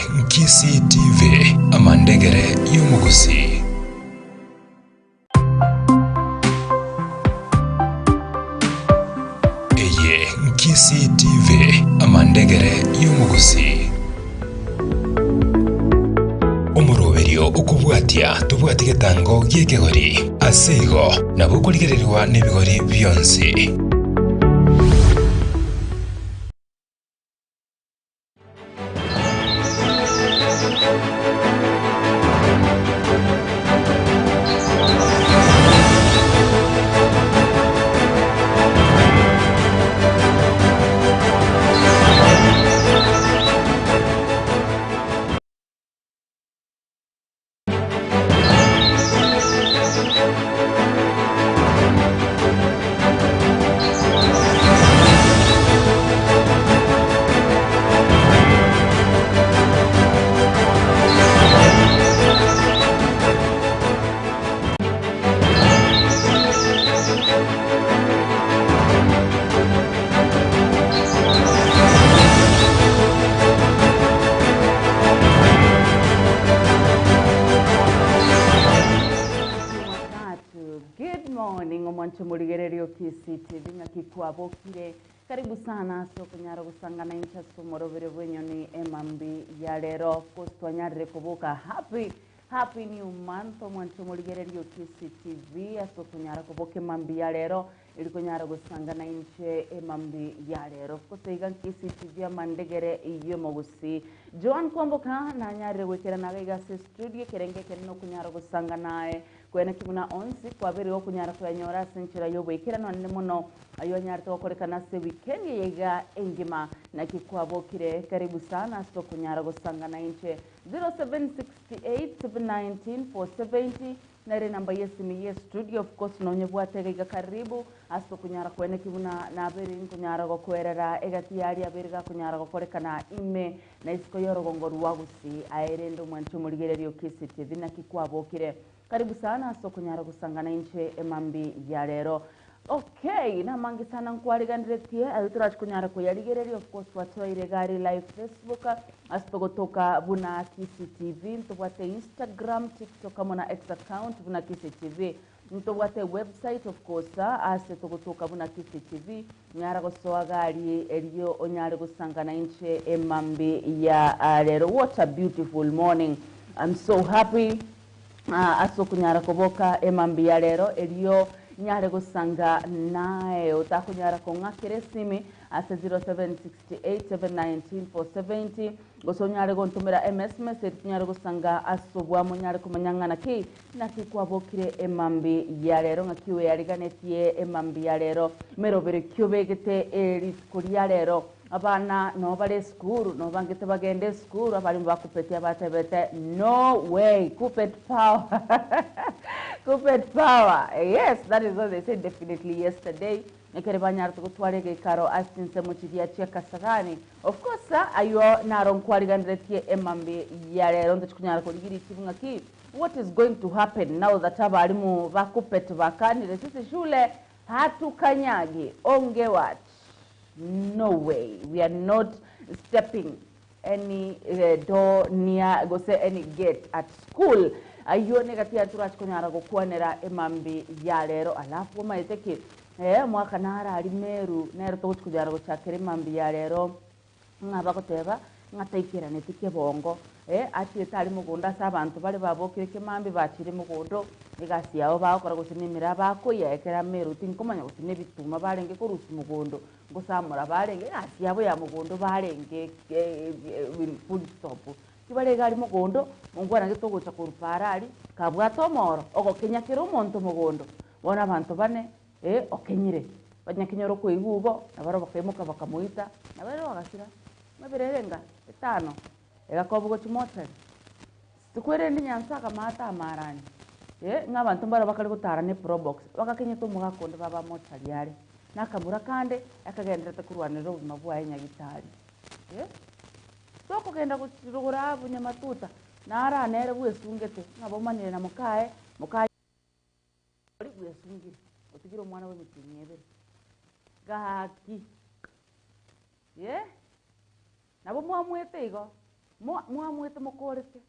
Kisii TV, amandegere y'omugusi. Eye Kisii TV, amandegere y'omugusi. Omoroberio okubwatia tubwati getango giekegori aseigo nabo okorigererwa n'ebigori bionsi. Kwabokire karibu sana sokonyara gusangana incha somorobere bwenyoni emambi ya lero kostwanyarire kubuka happy new month omwancho murigererio Kisii TV asokonyara kubuka emambi ya lero ilikonyara gusangana inche emambi ya lero koseiga Kisii TV amandegere iyo mogusi Joan Kwamboka nanyarire gwekera naga studio kerenge kerino kunyara gusanga nae kwena kimuna onsi kwabere okunyara kuyanyora senchera yobwekera none muno ayo nyarto okorekana se weekend yega engima na kikwabokire karibu sana so kunyara gusangana inche 0768 719 470 nare namba yesimi ye studio of course nonye bwatega karibu aso kunyara kwene kibuna nabere kunyara gokwerera egati yari aberega kunyara gokorekana ime na isiko yorogongo rwagusi aerendo mwancho murigererio Kisii TV na kikwabokire karibu sana so kunyara gusangana inche emambi ya lero. Okay, na mangi sana nkwariganiretie ayo kunyara kuyarigereria of course watoire gari live Facebook asitogotoka buna Kisii TV ntobwate Instagram, TikTok kama na X account buna Kisii TV ntobwate website of course asitogotoka buna Kisii TV nyara gosoa gari eriyo onyare gusangana inche emambi ya lero. What a beautiful morning. I'm so happy aso kunyara koboka emambi ya lero eriyo nyare gusanga nae utakunyara kong'akere simi ase 0768 719 470 goso nyare gontumira MS message nyare gusanga asobwa munyare kumanyangana ki nakikwabokire emambi ya lero ngakiwe yariganetie emambi ya lero merobere kyobegete erituko lya lero abana no bale skuru no bangete bagende skuru abalimu bakupetia batebete no way Kuppet power. Kuppet power, yes, that is what they said definitely yesterday. Nekere banyara tukutwarege karo astin semuchidia chia Kasarani of course ayo naronkwarigandetie emambi ya lero ndikunyara kuligiri chibunga ki what is going to happen now that abalimu bakuppet bakanire sisi shule hatukanyagi onge what. No way, we are not stepping any door near go say any gate at school. Ayo negatia turachikonyara gokwanera emambi ya lero alafu maiteki mwaka nara ari Meru nero tokuchikonyara gochakera emambi ya lero ngabakoteba ngataikira netikie bongo ati tali mugunda sabantu bali babokire kemambi bachire mugundo igasi yao bakora gusinimira bakoyekera Meru tinkomanya gusine bituma barenge kurusi mugundo ngosamura barenge igasi yabo ya mugundo barenge food stop kibale gari mugundo mungwana ngitogocha kuruparari kabwata omoro ogokenyakira omonto mugundo bona abantu bane okenyire banyakinyoro koigubo nabaro bakemuka bakamuita nabaro bagasira mabirerenga etano egakobugo chimotari tukwerende nyansaka mata amarani ng'abantu mbaro bakali gutara ne probox bakakenyeta omugakonde baba motari are nakamura kande akagenderete kurwanira obuzima bwaye nyagitari tokogenda gurugura bunyamatuta nara nere bwesungete ng'abomanire na mukae mukae ori bwesungire otigire omwana w'emitinyi ebere gaki nabo mwamwete igo. Mwamwete mokorete.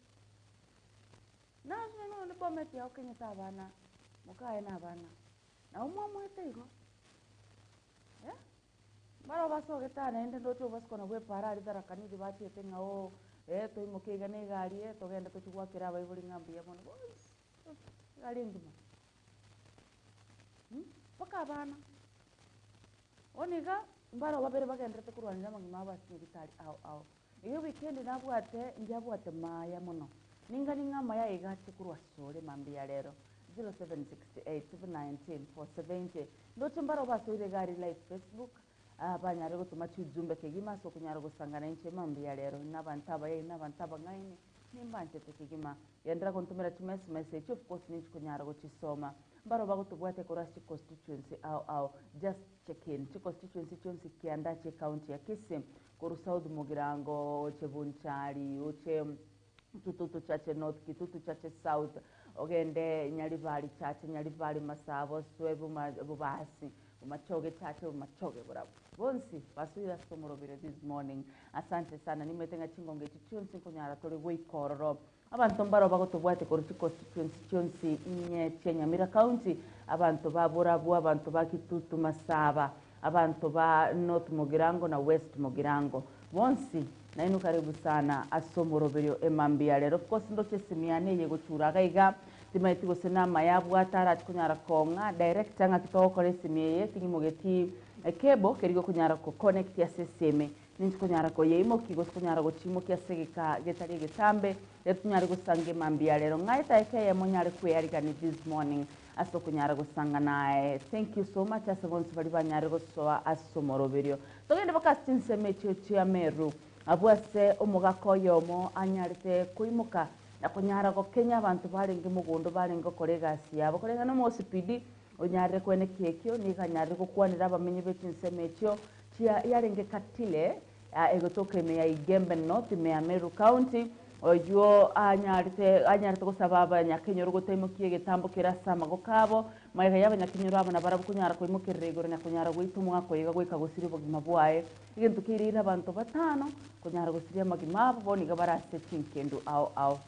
Naso no ne bometi ya okenyeta abana. Mukae na abana. Na umwamwete igo. Eh? Mara baso getana ende ndocho basko na bwe para ari tharakani batiete ng'ao toimoke iga na egari togenda tochigwakera abaibori ng'a mbuya mono. Egari engima. Paka abana. Oniga mbaro babere bagenderete kurwanira amagima abo ase nyagitari ao ao. Iyo weekend nabwate njabwate maya mono. Ninga ninga maya igache kurwa sore mambi ya lero. 0768 719 470. Ndocho mbaro basoire gari live Facebook. Banyare gotuma chujumbe kegima so kunyara gusangana inche mambi ya lero. Nabantaba ye nabantaba ngaini nimbanchete kegima. Yendra kontumira chi message of course ninchi kunyara gochisoma. Mbaro bagotubwate korasi constituency au au just check in. Chi constituency chonsi kianda che county ya Kisii. Koru South Mugirango, che Bunchari, uche Kitutu Chache North, Kitutu Chache South, ogende Nyaribari Chache, Nyaribari Masabo, Swebu Bubasi, Machoge Chache, Machoge Burabu. Bonsi, basuira somorobire this morning. Asante sana, nimetenga chingonge chichonsi kunyara tole weikororo. Abantu mbaro bagotubwate koru chi constituency chonsi inye che Nyamira County, abantu ba Burabu, abantu ba Kitutu Masaba, abantu ba North Mugirango na West Mugirango. Bonsi, na inu karibu sana asomoroberio emambia lero. Of course ndoche simiane yego churaga iga timaiti gosena mayabwa tara kunyara konga direct nga kitokore simiye tingimogeti kebo kerigo kunyara ko connect ya seseme ninchi kunyara ko yeimo kigo kunyara go chimo kia segeka getari getambe letunyara gusange mambia lero ngaita ekeye monyare kuyarigani this morning aso kunyara gusanga nae. Thank you so much asabonsi bali banyare gosoa asomoroberio. Togende bakasinseme chio ya Meru. Abwase omugako yomo anyarite kuimuka na kunyara go Kenya abantu barenge mugundo barenge korega siabo korega no mosipidi onyare kwene kekio nikanyare gokwanira abamenye betinseme chio chia yarenge katile egotoke me ya Igembe North me ya Meru County oyo anyarite gosaba nyakenyoro goteimokie getambo kirasa magokabo maiga yaba nyakenyoro abana barabu kunyara koimokirira igoro na kunyara gwitumwa koiga gwika gusiri bogima bwaye igintu kirira abantu batano kunyara gusiria magima abo boniga barase chinkendo ao ao.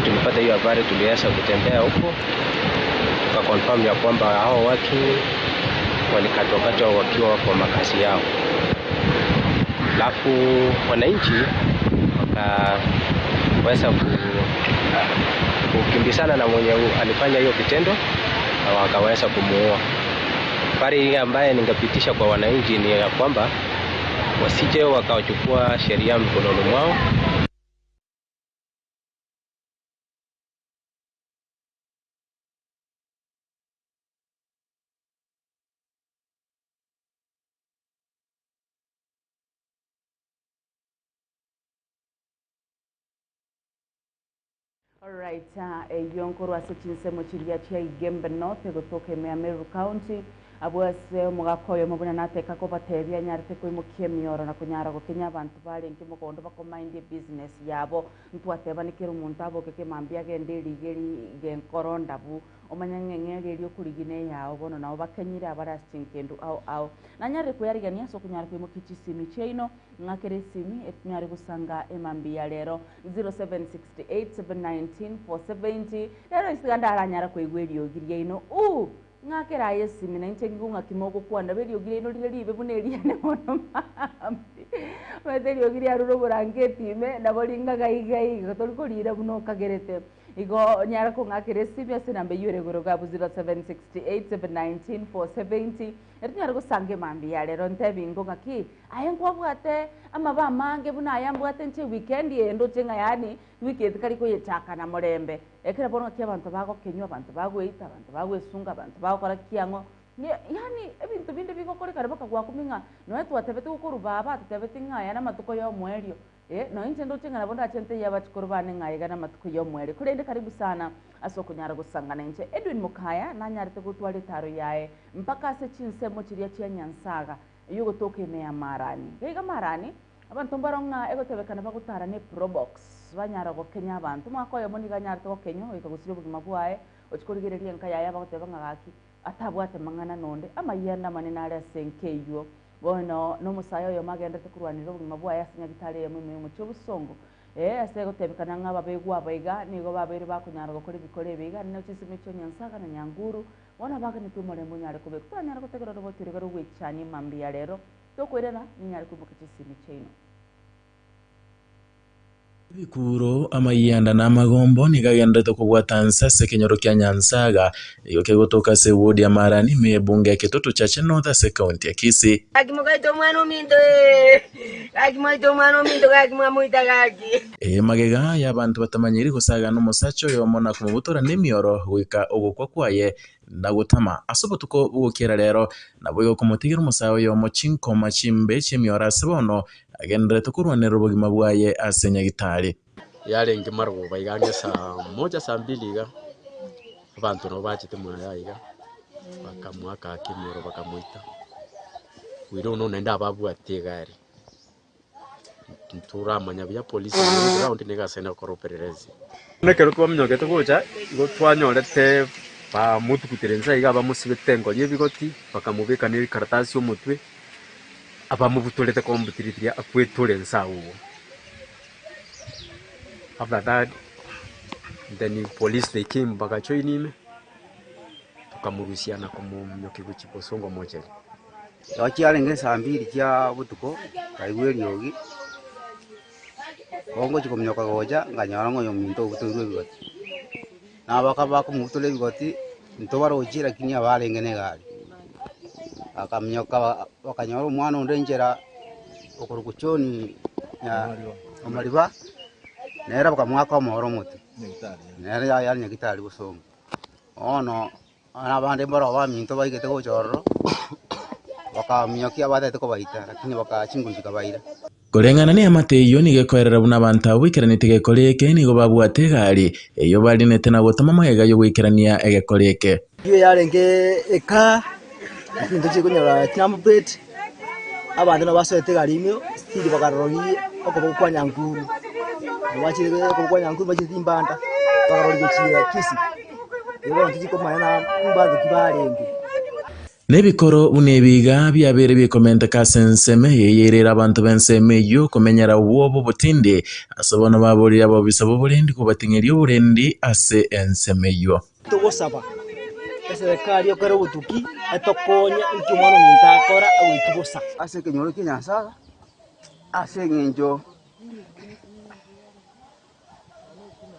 Tulipata hiyo habari, tulianza kutembea huko tukaconfirm ya kwamba hao watu walikatwakatwa wakiwa kwa makazi yao. Alafu wananchi wakaweza kukimbizana na mwenye alifanya hiyo kitendo na wakaweza kumuua. Habari ambaye ningepitisha kwa wananchi ni ya kwamba wasije wakachukua sheria mkononi mwao. Alright, yonkoro ase chinsemo chiria chia Igembe North gotoka me Meru County abwase mugakoyo mubuna nateka ko batebya nyarite koimukie mioro na kunyara gokenya abantu barenge mugondo bakomaindi business yabo ntwateba nikira omuntu aboke kemambia gende rigeri genkoro ndabu omanyang'eng'eri erio kurigine yao bono nao bakenyire abarasinkendo ao ao nanyare kuyarigania so kunyara koimukia chisimi cheino ng'akere simi etunyare gusanga emambia lero 0768 719 470 lero isiganda aranyara koigwa eriogi ino ng'akera aye simi na inche ngiung'a kimoko kwana beriogi ino rire ribe buna eriane mono mambi mete eriogi riarure oborangeti ime nabo ringaga iga iga tori korira buna okagerete igo nyara kong'akera esimi ase namba eywo ere igoro gabu 0768 719 470 eri nyara gosanga emambi ya rero ntebi ngo ng'aki aye nkwabwate amaba amange buna aya mbwate nche weekend endo nche ng'a yaani weekend kari koyechaka na morembe ekero bono ng'aki abanto bagokenywa abanto bagweita abanto bagwesunga abanto bagokora kiang'o yani ebinto binde bigokorekana bakagwakuming'a noe twatebete gokorwa baba tutebete ng'a aya na amatuko ya omwerio No inche ndoche ng'a nabo ndache ntebie abachukuru bane ng'a iga namatuko ya omweri. Korende karibu sana ase okonyara gosangana inche. Edwin Mokaya nanyarete gotwara etaro yaye mpaka ase chinsemo chiria chia Nyansaga eyio ogotoka ime ya Marani. Iga iga Marani, abanto mbaro ng'a egotebekana bagotara ne probox banyara gokenya abanto. Omwaka oyomo nigo anyarete gokenywa goika gosiria obogima bwaye, ochia korigereria enka yaye abagoteba ng'a gaki atabwate mang'ana nonde. Amayianda amanene are ase enka eyio. Bono nomosae oyomo agenderete korwanera obogima bwaye ase nyagitari eyemo ime y'omochie obosongo. Ee, ase egotebekana ng'a ababegwa aba iga nigo babeire bakonyara gokora ebikora ebi iga, ne chinsemo echio Nyansaga na Nyanguru, bono abaganetwe omorembe onyare kobekwa. Toranyare gotegerera oroboti oroiga rw'ogwechania mambia rero, tokoirana, ninyare koimokia chisimi chiaino. Ebikuro, amayianda na amagombo nigo agenderete kobwata nse ase ekenyoro kia Nyansaga, nigo kegotoka ase ewodi ya Marani ime y'ebunge ya Kitutu Chache North ase ekaunti ya Kisii. Gaki mogaita omwana ominto ee, gaki mwaita omwana ominto gaki mwamoita gaki. Eye magega y'abanto batamanyiri gosagana omosacha oyomo na komobutora nemioro goika ogokwa kwaye na gotama ase obotuko bogokiera rero, naboigo komotigera omosae oyomo chinkoma chimbe chi'emioro ase bono agendererete korwanerera obogima bwaye ase nyagitari. Yarenge marogoba iga ang'e saa moja saa mbili iga, abanto nabo bachete mwaye aiga, bakamoaka aka emioro bakamoita. We don't know naende ababwate egari, ntoramanya buya polisi ere ground nigo ase gokora upelelezi. Ekero twaminyokete gocha, igo twanyorete bamotugutere inse iga abamosibete engori ebigoti, bakamobeka ne rikaratasi omotwe, abamobutorete completely akwetore inse agwo. After that, then police they came bakajoin ime, tokamorusia na komominyokia gochia Bosongo mortuary. Igo chiarenge saa mbiri chia botuko, nkaigwa eriogi, bono ngochia kominyoka gocha, nkanyora ng'a oyominto obutoirwe ebigoti. Na bakaba bakomobutora ebigoti, ntobarochie lakini abarenge na egari. Bakaminyoka bakanyora omwana onde enchera okorokwa John Omariba, nere bakamoaka omoro omotwe, nere yare nyagitari bosongo. Bono abande mbaro baminto baigete gocha ororo, bakaminyokia batete kobaita lakini baka chinguru chikabaira. Koreng'ana neamate eyio nigo ekoerera buna abanto abwo baikaranete egekora eke nigo babwate egari eyio barinete na gotama magega y'ogoikerania egekora eke. Eyio yarenge eka chinto chikonyora chinumber plate, abanto nabo basoete egari ime still bakarororia okoboko kwa Nyankuru, nabo bachire okoboko kwa Nyankuru bachire Timbanda, bakaroria gochia Kisii. Erio bono tichikomanya na mbanto ki barenge. Nebikoro buna ebi iga biabeire bikomenteka ase ensemo eye yairire abanto b'ensemo eyio komenyera obwoba obotindi, ase bono baborire abobisa b'oborendi kobating'eria oborendi ase ensemo eyio. Togosaba eserekari ekore obotuki etokonye inki omwana ominto akora agoitwa bosa. Ase ekenyoro kia Nyasae, ase eng'encho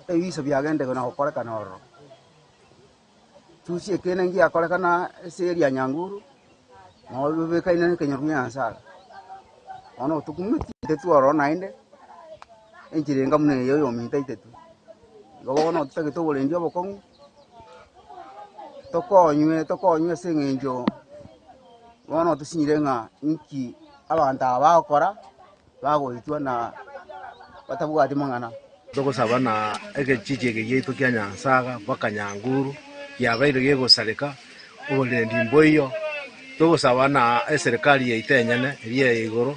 ebiso biagendererwa na gokorekana ororo. Tusie ekene ngiakorekana ase area ya Nyanguru, nabo bibekaine na ekenyoro kia Nyasae. Bono otokumeti itetu ororo naende, enchera enga buna eye oyominto aitetwe. Igo bono totagete oborendi obokong'u, tokonywe tokonywe ase eng'encho bono tosinyire ng'a inki abanto aba bagokora, bagoitwa na batabwati mang'ana. Togosaba na egechichi eke giaito kia Nyansaga mpaka Nyanguru kiabeire gegosareka oborendi mboiyo togosaba na eserikali yaito enyene eria ya igoro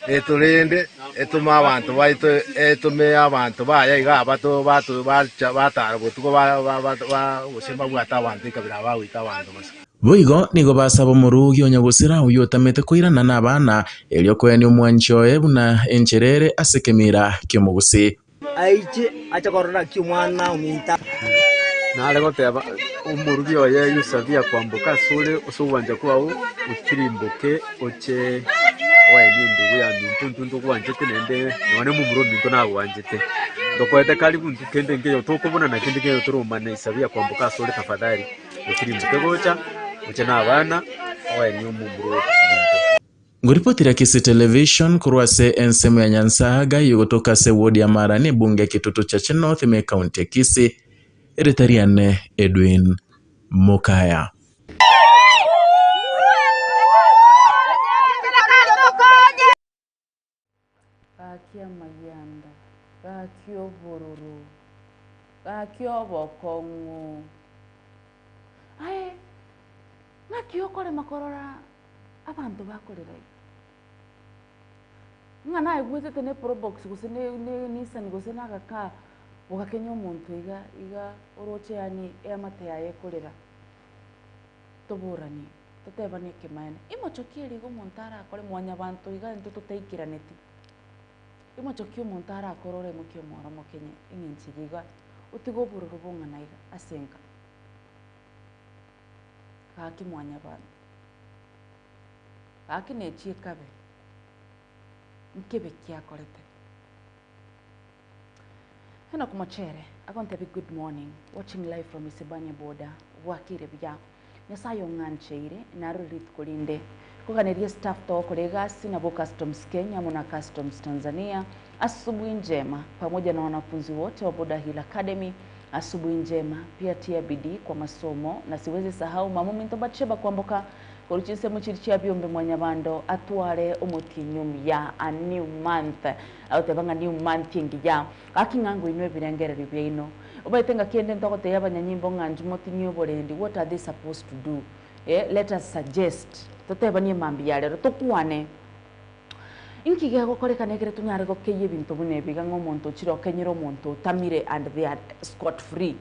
etorende etome abanto baito etome abanto baye iga bato bato bacha batara botuko gose babwate abanto ekabira bagoita abanto bosa. Boigo nigo basaba omorugi o nyagosira oyio otamete koirana nabana, erio koenia omwanchi oye buna enchera ere ase ekemira ki'omogusii. Aiche ache korora naki omwana ominto. Nare goteba omorugi oye Yusabia kwamboka asore ase ogwancha kwao, otirimboke oche oenie endugu ya minto intwe ntogwanchete naende nonya momura ominto nagwanchete. Ntokoete karibu intwe kende nkeiyo tokobonana kende nkeiyo toromane Isabia kwamboka asore tafadhali otirimboke gocha oche na abana oenie omomura ominto. Ngoripotera Kisii Television korwa ase ensemo ya Nyansaga yogotoka ase ward ya Marani ebunge ya Kitutu Chache North ime ekaunti ya Kisii. Erieta riane Edwin Mokaya. Gaki amayanda, gaki obororo, gaki obokong'u. Aye, ng'aki okorema korora abanto bakorera iga. Ng'a naigwetete ne Probox gose ne Nissan gose nagaka ogakenya omonto iga iga oroche yani eamate yaye ekorera. Toboranie, totebanie ekemaene. Imochoki eri iga omonto arakore mwanyabanto iga intwe totaikiraneti. Imochoki omonto arakore oremokia omoro omokenye eng'encho eye iga otige obororo bong'ana iga ase enka. Gaki mwanyabanto. Gaki nechi ekabe. Nkebe kiakorete. Enock Mochere, agontebi good morning, watching live from Isebania border, bwakire buya. Nyasaye ong'ancheire, narore rituko rinde. Koganeria staff togokora egasi nabo Customs Kenya amo na Customs Tanzania. Asubuhi njema pamoja na wanafunzi wote wa Border Hill Academy. Asubuhi njema pia tia bidii kwa masomo na siwezi sahau mamu minto Batsheba kwamboka koruchise muchiri chia byombe mwanyabando atware omotinyum ya a new month autebanga new month ingiya aking'ango inwe birengereri byaino obaitenga kiende ntogoteya abanyanyimbo ng'anju motinyi oborendi. What are they supposed to do? Let us suggest totebanie mambi ya rero tokwane inki gegokorekana ekere tonyare gokeyia ebinto buna ebiga ng'a omonto ochire okenyire omonto otamire and they are scot free.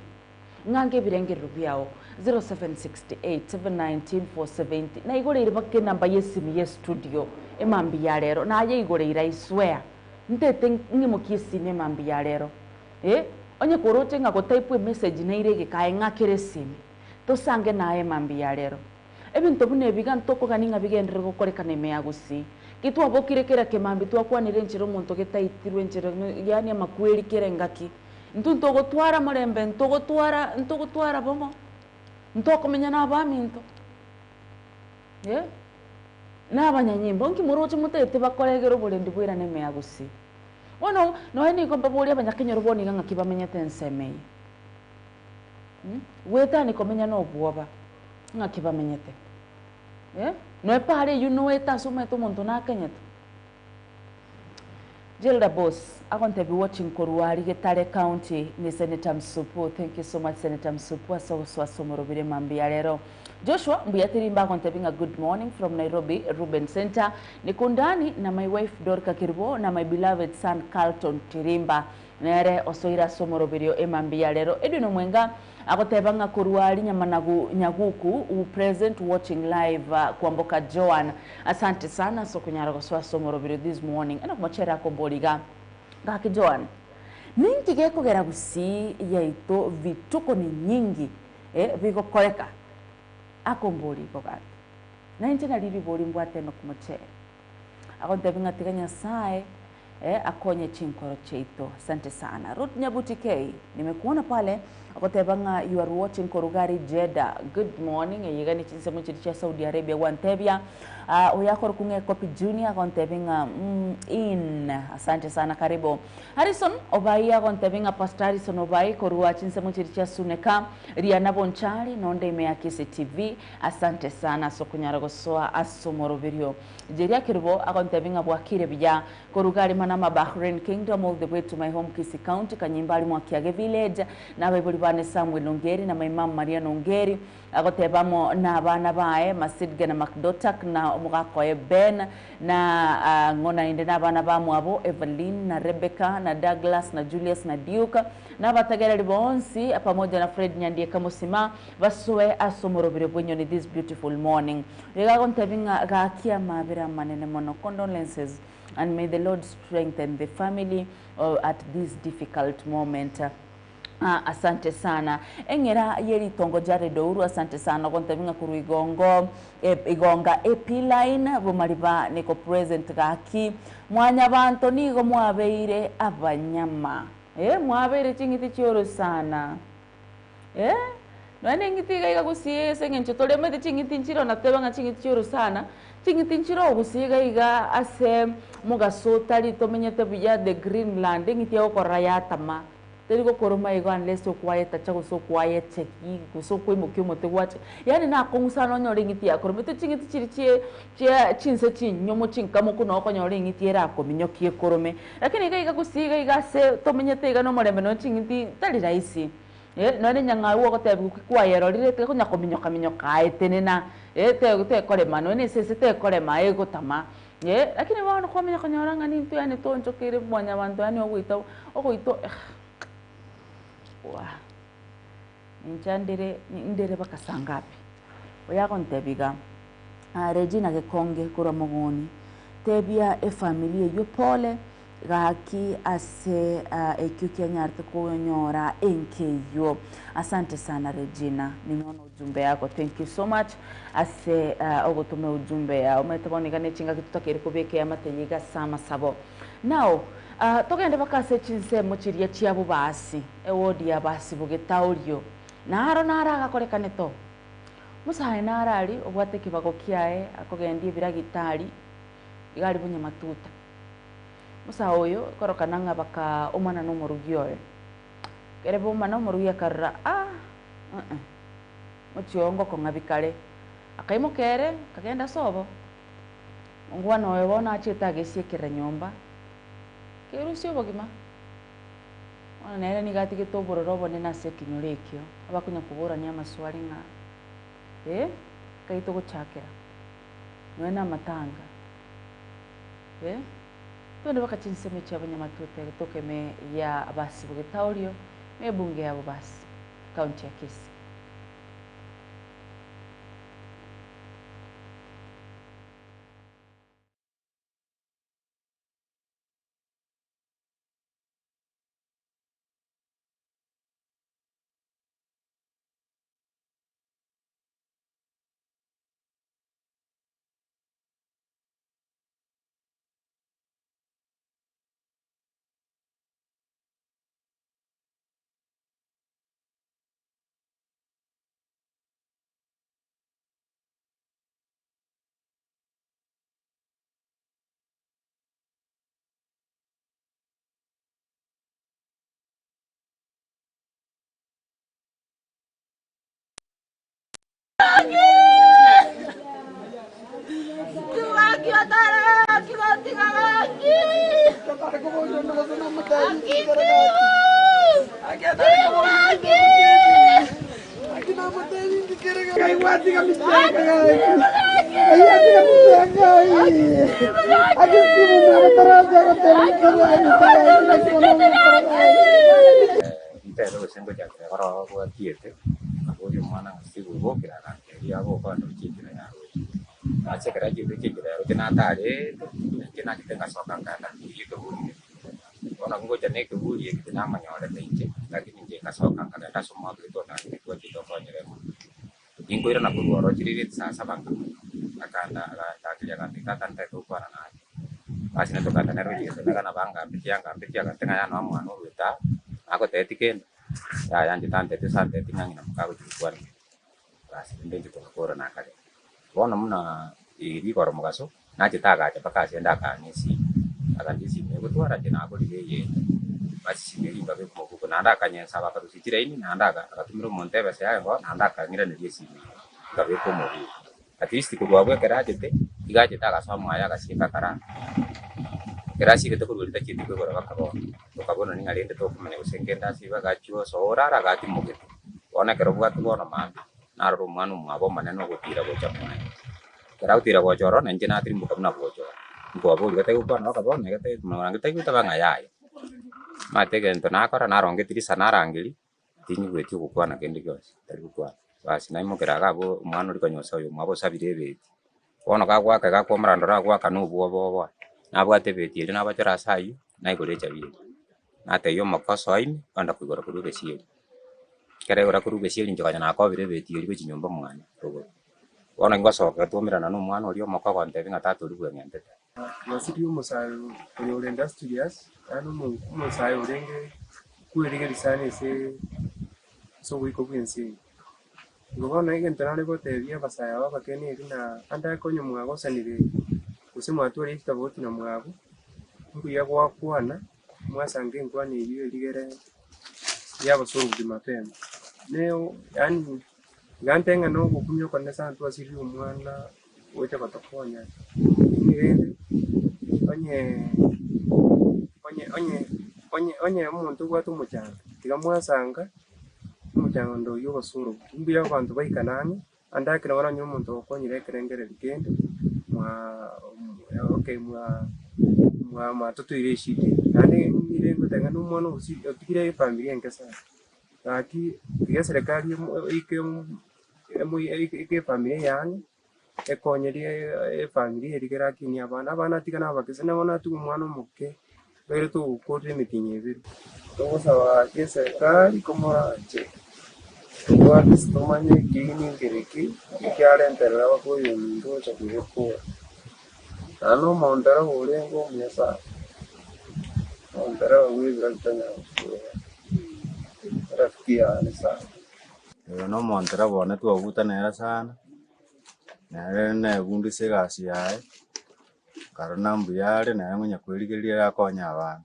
Ng'ange ebirengerero biao 0768 719 470 na igoreire bake namba yesimi ye studio emambi ya rero naye igoreire I swear ntete ng'imokie esimi emambi ya rero onye koroche ng'a gotype emessage naire egekae ng'akere esimi tosange naye emambi ya rero ebinto buna ebiga ntokogani ng'a bigenderere gokorekana ime ya gusii. Kitwabokire kera kemambi twakwanire enchera omonto getaitirwe enchera yani amakweri kera engaki ntu ntogotwara morembe ntogotwara ntogotwara bomo ntokomenya na abaminto na abanyanyimbo nki moroche motete bakoregera oborendi bwirane ime ya gusii. Bono noe nigo mbaboria abanyakenyoro bono iga ng'aki bamenyete ensemo eye gwetani komenya na obwoba ng'aki bamenyete noe pare you know it asomete omonto nakenyete. Gilda Boss, I want to be watching Koruari Getare County ni Senator Msupu. Thank you so much Senator Msupu. Aso somorobire mambi ya lero. Joshua Mbuyatirimba I a good morning from Nairobi Ruben Center. Nikundani na my wife Dorka Kirbo na my beloved son Carlton Tirimba. Nere osoira somorobirio emambi ya lero. Edwin Omwenga agotebanga Koruari nyamanagu nyaguku u present watching live Kwamboka Joan. Asante sana so kunyara goswa somorobirio this morning. Ena kumachera komboliga gaki Joan. Ninki gekogera gusi yaito vituko ni nyingi bigokoreka akomboli gogati. Na inche nariri bori mbwate no kumachera. Agotebanga tiga Nyasaye akonye chinkoro cheito. Asante sana. Ruth Nyabuti K, nimekuona pale akotebanga you are watching Korugari Jeddah. Good morning. Yegani chinsemo chiri Saudi Arabia wantebia. Oyakor kunge Kopi Junior akontebinga in. Asante sana, karibu. Harrison Obai akontebinga Pastor Harrison Obai korua chinsemo chiri Suneka Riana Bonchari nonde ime ya Kisii TV. Asante sana sokunyara gosoa asomorobirio. Jeria Kirbo akontebinga bwakire bija Korugari Manama Bahrain Kingdom all the way to my home Kisii County Kanyimbali Mwakiage Village na baibuli bane Samuel Nongeri na my mom Maria Nongeri agotebamo na abana bae Masidge na Macdotak na omugakoe Ben na ngona inde na abana ba mwabo Evelyn na Rebecca na Douglas na Julius na Duke na batagereri bonsi pamoja na Fred Nyandie Kamusima basoe asomorobire bwenyoni this beautiful morning. Rigagontebinga gakia mabira manene mono condolences and may the Lord strengthen the family at this difficult moment. Asante sana. Engera yeri tongo jare douru asante sana kontabinga kuru igongo igonga AP line bomariba niko present gaki mwanya banto nigo mwabeire abanyama mwabeire chingiti chioro sana nwane ngiti iga gusie sengencho tolemete chingiti nchiro na tebanga chingiti chioro sana chingiti nchiro gusiga iga ase mugaso tali tomenyete buya the Greenland ngiti okoraya tama Teri gokoroma igo unless okwayeta cha gose okwayecheki gose okoimokia omote gwache yani nakong'usana onyore eng'iti yakoromete ching'iti chiri chie chia chinse chinyomo chinkamoku na okonyora eng'iti erakominyokia ekorome lakini iga iga gosiga iga ase tomenyete iga na omorembe no ching'iti tari rahisi. None nyang'au ogotebi kwayerorire tekonya kominyoka minyoka aetenena te te korema none sese te korema egotama lakini bono kwamenya konyora ng'a ninto yani tonchokere mwanya bantu yani ogoita ogoito wa inchandire ndere bakasangapi oyagontebiga Regina Gekonge kurwa Mogoni tebia efamilia yo pole gaki ase ekio kianyarte kunyora enkeyo. Asante sana Regina, nimeona ujumbe yako, thank you so much ase ogotume ujumbe ya umetaboneka nechinga kitutakere kubeke amatenyiga sama sabo now togende bakase chinsemo chiria chiabo basi ewodi ya basi bugetaulio naro naraga korekane to musae narari obwate kibago kiae akogendie biragitari igari bunyamatuta musa oyo korokana nga baka omwana no murugi oyo kere bomana no murugi akarra muchiongo kong'abikare akaimokere kagenda sobo ngwana oyo bona acheta gesiekera nyomba kerusi obogima ona nere nigatigete obororo obonene ase ekinyoro ekio abakonya kuborania amaswali ng'a kaito gochakera noe na amatanga twende bakachinseme chia abanyamatute tokeme ya basi bugetaulio mebunge yabo basi kaunti ya Kisii. Yabasorudi mapema neo yani gantenga no gukumyo kanisa twasiri omwana ocha batakonya nirende onye onye onye onye onye omuntu gwatu omuchanga tiga mwasanga omuchanga ndo yobasoro mbuya abantu baikanani andakira baranya omuntu okonyire ekerengere ligende mwa okay mwa mwa matutuire shide nane nirengo tanga n'omwana otigire familia nkesa aki tiga serikali ike ike familia yange ekonyerie efamilia erigera kini abana abana tigana abakese nabona ati omwana omoke baire tugukorire emitinyi ebiri togosaba ke serikali komorache tobwate tomanye kiini nkereki ekiarenterera bakoyo ominto ocha kuyekora nano omontera orenge omuya sana omontera wibira bitanyara gusura rafiki yane sana Oyo no omontera bone twagutanera sana nere nebundisa egasi yaye karona mbuya are naye ngonya kwerigereria akonya abana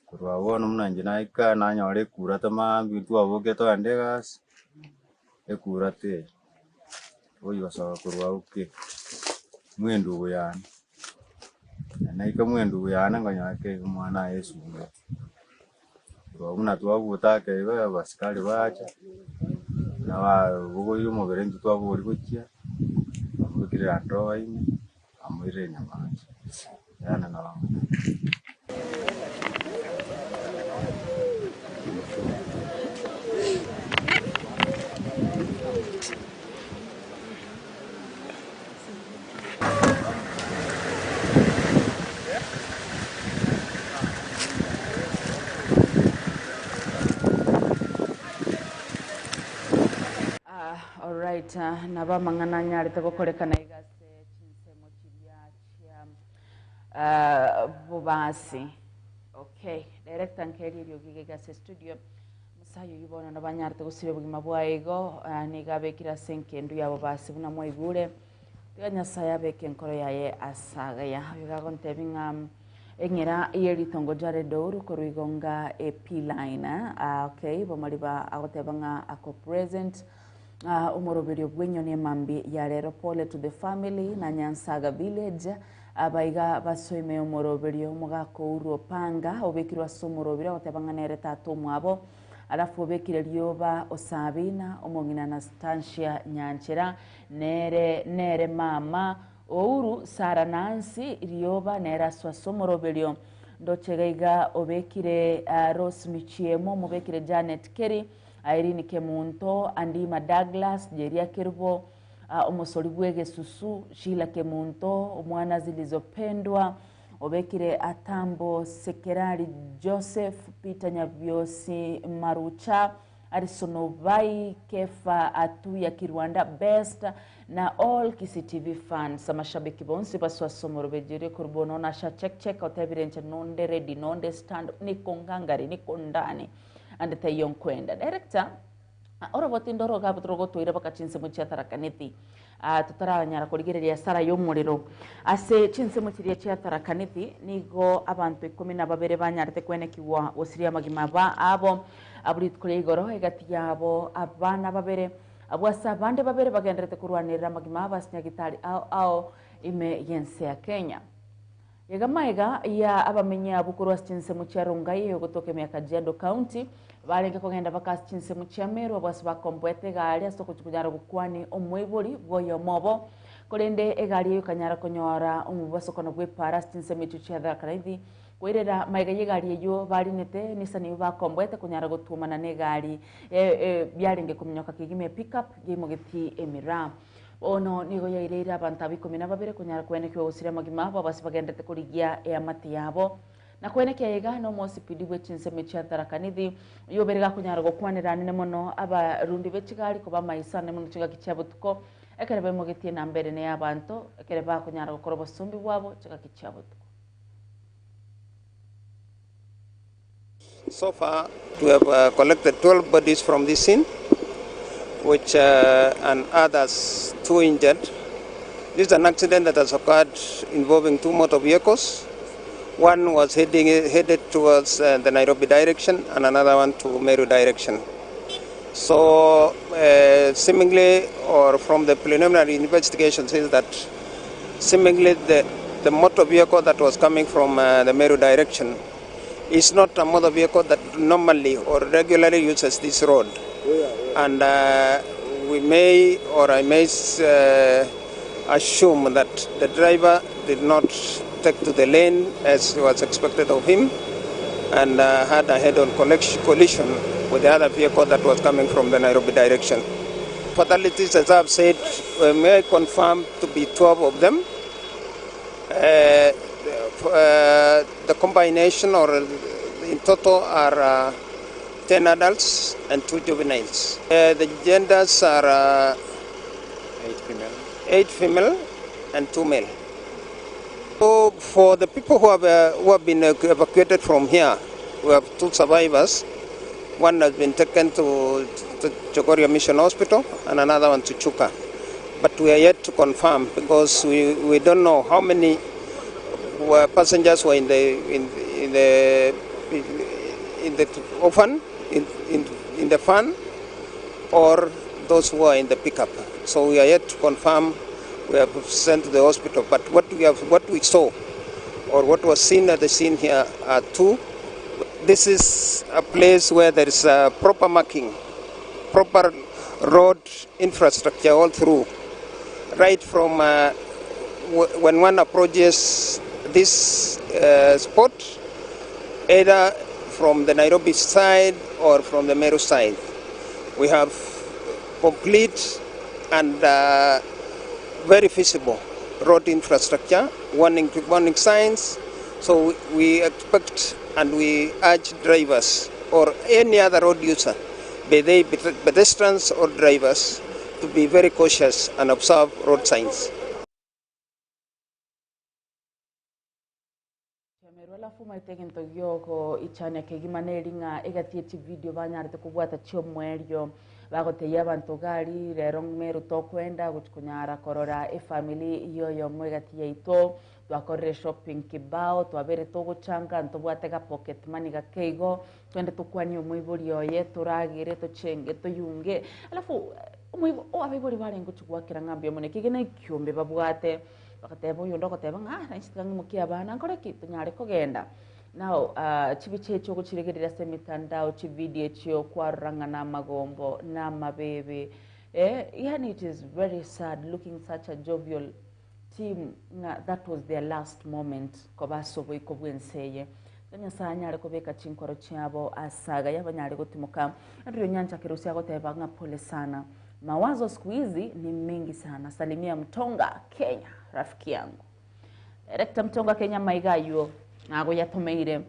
korwa bono buna inche naika nanyora ekura tamambi twaboke togende egasi ekura teiyo oigosoka korwa oke mwendugu yane naika mwendugu yane ngonyora keigo omwana aye esumbe korwa buna twabuta akeigo abasikari bacha nababogoria omobere intwe twabori gochia bamobekire Land ime amoire enyamache yana nabo. Alright, naba mang'ana nyarete gokorekana igase chinsemo chiria chia bobasi. Okay, director nkeri ryogi igase studio musayo yibona nabanyarete gusire bugima bwaigo nigabekira senkendu yabo basi buna mwaigure tiga Nyasaye abeke enkoro yaye asaga ya bigagontebinga eng'era yeritongo jare douru koruigonga EP line. Okay, bomaliba agotebanga ako present umoroberio bwenyoni mambi ya rero pole to the family na Nyansaga village abaiga basoime umoroberio mugako uru panga obekirwa somorobira otebanga nere tatu mwabo alafu obekire rioba osabina omongina na Stansia Nyanchera nere nere mama ouru Sara Nancy rioba nera swasomoroberio ndochegaiga obekire Rose Michiemo mubekire Janet Kerry Irene Kemunto, Andima Douglas, Jeria Kerubo, Omosoli Bwege Susu, Sheila Kemunto, Omwana Zilizopendwa, Obekire Atambo, Sekerari Joseph, Peter Nyabiosi Marucha, Arison Obai, Kefa Atuya Kirwanda Best, na all Kisii TV fans, mashabiki bonsi baswa somorobejere kurbono na sha check check otebirenche nonde ready nonde stand niko ngangari niko ndani and tayon kwenda director oroboti ndoro gabutrogo tuira bakachinse muchia tarakaneti tutaranyara kurigereria sara yomuriro ase chinse muchiria chia tarakaneti nigo abantu 12 banyarete kwenekiwa osiria magima ba abo aburit kuligoro egati yabo abana babere abwasa bande babere bagenderete kurwanirira magima abasinyagitari ao ao ime yense ya Kenya. Yegamaega ya abamenya bukuru asichinse muchia Rongai yogotoke mya Kajiado County barenge kogenda bakasichinse muchia Meru abasi bakombwete gari asoko chikunyara gukwani omwibori bwoyo mobo korende egari yo kanyara konyora omubasokono bwe para sichinse michu chia Tharaka-Nithi kwirera maiga yegari eyo barinete nisani bakombwete kunyara gutumana negari byarenge kuminyoka kigime pickup gimogeti emira. Ono nigo yaireire abantu abi 12 kunyara kwenekiwa gusira magima babasi bagendete kurigia eamati yabo na kwenekia iga no mosipidi bwe chinseme chia Tharaka-Nithi yoberega kunyara gokwanira nene mono abarundi bechigari koba maisane mono chiga kichabutuko ekere bemogetie na mbere ne abantu ekere bakunyara gokora bosumbi bwabo chiga kichabutuko. So far we have collected 12 bodies from this scene, which and others 2 injured. This is an accident that has occurred involving 2 motor vehicles, One was headed towards the Nairobi direction and another one to Meru direction. So seemingly, or from the preliminary investigation, says that seemingly the motor vehicle that was coming from the Meru direction is not a motor vehicle that normally or regularly uses this road. And we may, or I may assume that the driver did not take to the lane as was expected of him and had a head-on collision with the other vehicle that was coming from the Nairobi direction. Fatalities, as I've said, we may confirm to be 12 of them. The combination, or in total, are 10 adults and 2 juveniles. The genders are 8 female and 2 male. So for the people who have been evacuated from here, we have 2 survivors. One has been taken to Chogoria Mission Hospital and another one to Chuka. But we are yet to confirm because we don't know how many passengers were in the van or those who are in the pickup. So we are yet to confirm. We have sent to the hospital, but what we saw, or what was seen at the scene here, are 2. This is a place where there is a proper marking, proper road infrastructure all through. Right from when one approaches this spot, either from the Nairobi side or from the Meru side, we have complete and very visible road infrastructure, warning signs. So we expect and we urge drivers or any other road user, be they pedestrians or drivers, to be very cautious and observe road signs. Bagoteya abantu gari rero Meru tokwenda guchikunyara korora efamily yoyo mwegati yaito twakorere shopping kibao twabere togochanga ntobwatega pocket money gakeigo twende tukwani omuibori oye turagire tuchenge tuyunge alafu omuibo abaibori barengo chigwakira ng'ambi omone kigena ikiombe babwate bakateba oyo ndogoteba ng'a nainchi mukia abana nkore ki tunyare kogenda. Now, chibiche choko chiregerera se mitandao chivideo chio kwaranga na magombo na mabebe. Yani it is very sad looking such a jovial team. That was their last moment. Kobaso boiko bwenseye. Nyasaye anyare kobeka chinkoro chiabo asaga yabanyare gotimoka. Andrew Nyanja Kerusi agoteba nga pole sana. Mawazo siku hizi ni mengi sana. Salimia Mtonga Kenya, rafiki yangu. Director Mtonga Kenya maigayo. Nago yatomeire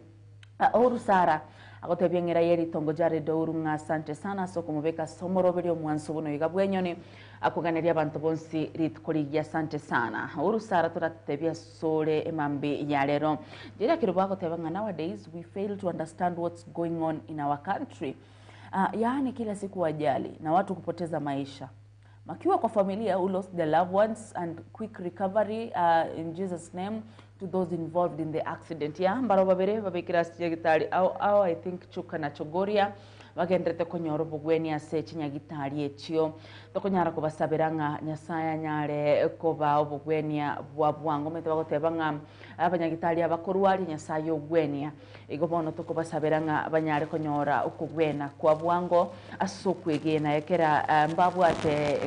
Oru Sara agotebia ngera yeri tongo jare douru nga asante sana so kumubeka somoroberio mwanso buno igabwenyoni akuganeria abantu bonsi ritkorigia asante sana Oru Sara turatebia sore emambi ya lero jira kiruba agoteba nga nowadays we fail to understand what's going on in our country. Yaani kila siku ajali na watu kupoteza maisha. Makiwa kwa familia who lost their loved ones and quick recovery in Jesus name to those involved in the accident. Ya mbaro babere babikira sijagitari au I think Chuka na Chogoria bagendrete konyoro bugweni ase chinyagitari echio tokonyara kobasabiranga Nyasaye anyare koba obugwenia bwa bwango mete bagotebanga abanyagitari abakorwari Nyasaye ogwenia igo bono tokobasabiranga banyare konyora okugwena kwa bwango asokwegena ekera mbabwate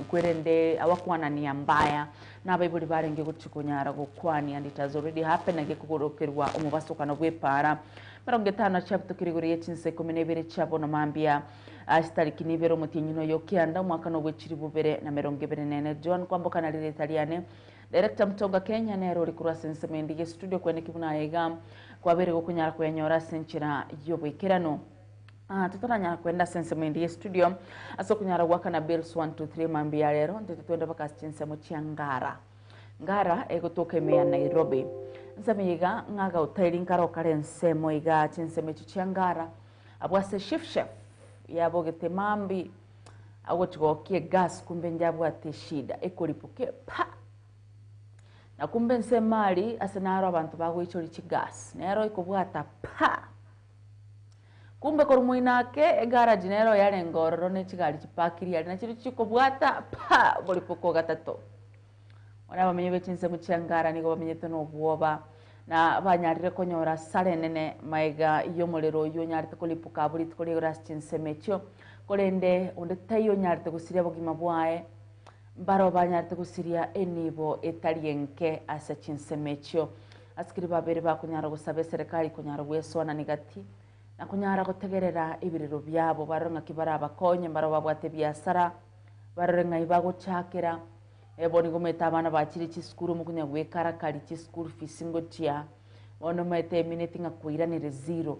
kwerende awakwanania mbaya na baibuli barenge guchikunyara gukwani and it has already happened agikugurukerwa omubasukano bwepara mirongo itano chapter kiriguri yechinse 12 chabo no mambia astariki nibero mutinyino yokianda mwaka no gwechiri bubere na mirongo ibere nene John Kwamboka na lile Italiane Director Mtonga Kenya nero rikurwa sensemendi studio kwene kibuna ega kwabere gukunyara kwenyora senchira yobwekerano. Tutaranya kwenda sensemendi studio aso kunyara waka na bills 1 2 3 mambia lero ndete twenda baka chinsemo chia Ngara Ngara egotoka ya Nairobi nsamiga ngaga utailinga karo nsemo iga chinsemo chia Ngara abwase chef yabogete mambi agochigokie gas kumbe njabwate shida ekoripoke pa Na kumbe nse mali ase naro abantu bagoichori chigas nero ikobwata pa kumbe korumuinake egaraji nero yarengororo ne chigari chipakiri yari na chiri chikobwata pa bolipuko gatato wana bamenye bechinse muchangara nigo bamenyete no bwoba na banyarire konyora sare nene maiga iyo muliro iyo nyarite kolipuka buri tukoli chinsemecho kolende onde tayo nyarite gusiria bugima bwae mbaro banyarite gusiria enibo etalienke asa chinsemecho asikiri babere bakunyara gusabe serikali kunyara gwesona nigati na kunyara gutegerera ibiriro byabo baronga kibara abakonye mbaro babwate biasara baronga ibaguchakira ebo nigometa abana bakiri chiskuru mukunya gwekara kali chiskuru fisingo tia bono mete minute nga kuiranire zero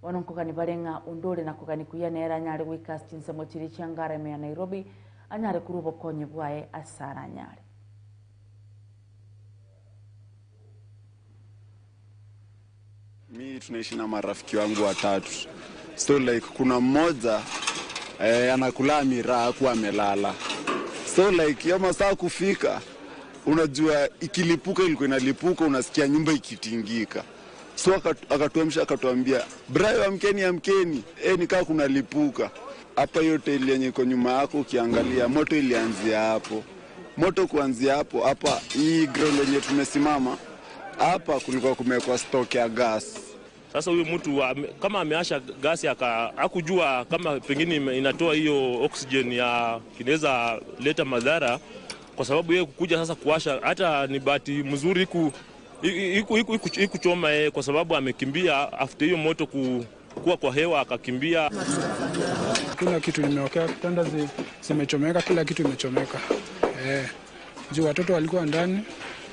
bono nkokani barenga undole na kokani kuyanera nyale gwika chinsemo chiri changara me ya Nairobi anyare kurubo konye bwae asara nyale. Mi tunaishi na marafiki wangu watatu. So like kuna mmoja anakula miraa kwa amelala. So like hiyo masaa kufika unajua ikilipuka ilikuwa inalipuka unasikia nyumba ikitingika. So akatuamsha akatuambia, "Brayo amkeni amkeni." Nikaa kuna lipuka. Hapa hiyo hotel yenye iko nyuma yako ukiangalia moto ilianzia hapo. Moto kuanzia hapo hapa hii ground yenye tumesimama hapa kulikuwa kumewekwa stock ya gas. Sasa huyu mtu kama ameasha gasi hakujua kama pengine inatoa hiyo oxygen ya inaweza leta madhara, kwa sababu yeye kukuja sasa kuasha hata ni bahati mzuri ikuchoma yeye, kwa sababu amekimbia after hiyo moto kuwa kwa hewa akakimbia. Kila kitu nimeokea, kitanda zimechomeka, kila kitu imechomeka. Juu watoto walikuwa ndani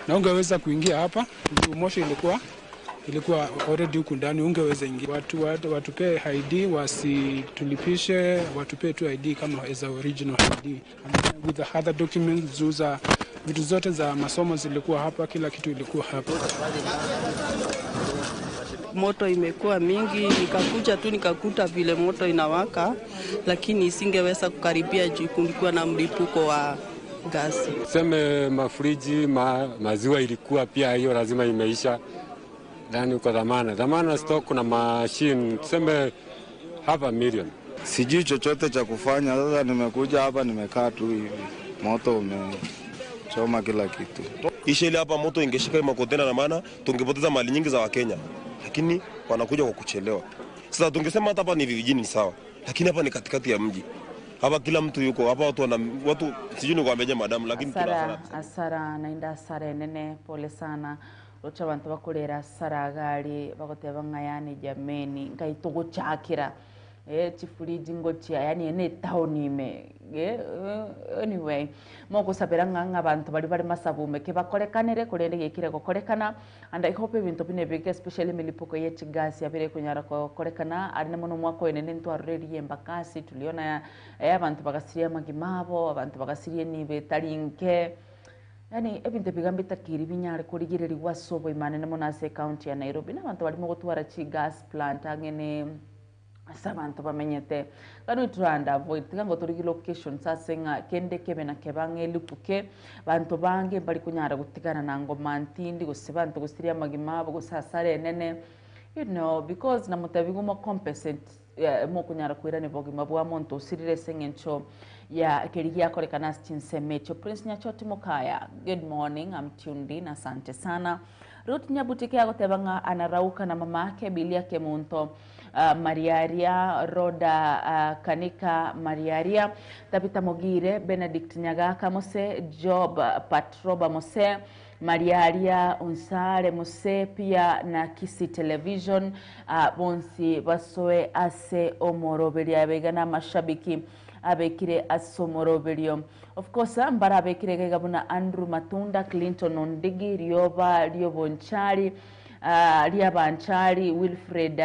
na ungeweza kuingia hapa, juu moshi ilikuwa already huku ndani, ungeweza ingia. Watupe ID, wasitulipishe, watupe tu ID kama as a original ID. And with the other documents, za vitu zote za masomo zilikuwa hapa, kila kitu ilikuwa hapa. Moto imekuwa mingi, nikakuja tu nikakuta vile moto inawaka, lakini isingeweza kukaribia juu kulikuwa na mlipuko wa gasi. Seme mafriji, maziwa ilikuwa pia hiyo lazima imeisha. Ndani kwa dhamana stock kuna machine tuseme 500,000. Sijui chochote cha kufanya sasa, nimekuja hapa nimekaa tu hivi. Moto umechoma kila kitu. Ishele hapa moto ingeshika makontena na maana tungepoteza mali nyingi za Wakenya. Lakini wanakuja kwa kuchelewa. Sasa tungesema hata hapa ni vijijini sawa, lakini hapa ni katikati ya mji. Hapa kila mtu yuko hapa, watu sijui nikwambieje madam, lakini tuna asara nainda asara nene, pole sana. Rocha bantu bakorera asara gari bagoteba ngayani jameni ngaituguchakira chifuriji ngochia yani ene town ime anyway moko sabera nganga abantu bari bari masabume ke bakorekanere kurende gekire gokorekana and I hope ebintu bine big especially milipuko ye chigasi abere kunyara korekana ari namono mwako ene ntwarure embakasi tuliona abantu bagasiria magimabo abantu bagasirie nibe talinke yani ebintu bigambe takiri binyare kurigirirwa sobo imane namonase county ya Nairobi na abantu barimo gutwara chi gas plant angene asabantu bamenyete kanu turanda avoid tigango turigi location sasenga kende kebe na kebange lupuke bantu bange bari kunyara gutigana nango mantindi gusebantu gusiria magimabo gusasare nene you know because namutabigo compensate mo kunyara kuira ne bogima bwa monto usirire sengencho ya kerigia korekana chinsemecho. Prince Nyachoti Mokaya, good morning, I'm tuned in, asante sana. Ruth Nyabutike agotebanga anarauka na mamake Bilia Kemunto, Mariaria Roda, Kanika Mariaria, Tabita Mogire, Benedict Nyagaka Mose, Job Patroba Mose, Mariaria Unsare Mose, pia na Kisi Television, bonsi basoe ase omoroberia begana mashabiki abekire asomoroberio. Of course mbara abekire gabuna Andrew Matunda, Clinton Ondigi, Rioba Riobonchari, Riabanchari, Wilfred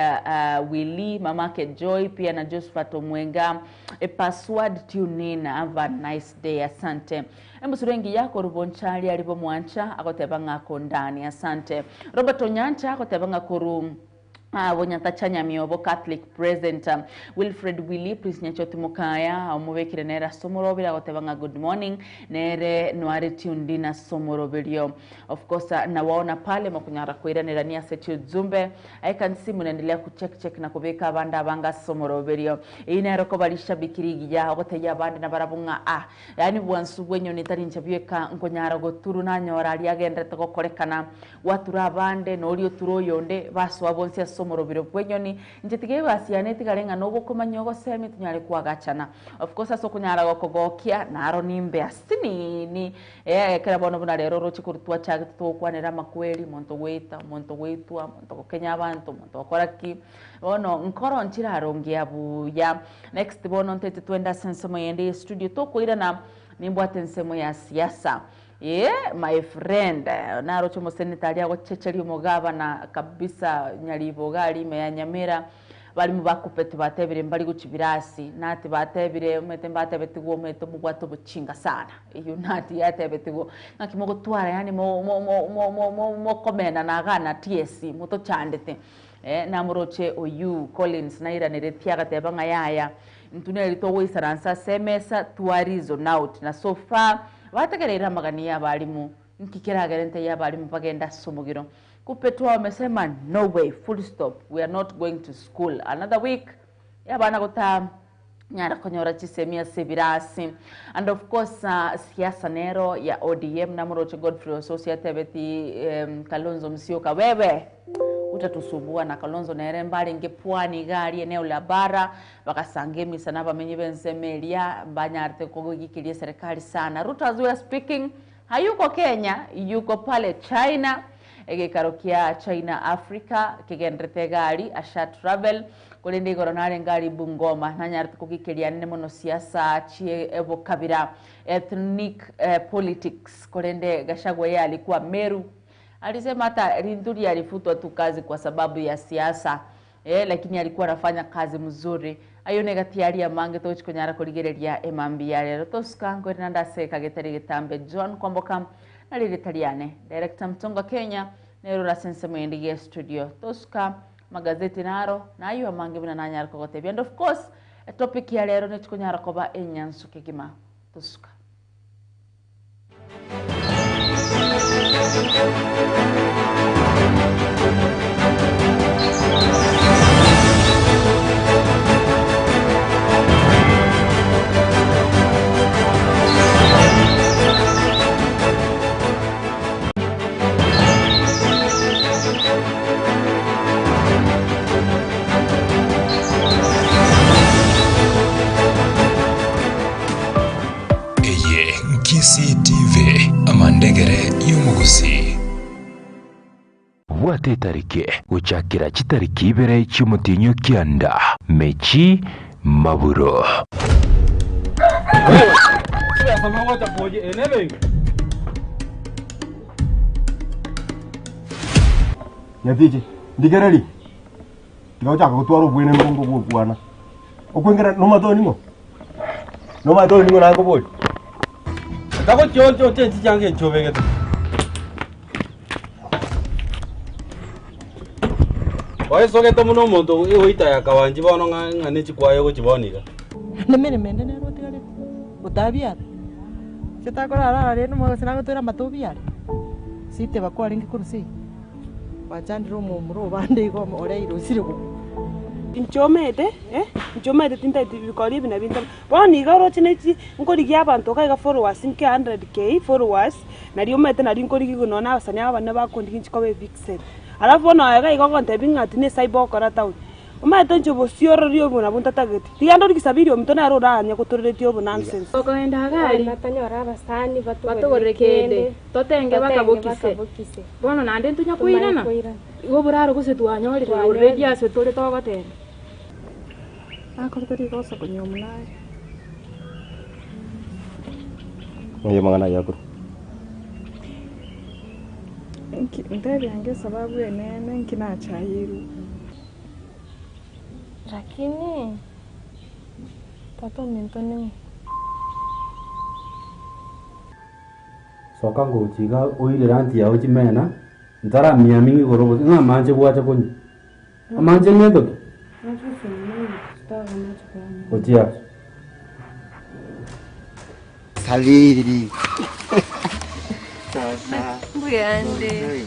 Willy, Mamake Joy, pia na Josephat Omwenga. A password tune in, have a nice day, asante. Embusurengi yako Rubonchari alipo mwancha akotebanga kondani, asante. Robert Onyancha akotebanga koru Wonyatachanya miobo Catholic President Wilfred Willy Prince Nyachoti Mukaya omubekire nera somorobira gotebanga good morning nere nware tuned na somorobilio. Of course na waona pale makunyara kuiranira ni asetio jumbe. I can see munaendelea kucheck check na kubeka abanda banga somorobilio inero ko balisha bikirigi ya goteya abandi na barabunga yani bwansu bwenyo nitari nchabyeka nkonyara goturu na nyora ali agendete gokorekana watura abande nori oturo yonde baswa bonsi somorobiro bwenyoni njetige basiane tigarenga nobo komanyogo semi tunyare kuagachana. Of course aso kunyara gokogokia naro nimbe asini ni kera bono buna rero rochi kurutwa chage tokwanera makweli monto gweta monto gwetwa monto kokenya abantu monto okoraki bono nkoro nchirarongia buya. Next bono ntete twenda sensemo yende studio tokoirana nimbwate nsemo ya siasa. Yeah, my friend naro chomo seneta alia gochecheri omugabana kabisa nyalibo gali meya Nyamira bali mubakupete batebire mbali guchibirasi nati batebire umete mbatebetigo umete mugwato buchinga sana iyo nati yatebetigo nakimogotwara yani mo mo mo mo mo mo mo komena nagana TSC muto chandete namuroche oyu Collins naira neretiaga tebanga yaya ntuneli togoisaransa semesa tuarizo out na so far bategerera magani y'abarimu nkikiragerente y'abarimu bagenda somogiro kupetwa wamesema no way, full stop, we are not going to school another week yabana gota nyara konyora chisemia sebirasi. And of course siasa nero ya ODM namuroche Godfrey Ososiate beti Kalonzo Musyoka wewe utatusumbua na Kalonzo nere mbali ngepwani gari eneo la bara bakasange misana bamenye bensemelia banyarte kogogikilie serikali sana. Ruto as we are speaking hayuko Kenya, yuko pale China egekarokia China Africa kigendrete gari asha travel kulindi goronare ngari Bungoma nanyarte kogikilia nene mono siasa chie evo kabira ethnic politics kulende Gachagua yeye alikuwa Meru. Alisema hata Linturi alifutwa tu kazi kwa sababu ya siasa lakini alikuwa anafanya kazi mzuri. Ayo negatiari ya mange tochikonyara kurigereria emambi rero tosuka ngwena seka getari getambe John Kwamboka na liritaliane director Mtonga Kenya nero la sense mwendige studio tosuka magazeti naro na ayo amange buna nanyara kogotebia. And of course a topic ya lero nechikonyara koba enyansu kegima tosuka. Eye Nkisi TV amandegere y'umugusi bwate tariki guchakira chitariki ibere cy'umutinyo kyanda mechi maburo. Nyatiji ndigereri tigochaka gutwara obwene mbungo bwokwana okwengera nomatoni ngo nakobori Tako choncho chenchi change chobegete. Oye sogete muno omonto oita yakawanji bono ng'ane chikwayo gochiboniga. Nemere mende nero tigare. Otabiara. Chetakora rero mo sinagotwera matubiare. Site bakwaringi kurusi. Wachandiro mumuro bande igo ore irusire ko. Nchomete nchomete tinta bikori bina binta bono iga oroche nechi nkorigia abanto kaiga followers nke 100k followers nari omete nari nkorigi nona abasani abane bakondigi nchikobe vixen alafu bono aiga igo kontebi ng'ati ne cyber okora town omete nchobo siororio bona buntatageti tiga ndori kisabiri omito naro oranya gotoreretie obo nonsense okoenda gari batanyora abasani batogorere kende totenge bakabokise bono nande ntunya kuirana igo buraro gose twanyorire already ase tore togotenda akorete rigoso kunyomnaye Oye mangana yakuru ndebyange sababu enene nkinachayiru lakini tata minto soka ngochiga oire ranti yao chimena ntara miami igoro ng'a manje gwacha konyu Amache metoto. Ochia. Saliri. Sasa. Mbuyande.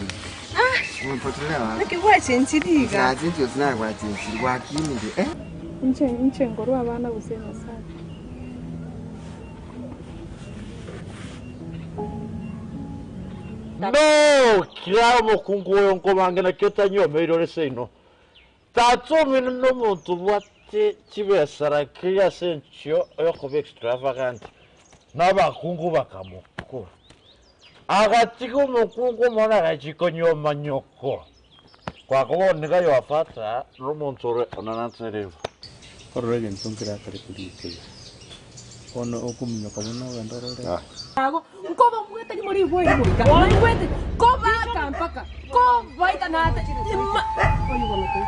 Ah. Umepotelea wapi? Nikikuwa chenchiriga. Na chenchi usina kwa chenchi kwa kimi eh? Nche ngorwa abana gusema sana. No, kiamo kungu nkomange na kyotanyo meirore seino. Tatso mino muntu bwate chibesara kiya senchio yokobe extravagant. N'abakungu bakamukura. Agatiko mukungu mona gachikonyo manyoko. Kwa kuboneka yoafata n'omuntu ore onanatserevo. Ororege ntunkira kare kuri. Ono okuminyoka muno wendorore. Ago nkoba mwete muri bwe mwika. Mwete koba kampaka. Koba itanata. Oyu bona ko.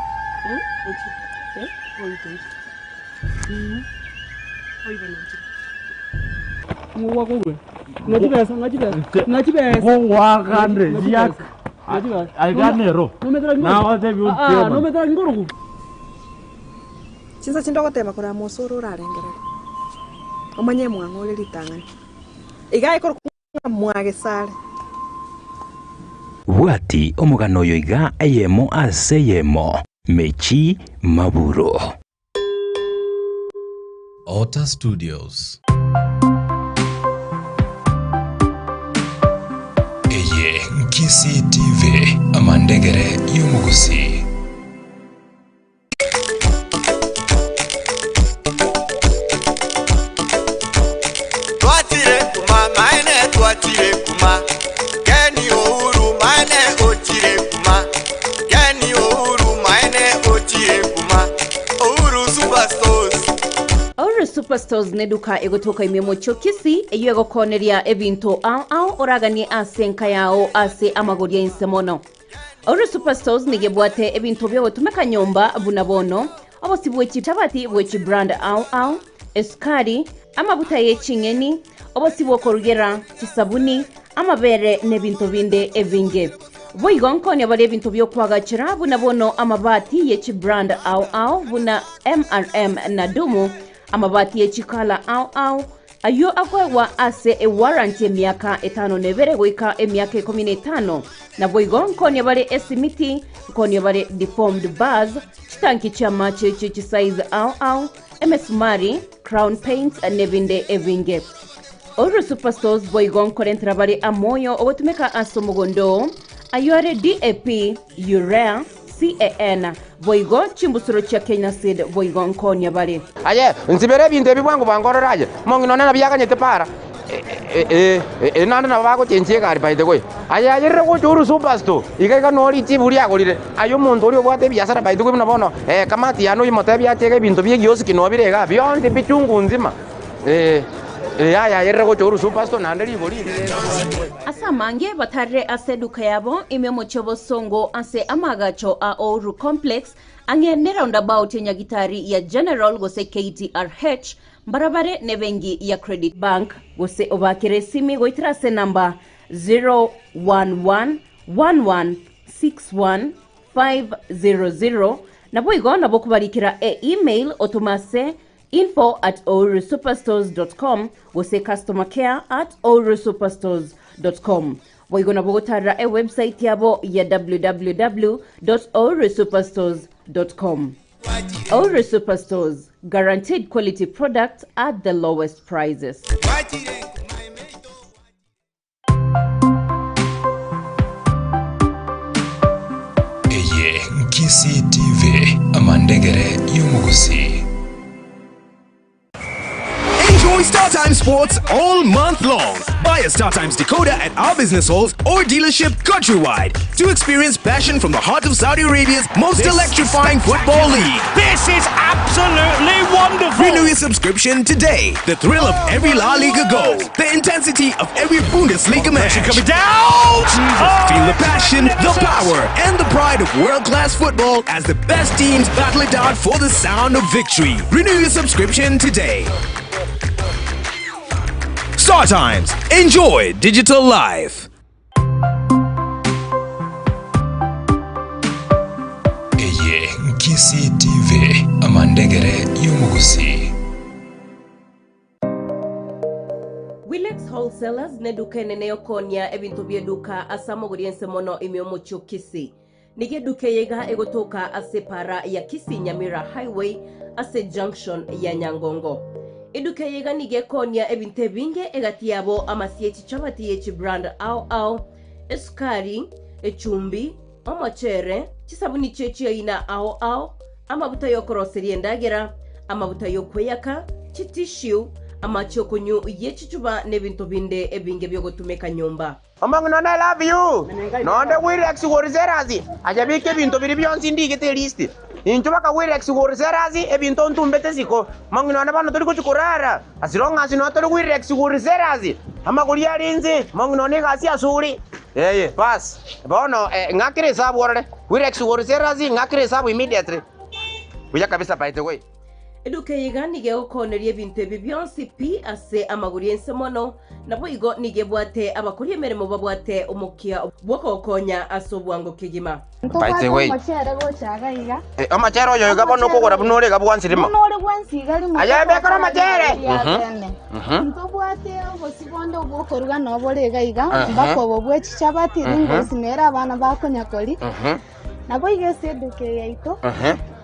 Ochi. Oyu to. Oyu bona. Ngwa kongwe. Ngachibesa ngachibesa. Ngachibesa. Ngwa kandre yak. Aiganero. Na wate bi Ah, no metra ngoro. Chinsa chindogoteba kora mosoro rarengerere. Omanye mwang'ole ritang'ani. Iga ikoro mwage sare. Bwati omugano oyo iga eyemo ase eyemo. Mechi Maburo. Otter Studios. Eye Nkisi TV amandegere y'omugusi. Twatire kuma maene twatire kuma Keni Uhuru maene otire kuma Keni Uhuru maene otire kuma Uhuru Superstores. Uhuru Superstores neduka egotoka imemo chokisi eyo egokoneria ebinto au au oraganie ase nka yao ase amagoria insemono. Uhuru Superstores nigebwate ebinto byogotumeka nyomba bunabono obosi bwechi tabati bwechi brand au au esukari amabuta yechingeni obosi bwokorugera chisabuni amabere nebinto binde ebinge. Boigo nkonya bale ebinto byokwagachira bunabono amabati yechi brand au au buna MRM na dumu amabati yechikala au au ayo akwewa ase e warranty emiaka 5 goika emiaka 15 na boigo nkonya bale esimiti nkonya bale deformed bars chitanki cha mache chichi size au au emesumari crown paint nebinde ebinge. Uhuru Superstores boigo nkorentra bale amoyo ogotumeka aso mugondo ayore DAP urea CAN boigo chimbusuro cha Kenya Seed boigo nkonya bale. Aye nsibere bintu ebibwangu bangorora aye mongino nana byakanyete para nana nabako chenche gari by the way aye ayere go Uhuru Superstore igaga nori chiburi agorire ayo omuntu ori obwate biasara by the way nabono kamati yano imote byachega bintu byegiosi kinobirega byonde bichungu nzima aya ayere go Uhuru Superstore nande libori. Asamange batare ase duka yabo imemo chobo songo ase amagacho a Uhuru Complex ange ne roundabout ya Nyagitari ya General gose KTRH barabare nebengi ya Credit Bank gose obakere simi goitira se namba 0111161 500 nabo igo nabo kubarikira e email otomase info@uhurusuperstores.com gose customer care @uhurusuperstores.com. Boigo nabo gotara e website yabo ya www.uhurusuperstores.com. Uhuru Superstores, guaranteed quality products at the lowest prices. Eye Nkisi TV amandegere y'omugusi. Enjoy StarTimes Sports all month long. Buy a StarTimes decoder at our business halls or dealership countrywide to experience passion from the heart of Saudi Arabia's most electrifying football league. This is absolutely wonderful! Renew your subscription today. The thrill of every La Liga goal, the intensity of every Bundesliga match. Coming down! Oh, Feel the passion, the power, and the pride of world-class football as the best teams battle it out for the sound of victory. Renew your subscription today. StarTimes. Enjoy digital life. Eye Kisii TV amandegere y'omugusi. Wilex Wholesalers neduka enene yokonia ebintu byeduka ase amagori ense mono ime omochie o Kisii. Nigo eduka eyeiga egotoka ase para ya Kisii Nyamira Highway ase junction ya Nyangongo. Eduka eyeiga nigo ekonia ebintu ebinge egati yabo amasi echichabati echibrand ao ao, esukari, echumbi, omochere, chisabuni chiechiaina ao ao, amabuta yokoroseria endagera, amabuta yokweyaka, chitishu, amachokonyu yechichuba n'ebintu binde ebinge byogotumeka nyumba. Omong nona I love you. Nonde Wilex Wholesalers. Ajabike ebintu biri byonsi ndigete list. Incho baka Wilex Wholesalers ebintu ntumbete siko. Mong nona bano turi kuchikurara. As long as no turi Wilex Wholesalers. Amaguri arinze mong nona gasi asuri. Eh pass. Bono ngakire hesabu orore. Wilex Wholesalers ngakire hesabu immediately. Buya kabisa by the way. Eduka eyeiga nigo egokoneria ebintu ebi byonsi pi ase amagori ense mono, nabo igo nigo ebwate abakori emeremo babwate omokia bwokogokonya ase obwango kegima. By the way. Omochere oyo iga bono okogora buna ore iga bwansirimo. Buna ore bwansi iga rimo. Aye bekora omochere. Ntobwate obosi bonde obwokoruga nobore iga iga mpaka obo bwe chichabati ringosi nera abana bakonyakori. Nabo iga ase eduka yaito.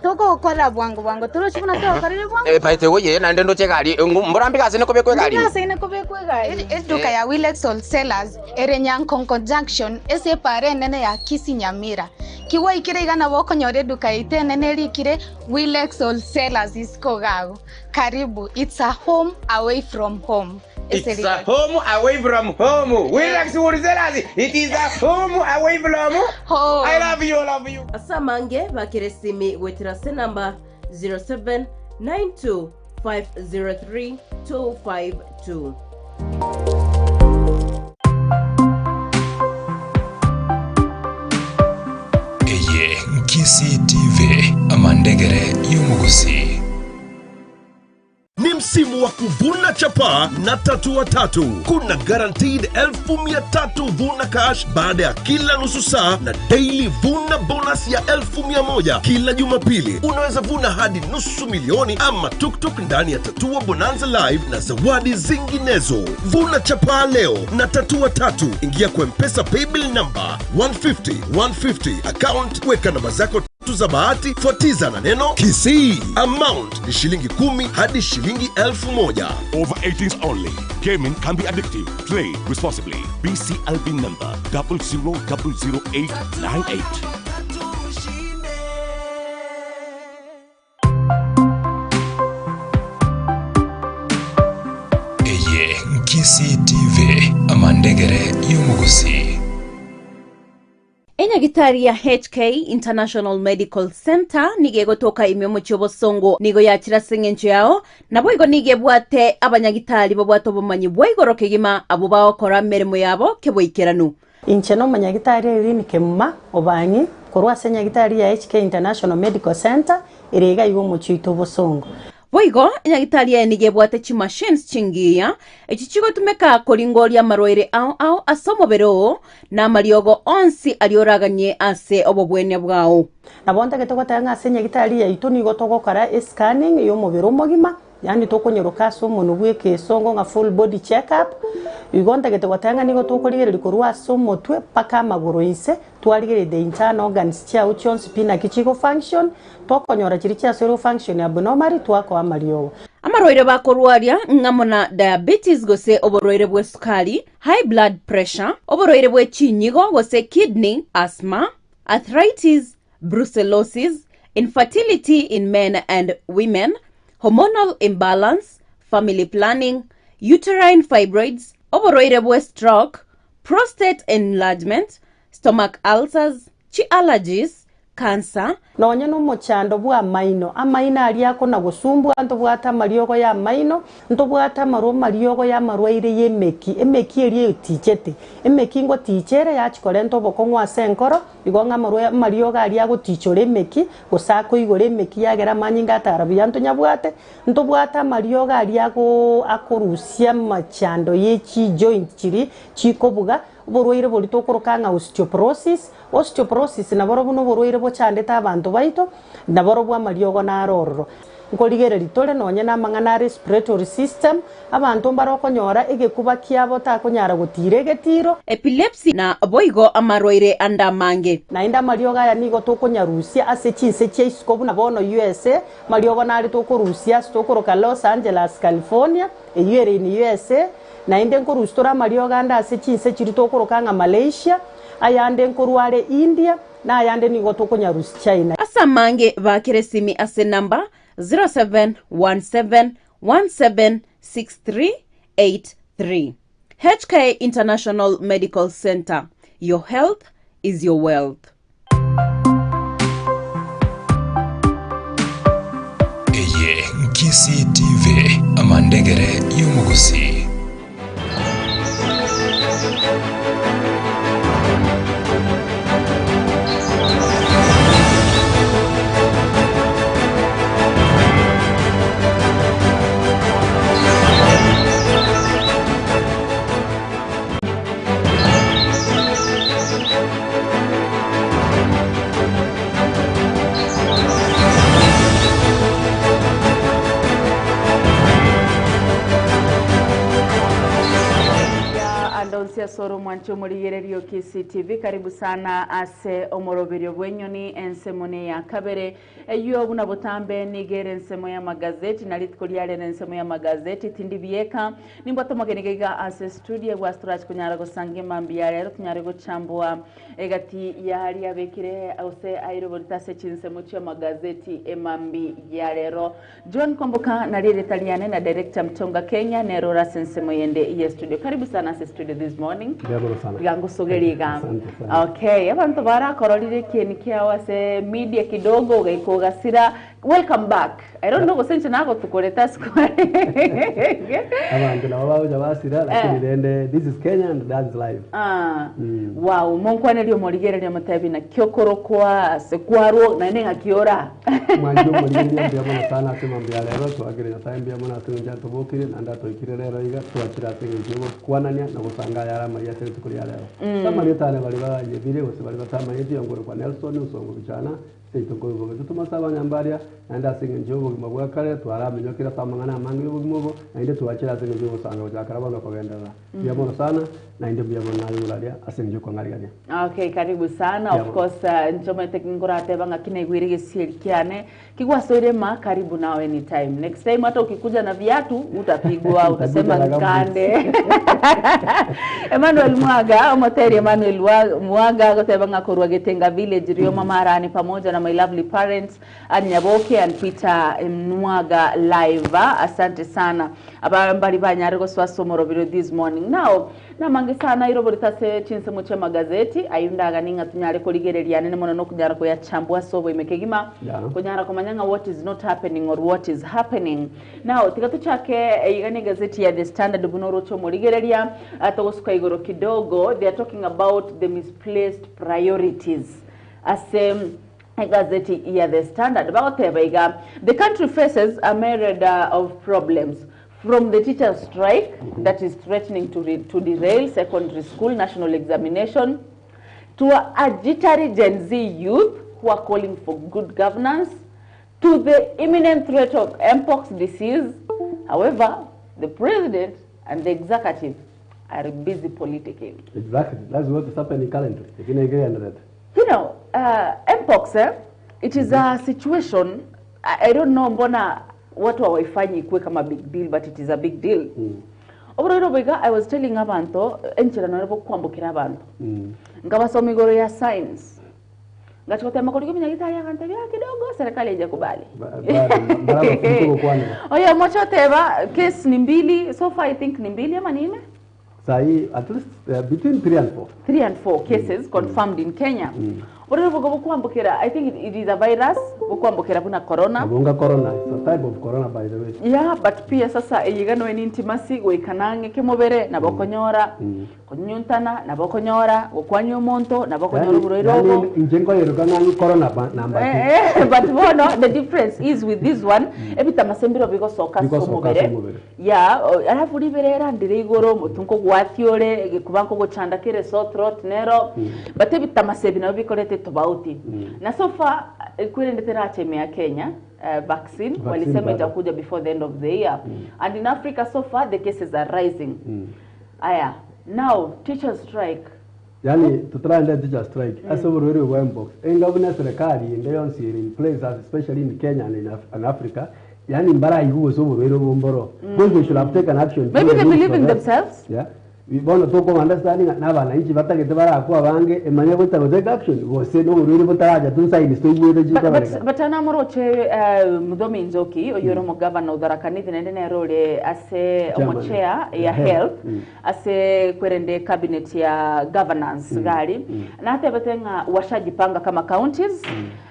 Togokora bwango bwango turochibona tokorire bwango. By the way nande ndoche gari mburambi ase niko bekwe gari. Ase niko bekwe gari. Eduka ya Wilex Wholesalers ere Nyankonko Junction ese pare nene ya Kisii Nyamira. Kiwa ikire igana bokonyore eduka ite nene rikire Wilex Wholesalers isiko gago. Karibu, it's a home away from home. It's a home away from home. Wilex Wholesalers, it is a home away from home. I love you, I love you. Asamange bakiresimi wetira se number 0792503252. Eye Kisii TV amandegere y'omugusi. Ni msimu wa kuvuna chapaa na tatua tatu. Kuna guaranteed 300,000 vuna cash baada ya kila nusu saa na daily vuna bonus ya 1,100 kila Jumapili. Unaweza vuna hadi 500,000 ama tuktuk ndani ya Tatua Bonanza Live na zawadi zinginezo. Vuna chapaa leo na tatua tatu. Ingia kwa M-Pesa paybill number 150 150 account, weka namba zako za bahati, fuatiza na neno Kisii. Amount ni shilingi 10 hadi shilingi 1,000. Over 18s only. Gaming can be addictive. Play responsibly. BCLB number 0000898. Eye Kisii TV amandegere y'omugusi. Enyagitari ya HK International Medical Center nige gotoka ime omochie obosongo nigo yakira seng'encho yao nabo igo nige bwate abanyagitari babwate obomanyi bwa igoro kegima abo bagokora emeremo yabo keboikeranu. Inche no omonyagitari Irene Kemuma obangi korwa ase enyagitari ya HK International Medical Center ere iga igo omochie oito obosongo. Boigo enyagitari eye nigo ebwate chimachines chingiya echi chigotumeka koringoria amarwaire ao ao ase omobere oo na amariogo onsi arioraganie ase obobwene bwao. Nabo ntagete goteba ng'a ase enyagitari yaito nigo togokora escanning ya omobere omogima, yani tokonyoroka ase omonwe bwa ekesongo ng'a full body check up. Igo ntagete goteba ng'a nigo tokorigereria korwa ase omotwe mpaka amagoro inse, twarigereria the internal organs chiao chionsi pi naki chigo function, tokonyora chiri chiasero function abnormal twakoa amariogo. Amarwaire bakorwaria ng'amo na diabetes gose oborwaire bwa sukari, high blood pressure, oborwaire bwa chinyigo gose kidney, asthma, arthritis, brucellosis, infertility in men and women, hormonal imbalance, family planning, uterine fibroids, oborwaire bwa stroke, prostate enlargement, stomach ulcers, chi allergies, cancer. Nonya no mochando bwa maino, amaino ariako na gosumbwa ntobwata amariogo ya maino, ntobwata amarwa mariogo ya marwaire yemeki, emeki eri etichete, emeki ngo tichere yachikore ntobokong'wa ase enkoro, igo ng'a amarwa mariogo aria agotichora emeki, gose akoigora emeki yagera amanyinga atara buya ntonyabwate, ntobwata amariogo aria akorusia amachando ye chijoint chiri chikobuga. Oborwaire bori tokoroka ng'a osteoporosis. Osteoporosis naboro buno oborwaire bochandete abanto baito naboro bwa amariogo naro ororo. Nkorigereri tore nonye na amang'ana respiratory system abanto mbarokonyora egekuba kiabo takonyara gotira egetiro epilepsy na boigo amarwaire andamange. Naende amariogo aya nigo tokonyarusia ase chinse chia isiko buna bono USA mariogo nare tokorusia ase tokoroka Los Angeles California eywo ere in USA. Naende nkorusia tore amariogo ande ase chinse chiri tokoroka ng'a Malaysia ayande nkorware India na ayande nigo tokonyarusia China. Asamange bakere simi ase namba 0717176383. HK International Medical Center. Your health is your wealth. Eye Nkisi TV amandegere y'omugusi. Soro mwancho murigererio Kisii TV karibu sana ase omoroberio bwenyoni ensemone ya kabere eyo buna botambe nigere ensemo ya magazeti na litiko lyale ensemo ya magazeti tindi bieka nimbwa tomagenigega ase studio gwa storage kunyara gosange mambi ya lero kunyara gochambua egati ya hali abekire ause airo bolitase chinsemo cha magazeti emambi ya lero. John Komboka na lile taliane na director Mtonga Kenya nerora sensemo yende ye studio. Karibu sana ase studio this morning. Gangusogeriga. Okay, abantu barakororire kintu kiawa se media kidogo gaikogasira. Welcome back. I don't know gosenche nako tukoreta square. Abantu nabo baje basira lakini then this is Kenya and that's life. Wow, monkwane lyo morigerere mutabi na kyokorokwa sekwaro na nenga kiora. Mwanjo morigerere mbya sana sema mbya lero twagire na mbya mona tunja tobokire na ndatoikire lero iga twakira tengejo kwanania na gusanga yara maria tere tukuri ya lero. Sama letane bali baje bire bose bali batama yetu yangore kwa Nelson usongo bichana seitokoyo tumasaba nyambaria nanda singe njobo mabwa kale twaramenyokira samangana mangi obumobo nainde tuwachira singe njobo sanga ojakara bano kogendera bya sana nainde bya bona yulalia asinge kwa ngaligania. Okay, karibu sana. Of course njoma tekingora tebanga kine gwirige sielikiane kigwasoire ma karibu nawe anytime. Next time hata ukikuja na viatu utapigwa utasema nkande. Emmanuel Mwaga omoteri Emmanuel Mwaga gotebanga korwa Getenga village Rio Mamarani pamoja na my lovely parents Anyaboke and Peter Mwaga live. Asante sana abambali banyarego swasomoro biro this morning. Now namange sana iroboritase chinsemo cha magazeti ayundaga ninga tunyare koligereria nene mono no kunyara ko yachambwa sobo imekegima kunyara komanyanga what is not happening or what is happening. Now tikatu chake igane gazeti ya The Standard bunoro moligereria atogosuka igoro kidogo. They are talking about the misplaced priorities as gazeti ya The Standard. The country faces a myriad of problems, from the teacher strike that is threatening to derail secondary school national examination, to a jittery Gen Z youth who are calling for good governance, to the imminent threat of mpox disease. However, the president and the executive are busy politicking. Exactly, that's what is happening currently. You know, mpox, it is a situation, I don't know mbona watu hawaifanyi ikuwe kama big deal, but it is a big deal. Obro I was telling abantu, enchira narebo kwambukira abantu. Ngabasoma igoro ya science. Ngachotema kuri minyagitari akantebia kidogo serikali haijakubali. Oya mochoteba case ni mbili, so far I think ni mbili ama ni nne? Sahi at least between 3 and 4. 3 and 4 cases confirmed in Kenya. Boro bukwambukira, I think it is a virus bukwambukira buna corona. Bunga corona, it's a type of corona by the way. Yeah, but pia sasa eyigano ni intimacy goikanange kemobere nabokonyora kunyuntana nabokonyora gokwanya omonto nabokonyora buroirogo. Injengo yerukana ni corona number 2. But bono the difference is with this one ebitamasembiro bigosoka somobere. Yeah, alafu liberera ndire igoro mutunko gwathiore gikubanko gochanda kere sore throat nero. But ebitamasebi nabo bikorete tofauti. Na so far kwirendetera chemea Kenya vaccine walisema itakuja before the end of the year. And in Africa so far the cases are rising. Aya, now teachers strike. Yani tutaenda teacher strike. Asa burwere wa mpox. Engabuna serikali ndio in place especially in Kenya and in Africa. Yani mbara iguo so burwere bomboro. They should have taken action. Maybe they believe in themselves. Yeah. Bono toko understanding na bananchi batagete barakwa bange emanya gotaka take action gose no burwere butaraja tusaini stoigwete jiko. But anamoroche Muthomi Njoki oyoro mo governor Tharaka Nithi nende nerore ase omochea ya health ase kwerende cabinet ya governance gari na atebetenga washajipanga kama counties.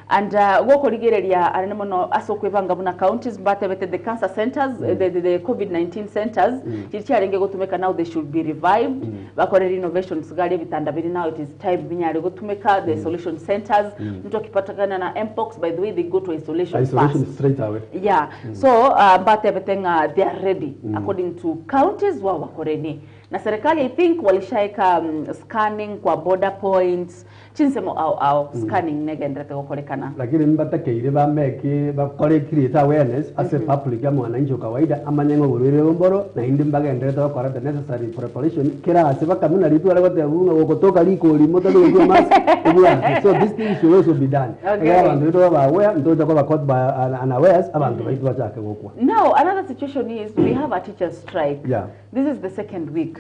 And goko ligereria arene mono aso kwebanga buna counties batebete the cancer centers, the COVID-19 centers chichiarenge gotumeka now they should be revived. Bakore renovations gari bitanda biri now it is time binyare gotumeka the solution centers. Mtu akipatikana na mpox by the way they go to isolation fast. Straight away. Yeah. So batebetenga they are ready according to counties wa wakoreni. Na serikali I think walishaika scanning kwa border points chinsemo au scanning negendrete gokorekana. Lakini mbatakeire ba meki ba kore create awareness as a public ya mwananchi kawaida amanyengo burwire bomboro na indi mbagendrete bakora the necessary preparation kira ase bakamuna ritu ale gote gotoka liko limoto no mask. So this thing should also be done. Okay. Abantu ba aware ndoja kwa caught by unawares abantu baitwa chake gokwa. Now another situation is we have a teacher strike. Yeah. This is the second week.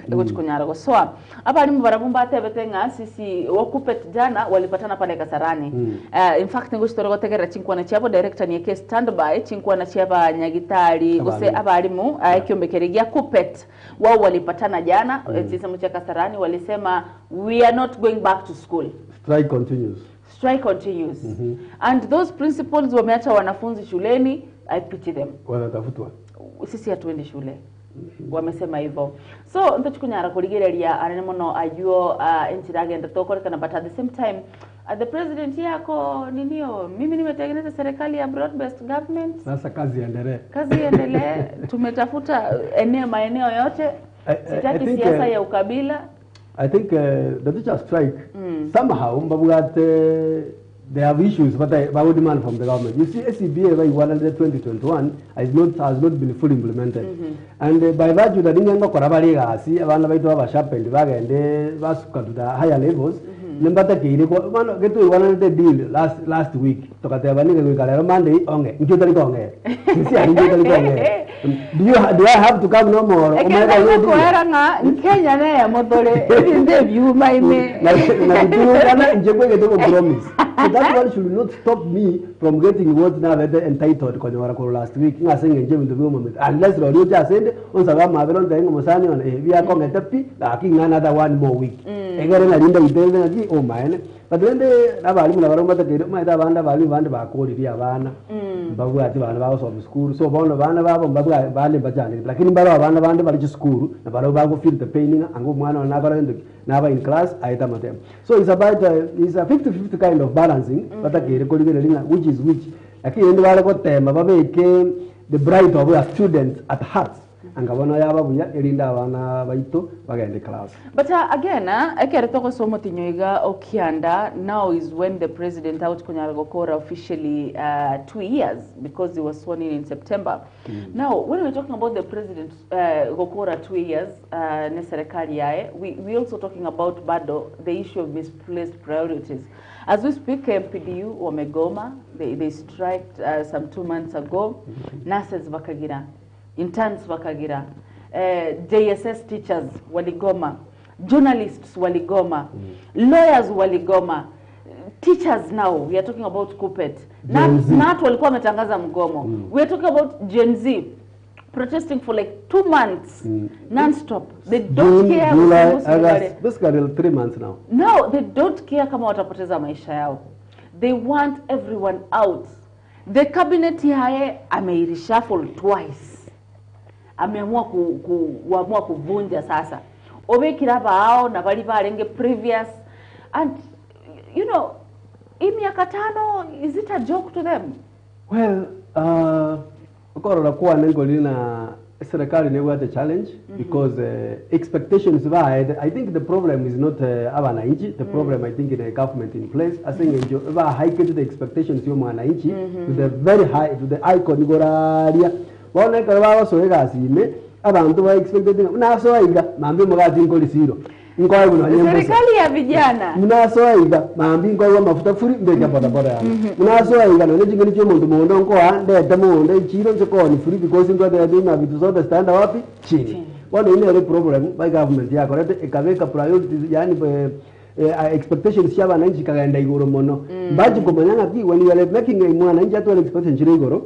So abalimu barabumba atebetenga sisi wakupet jana walipatana pale Kasarani. In fact ngoshitoro gotegera chinkwana chiabo director ni ke standby chinkwana chiaba Nyagitari gose abalimu kiombekeregia kupet wao walipatana jana sisi cha Kasarani walisema we are not going back to school. Strike continues. Strike continues. And those principals wameacha wanafunzi shuleni. I pity them. Wanatafutwa. Sisi hatuendi shule. Wamesema hivyo. So ntochikunyara kuligereria anene mono ayuo enchiragenda tokorekana but at the same time the president yako ninio mimi nimetengeneza serikali ya broad based government. Sasa kazi iendelee. Kazi iendelee. Tumetafuta eneo maeneo yote. Sitaki siasa ya ukabila. I think the teacher strike somehow mbabugate they have issues but I would demand from the government. You see, SCBA by 2021 has not been fully implemented. And by virtue that inyango korabariga asi abana baitu abasharpened bagende basuka to the higher levels. Nembata kiire ko mano getu iwanande deal last week tokateba ni gikalero Monday onge njo tali konge. Sisi ari njo tali konge. Do I have to come no more? Ekeza ko nga Kenya na ya modole inde byuma ime. Na na nje kwege to promise. So that one should not stop me from getting what now that entitled konyora ko last week ngasinge nje bintu byuma unless lori just send unsaba mabelo ndengo musani on bia konge tapi lakini another one more week. Egere na linda itende ngi o maene but then abalimu na baromba takiro maita banda bali bande bakoriria abana mbabwa ati bana bawo so school so bono bana babo mbabwa bande bajani lakini mbaro abana bande bali school na baro bago feel the pain ango mwana na baro ndo na ba in class aita matem so it's about it's a 50-50 kind of balancing batakire koligere linga which is which lakini ndo bale ko tema babeke the bright of our students at heart angabona yababuya erinda abana baito bagende class. But again ekere toko somo tinyoiga okianda now is when the president out kunyara gokora officially 2 years because he was sworn in September. Now when we're talking about the president gokora 2 years ne serikali yae we also talking about bado the issue of misplaced priorities. As we speak, MPDU wamegoma, they striked some 2 months ago. Nurses bakagira, interns wakagira, JSS teachers waligoma, journalists waligoma, lawyers waligoma, teachers now, we are talking about KUPPET. Not walikuwa wametangaza mgomo. We are talking about Gen Z protesting for like 2 months non-stop. They don't care. July, August, basically 3 months now. No, they don't care kama watapoteza maisha yao. They want everyone out. The cabinet yaye ameireshuffle twice. Ameamua kuamua kuvunja sasa. Obekira bao na bali balenge previous, and you know, imiaka tano, is it a joke to them? Well, ukorora kuwa nengolina serikali ni the challenge because expectations were, I think the problem is not abananchi, the problem I think is the government in place. I think high the expectations yo mwananchi to the very high, to the icon goraria. Bona karwa soega asime abantu ba expected nasoiga mambi mugati ngoli zero. Ngoyo buno serikali ya vijana munasoiga mambi ngoyo mafuta furi mbeka boda boda ya munasoiga no njingini cyo muntu mundo nkoa ndete mundo chiro nko ni free because ndo ndete na vitu zote stand wapi chini. Wano ile problem by government yako rete ikaweka priorities, yani expectations ya wananchi kagenda igoro mono mbaji kumanyana ki when you are making a mwananchi atu expectations chiri igoro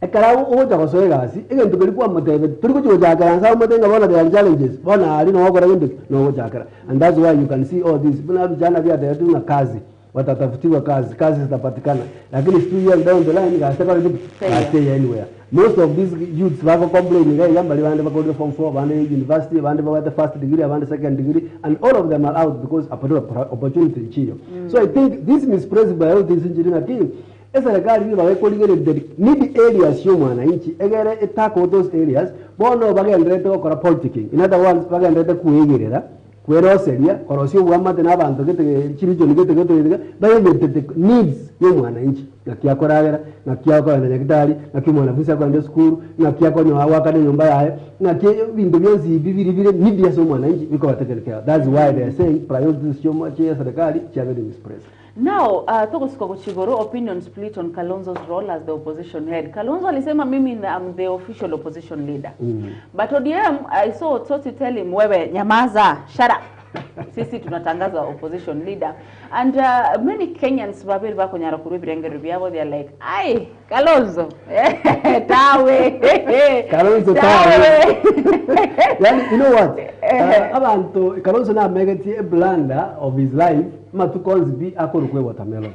ekara oja gosoega asi egento kiri kwa motebe turi kujojakara nsa motenga bona the challenges bona ali no gora bintu no gojakara, and that's why you can see all this buna vijana vya tatu na kazi watatafutiwa kazi, kazi zitapatikana, lakini 2 years down the line gaseka bintu stay anywhere. Most of these youths wako complaining hey yamba bande bako form 4 bande university bande bako first degree bande second degree, and all of them are out because opportunity chiyo. So I think this misplaced priorities engineering again eserikali ni bawekoligere the need areas yo mwananchi egere etako those areas bono bagenderete gokora politicking, in other words bagenderete kuegerera kweroseria korosio bwamate n'abantu gete chirijo gete gete bagenderete the needs yo mwananchi nakiakoragera nakiakora na nyagitari nakimwana vusa kwenda school nakiakonyo awaka ne nyumba yaye nakie bintu byonsi bibiri bire need ya mwananchi biko batekelekea. That's why they are saying priorities yo mwananchi serikali chabere misplaced. Now, Togo Kuchigoro, opinion split on Kalonzo's role as the opposition head. Kalonzo alisema mimi I'm the official opposition leader. But ODM, I saw Toti tell him, wewe, nyamaza, shut up. Sisi tunatangaza opposition leader. And many Kenyans, babiri bako nyarakuru birengero byabo, they are like, ai, Kalonzo, tawe. Kalonzo tawe. Yani, you know what? Abantu, Kalonzo na megeti a blunder of his life, matukonzi bi akorukwe watermelon.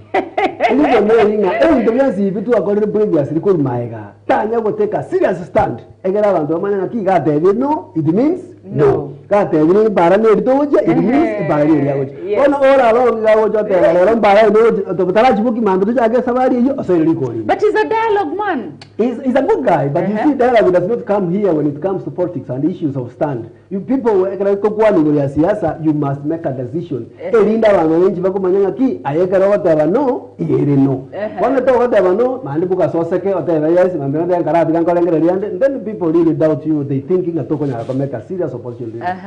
Ilivyo meringa, ebintu byansi bitu akorere previous rikuri maega. Tanya go take a serious stand. Egera abantu bamanya ki gatebe no, it means no. Gatebe ni bara ni ritoje, it means bara ni ritoje. Ona ora along gawojo tera lero bara ni to tarajibu ki mandu jage sabari hiyo osiri rikori. But he's a dialogue man. He's a good guy, but you see dialogue does not come here when it comes to politics and issues of stand. You people kwa ni ya siasa, you must make a decision. Erinda wananchi bakumanya ki ayekera oteba no, iyere no. Wana to oteba no, mandi buka soseke oteba yes, mandi ngara bikankolengereria, then people really doubt you. They thinking atoko nyaka make a serious opposition leader.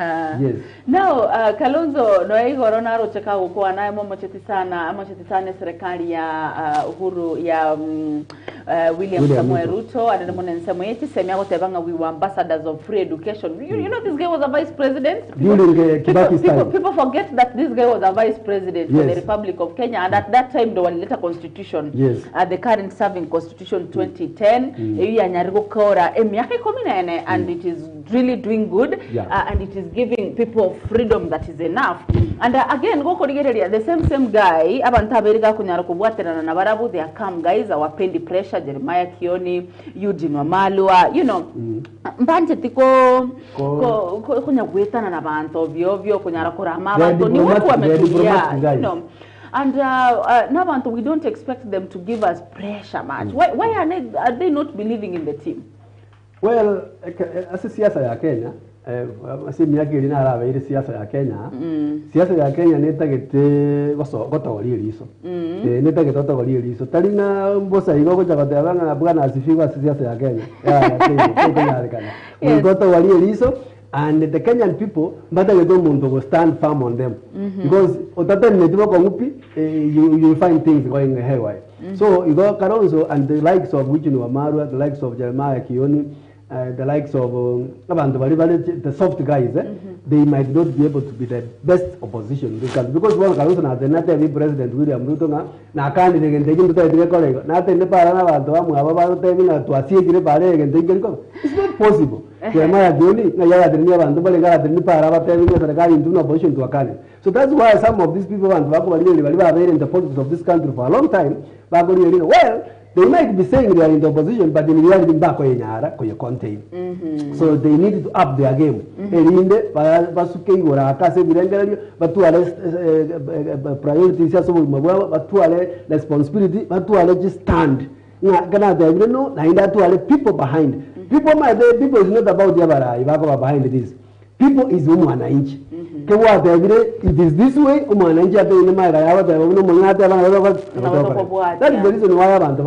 Yes. Now, Kalonzo noe naro cheka uko naye momocheti sana serikali ya Uhuru ya William Samoei Ruto and the Semia Tebanga, we were ambassadors of free education. You know this guy was a vice president. People forget that this guy was a vice president for the Republic of Kenya, and at that time they were later constitution. Yes. The current serving constitution 2010. And it is really doing good. And it is giving people freedom that is enough. And again, the same guy, they are calm guys, our pendi pressure, Jeremiah Kioni, Eugene Wamalwa, you know, mbanje tiko kunya gwetana na bantu ovyo ovyo kunyara kurama abantu ni watu wametulia, you know. And nabantu, we don't expect them to give us pressure much. Why are they not believing in the team? Well, as siasa ya Kenya, asi miaka iri narabe iri siasa ya Kenya. Siasa ya Kenya nitagete gotogoria riso. Nitagete gotogoria riso. Tari na mbosa igo gochagate abana bwana asifiwa siasa ya Kenya. Ya Kenya. We gotogoria riso, and the Kenyan people batagete omuntu go stand firm on them. Because otatene tibo ngupi, you will find things going haywire. So you go Kalonzo and the likes of Eugene Wamalwa, the likes of Jeremiah Kioni, the likes of abantu bali bali the soft guys, they might not be able to be the best opposition in this country because one Kalonzo na the President William Ruto na na kandi ngende kintu taitire kolego na tende para na bantu bamwe aba batebi na twasiegire pare ngende ngende. It's not possible. Jeremiah Joni na yaya tenia bantu bale ngara teni para batebi na serikali ndu na opposition tuakane. So that's why some of these people bantu bako bali bali ba in the politics of this country for a long time bako well, they might be saying they are in the opposition, but in reality mbako yenyara koye contain. So they need to up their game. Erinde basuke igora akase birengererio batuale priorities yaso mabwa batuale responsibility batuale just stand. Na kana they no na inda tuale people behind. People my the people is not about yabara ibako behind this. People is umwananchi. Kewa devire it is this way umwananchi ate ine maga yawa devire no mwana ate. That is the reason why abantu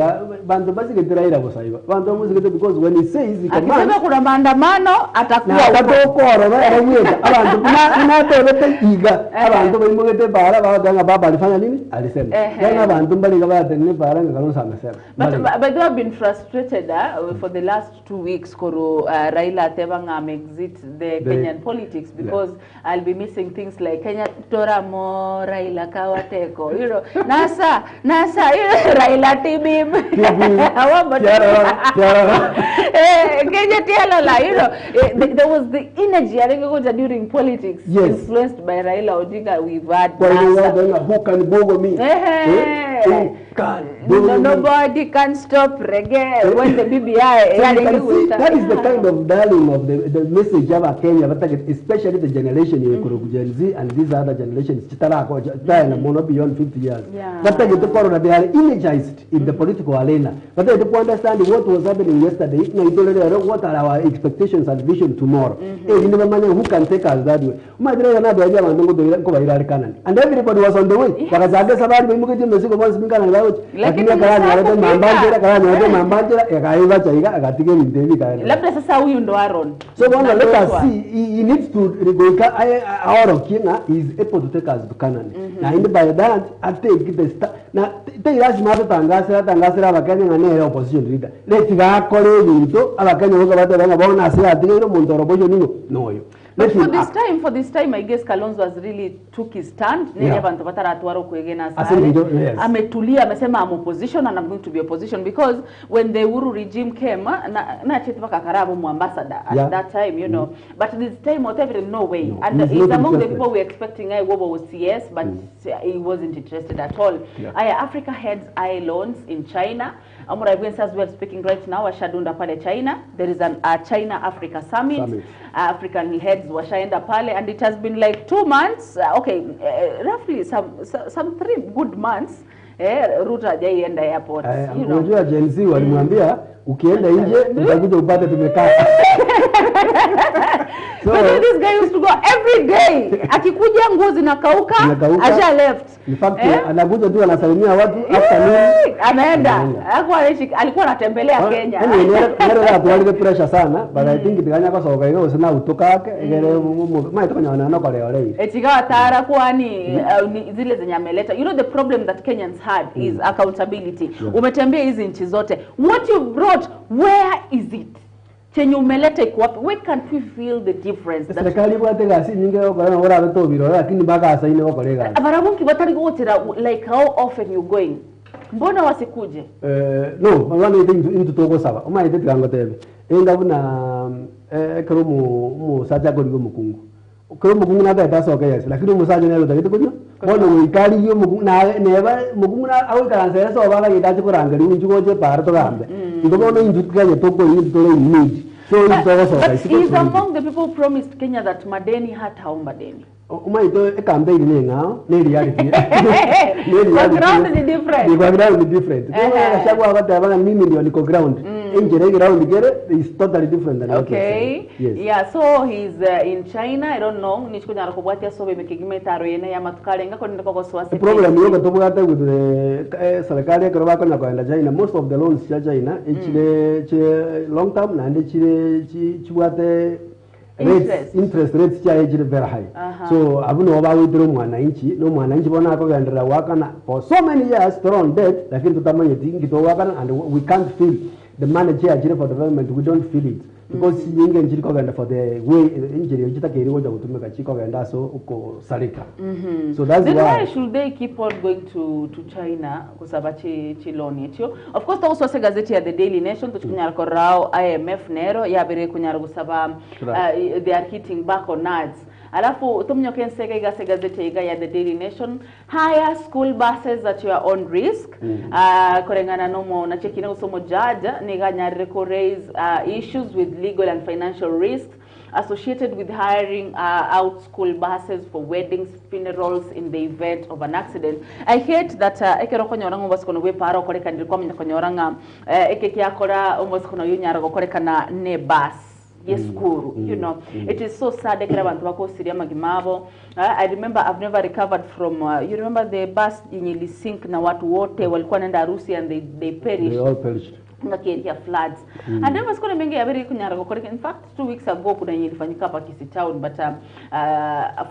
bantu basiketera ira bosaiba. Bantu musikete because when he says he commands. Akisema kuna maandamano atakuwa atakokoro ba mwenda abantu na tebete iga abantu baimugete bara ba baba alifanya nini alisema. Yana abantu mbali ba tenne bara Kalonzo amesema. But they have been frustrated for the last 2 weeks koro Raila atebanga exit the Kenyan politics because I'll be missing things like Kenya Tora mo Raila Kawateko, you know, NASA you know, Raila Tibim Kenya Tialala, you know, there was the energy I think during politics, influenced by Raila Odinga. We've had NASA. Who can boggle me? No, nobody can stop reggae when the BBI. So you can see, that is the kind of darling of the message of Kenya, but especially the generation in Gen Z and these other generations, beyond 50 years. But they are energized in the political arena. But they don't understand what was happening yesterday. What are our expectations and vision tomorrow? Who can take us that way? And everybody was on the way. Labda sasa huyu ndo Aaron. So bwana, let us see. He needs to go Aaron Kina is able to take us to Canaan. Na in by that I take the na te lazima atangasira abakenya na ne opposition leader. Let gakore bintu abakenya boka batanga bona asira atigiro muntu opposition nino noyo. But for this time, I guess Kalonzo has really took his stand. Ametulia, amesema I'm opposition and I'm going to be opposition because when the Uhuru regime came, na karabu ambassador at that time, you know. But this time, whatever, no way. No, and he's among the people we were expecting. I was CS, but he wasn't interested at all. Yeah. Africa heads eye loans in China. Amura as we are speaking right now, Ashadunda pale China. There is a China Africa summit. African heads washaenda pale, and it has been like 2 months, roughly some 3 good months. Ruto hajaienda airport. You know. Unajua Gen Z walimwambia ukienda nje utakuja upate tumekaa. So, but this guy used to go every day. Akikuja nguo zinakauka, asha left. In fact, anakuja tu anasalimia watu afternoon. Anaenda. Alikuwa anatembelea Kenya. Nero atualike pressure sana, but I think tiganya kwa soka hiyo usina utoka yake, egere maito kanya na kole ole. Etigawa tara kwani zile zenye ameleta. You know the problem that Kenyans had is accountability. Umetembea hizi nchi zote. What you brought, where is it? Chenye umeleta iko wapi? Where can't we feel the difference? Serikali bwate gasi nyingi okora na ora beto biro lakini baka saine okorega. Abaramunki batari gotira like how often you going? Mbona wasikuje? No, bana into togo saba. Uma ite tigango tebe. Enga buna kero mu saja gori mukungu. Kero mukungu na beta soka yes, lakini musaja nelo tagete kujo. Bono wikali yo mukungu na neba mukungu na awu karanse so baba gidachi kurangari unjugo je par to gambe. Ngono injutka ye toko into need. So but he's among the people who promised Kenya that madeni hataomba deni. Umaito campaign ni ngao ni reality. Kwa ground ni different. Kwa ground ni different. Kwa sababu mimi ndio niko ground. Nje ground gere is totally different than okay. Yes. Yeah, so he's in China. I don't know. Nichikunya rakobwatia sobe mekigime taro yene ya matukalenga ko ndiko koswasi. The problem yoga tobwate with the serikali ko bako na kwenda China, most of the loans cha China ichile long term na ndichile chibwate rates, interest rates cha age very high. So abuno oba witro mwananchi no mwananchi bona akogendera wakana for so many years thrown debt lakini tutamanye tingi to wakana and we can't feel the money cha for development, we don't feel it. Because nyinge njiri kogenda for the way injury ojitakiri goja gutumika chikogenda so uko sarika. So that's then why should they keep on going to China kusaba chi loan etio? Of course togosose gazeti ya The Daily Nation tuchikunyara korao IMF nero yabere kunyara gusaba they are hitting back on ads. Alafu tumnyoke nseka igase gazeti iga ya The Daily Nation, hire school buses at your own risk. Korengana nomo na chekine usomo jaja niganyarire ko raise issues with legal and financial risks associated with hiring out school buses for weddings, funerals in the event of an accident. I hate that ekero konyora ngo basikono we paro korekana kwa menya konyora nga eke kyakora ombosikono yunyara gokorekana ne bus yeskuru. You know, it is so sad ekera abantu bakosiria magimabo. I remember I've never recovered from you remember the bus yenye sink na watu wote walikuwa nenda harusi and they perished. They all perished. Ngakiria floods. And then was mengi yabiri kunyara gokoreka. In fact 2 weeks ago kuna yenye ilifanyika hapa Kisii town, but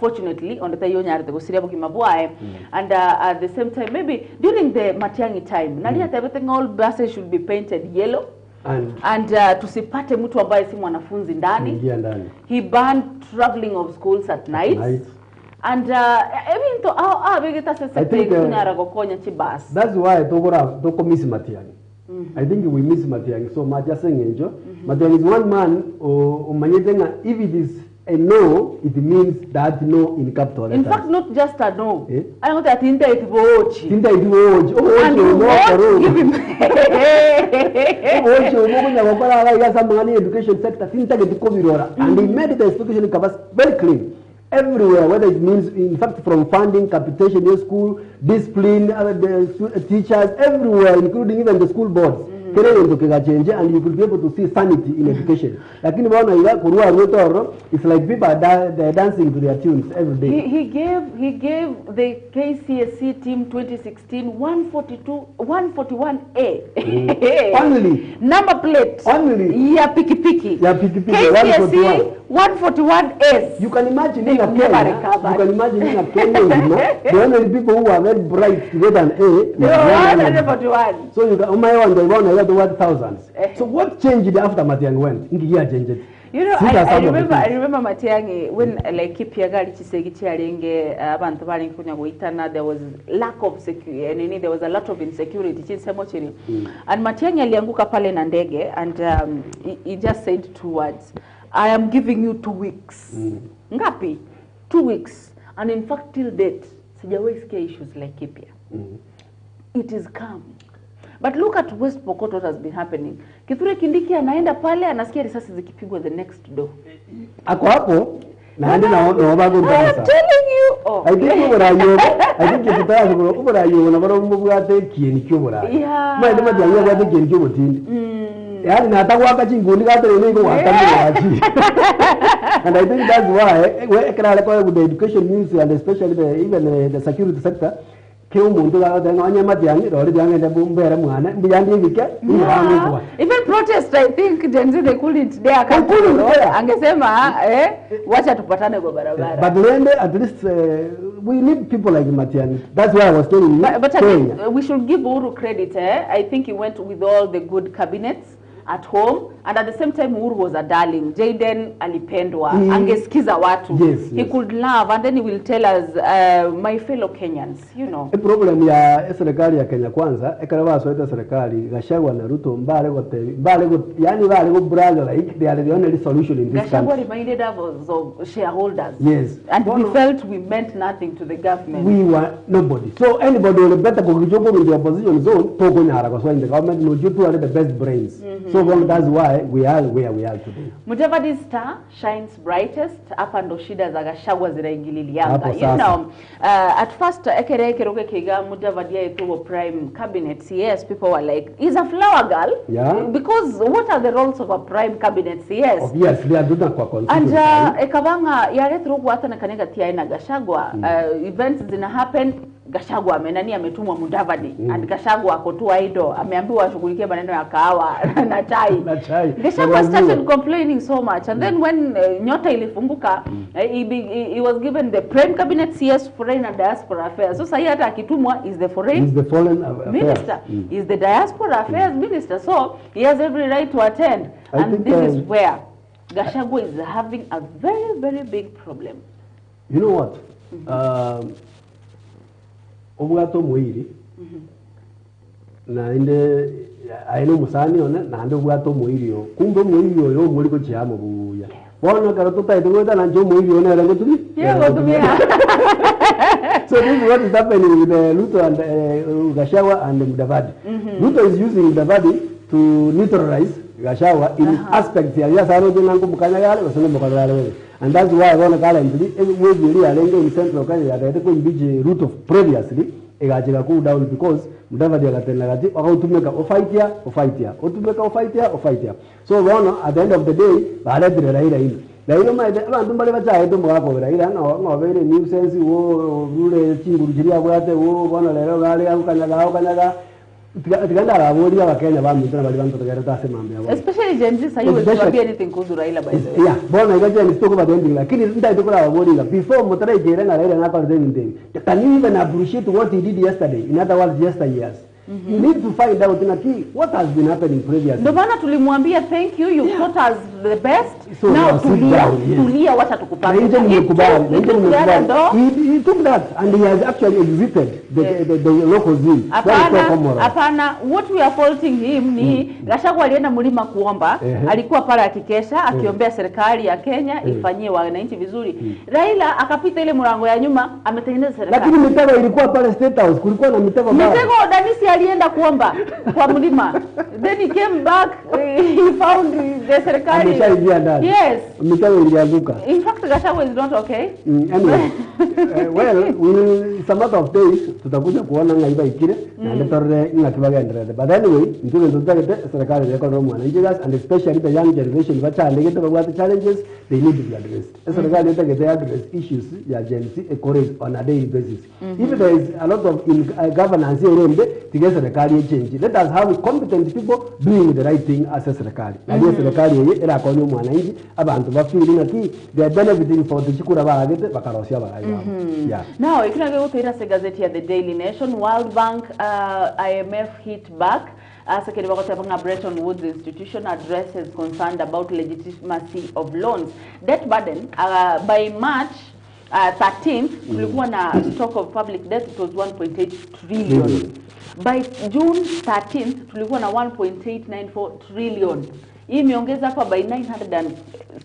fortunately on the yonyara gosiria bugimabwae. And at the same time maybe during the Matiang'i time nali everything all buses should be painted yellow and tusipate mtu ambaye si mwanafunzi ndani. He banned traveling of schools at night. And even to begeta sese kunyara gokonya chibas. That's why tokora toko miss Matiang'i. I think we miss Matiang'i so much. Asengenjo Matiang'i is one man umanyete if it is a no, it means that no in capital letters. In fact, not just a no. Eh? I know that tinta itibochi. Tinta itibochi. Oh, no, give him. Education sector tinta getikovirora, and he made the education covers very clean. Everywhere, whether it means, in fact, from funding, capitation in school, discipline, the teachers, everywhere, including even the school boards. And you could be able to see sanity in education. It's like people are they're dancing to their tunes every day. He gave the KCSE team 2016 142 141A. Only number plate. Only. Yeah, piki piki. Yeah, piki piki. KCSE 141S. You can imagine in a Kenya. You can imagine in a Kenya, you know, the only people who are very bright to get an A. 141. So you can the word thousands. So what changed after Matiang'i went? You know, I remember Matiang'i when like Kipiagali Chisegi Chiarenge abantu bali kunya goitana, there was lack of security, there was a lot of insecurity chinsemochiri. And Matiang'i alianguka pale na ndege and he just said two words: I am giving you 2 weeks. Ngapi? 2 weeks. And in fact till date sijawahi sikia issues like Kipia. It is calm. But look at West Pokot, what has been happening. Kithure Kindiki anaenda pale anasikia risasi zikipigwa the next door. Ako hapo na handi na obago ndasa. I'm telling you. Oh. I think uburayo, I think kitara uburayo na baro mbugate kieni kyoburayo. Yeah. Ma ndima jangu bwate kieni kyobutindi. Yani nataka chinguni katere niko watambi. And I think that's why we ekra kwa the education ministry and especially the even the security sector. Even protest, I think Gen Z they couldn't dare. Angesema wacha tupatane kwa barabara. But then at least we need people like Matiang'i. That's why I was telling you. But again, we should give Uhuru credit. I think he went with all the good cabinets at home, and at the same time Uhuru was a darling. Jaden alipendwa, angesikiza watu. Yes, he could love, and then he will tell us, my fellow Kenyans, you know. The problem ya serikali ya Kenya Kwanza, ekarawa soeta serikali Gachagua na Ruto mbale go yani bale go brother, like they are the only solution in this Gachagua country. Reminded us of shareholders. Yes. And we felt we meant nothing to the government. We were nobody. So anybody will better go in the opposition zone, to go in the government, no, you two are the best brains. So that's why we are where we are today. Mudavadi's star shines brightest. Hapa ndo shida za Gachagua zinaingililianga. You know, at first ekere keroke kiga Mudavadi yetu prime cabinet CS, people were like, he's a flower girl. Yeah. Because what are the roles of a prime cabinet CS? Obviously, I do not kwa And ekabanga yaretro hata na kanega tia ina Gachagua. Events zina happen. Gachagua amenani ametumwa Mudavadi and Gachagua ako tu idle, ameambiwa ashughulikie maneno ya kahawa na chai. Na chai. Gachagua started complaining so much, and then when nyota ilifunguka, he was given the Prime Cabinet CS Foreign and Diaspora Affairs. So sasa hata akitumwa is the foreign is the foreign affairs minister, is the diaspora affairs minister, so he has every right to attend. I and think, this is where Gachagua is having a very, very big problem. You know what? Obwato muiri na inde aino musani one na inde obwato muiri yo kumbe muiri yo muri ko chiamo buya bono karo tota ito na njo muiri yo na rango tumi yego tumia. So this is what is happening with Ruto and Gachagua and Mudavadi. Ruto is using Mudavadi to neutralize Gachagua in aspects ya yasa no nangu mukanya yale basone mukanya yale. And that's why I want to call it we really are in Central Kenya that they could Ruto previously egachika cool down because Mudavadi akatena gati wakautumeka ofaitia ofaitia otumeka ofaitia ofaitia. So bono at the end of the day baletire Raila ino. Raila maite abantu mbale bachaye to mugako Raila no ngobere nuisance wo rule chinguru chiria bwate wo bono lero gale akanyaga akanyaga tiganda abori abakenya bamuntu bali bantu tugera tasemambe abo. Especially Gen Z sahi will not be anything kuhusu Raila by the way. Yeah, bona ikaje ni stoko badendi lakini ndaitokora abori before mutare jere na Raila na kwa dendi. Can you even appreciate what he did yesterday? In other words, yesteryears. You need to find out naki what has been happening previously. Ndio maana tulimwambia thank you, you taught us the best. So now tulia, down, yes. Tulia wacha tukupate. He took that and he has actually exited the local zoo. Hapana, hapana, what we are faulting him ni Gachagua alienda mlima kuomba, alikuwa pale akikesha akiombea serikali ya Kenya ifanyie wananchi vizuri. Raila akapita ile mlango ya nyuma ametengeneza serikali. Lakini mitego ilikuwa pale State House, kulikuwa na mitego pale. Mitego Danisi alienda kuomba kwa mlima. Then he came back, he found the serikali. Ameshaingia ndani. Yes. Mitego ilianguka. In fact, Gachagua is not okay. Anyway, well, some matter of days tutakuja kuona ngaiba ikire na ndetorre ngakibagenderere. But anyway, ntuge ntutagete serikali yeko ro mwananchi and especially the young generation bachandegete babwate challenges they need to be addressed. Serikali yetagete address issues ya Gen Z occurrence on a daily basis. If there is a lot of in governance here, tige serikali change. Let us have competent people doing the right thing as a serikali. Na hiyo serikali yeye era konyo mwananchi abantu bafiri nati they are benefiting for the chikura bagete bakarosia bagayo. Yeah. Now, ikinage gutira se gazeti ya The Daily Nation, World Bank IMF hit back. Sekeri wakotebanga Bretton Woods institution addresses concerned about legitimacy of loans. Debt burden by March 13th, kulikuwa na stock of public debt, it was 1.8 trillion. By June 13th, tulikuwa na 1.894 trillion. Hii imeongeza hapa by 900 and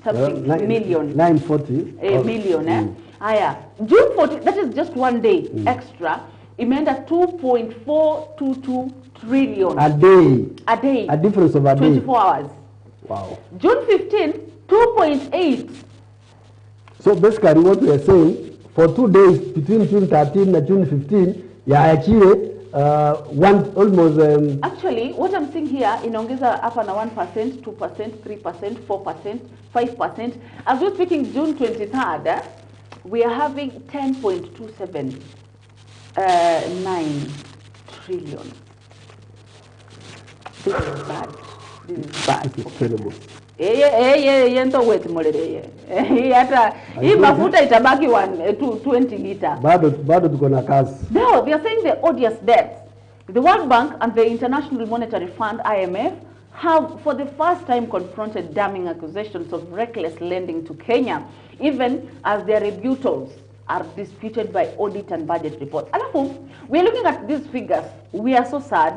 something million. 940 million, eh? Haya, June 14, that is just one day extra. Imeenda 2.422 trillion. A day. A day. A difference of a day. 24 hours. Wow. June 15, 2.8. So basically what we are saying, for 2 days between June 13 and June 15, ya achieve one almost actually what I'm seeing here inaongeza hapa na 1%, 2%, 3%, 4%, 5%. As we're speaking June 23rd, we are having 10.279 trillion. This is bad. This is bad. This is terrible. Ndo wet molere. Hata hii mafuta itabaki 20 liter. Bado tuko na kazi. No, they are saying the odious debts. The World Bank and the International Monetary Fund IMF have for the first time confronted damning accusations of reckless lending to Kenya, even as their rebuttals are disputed by audit and budget reports. Alafu, we are looking at these figures. We are so sad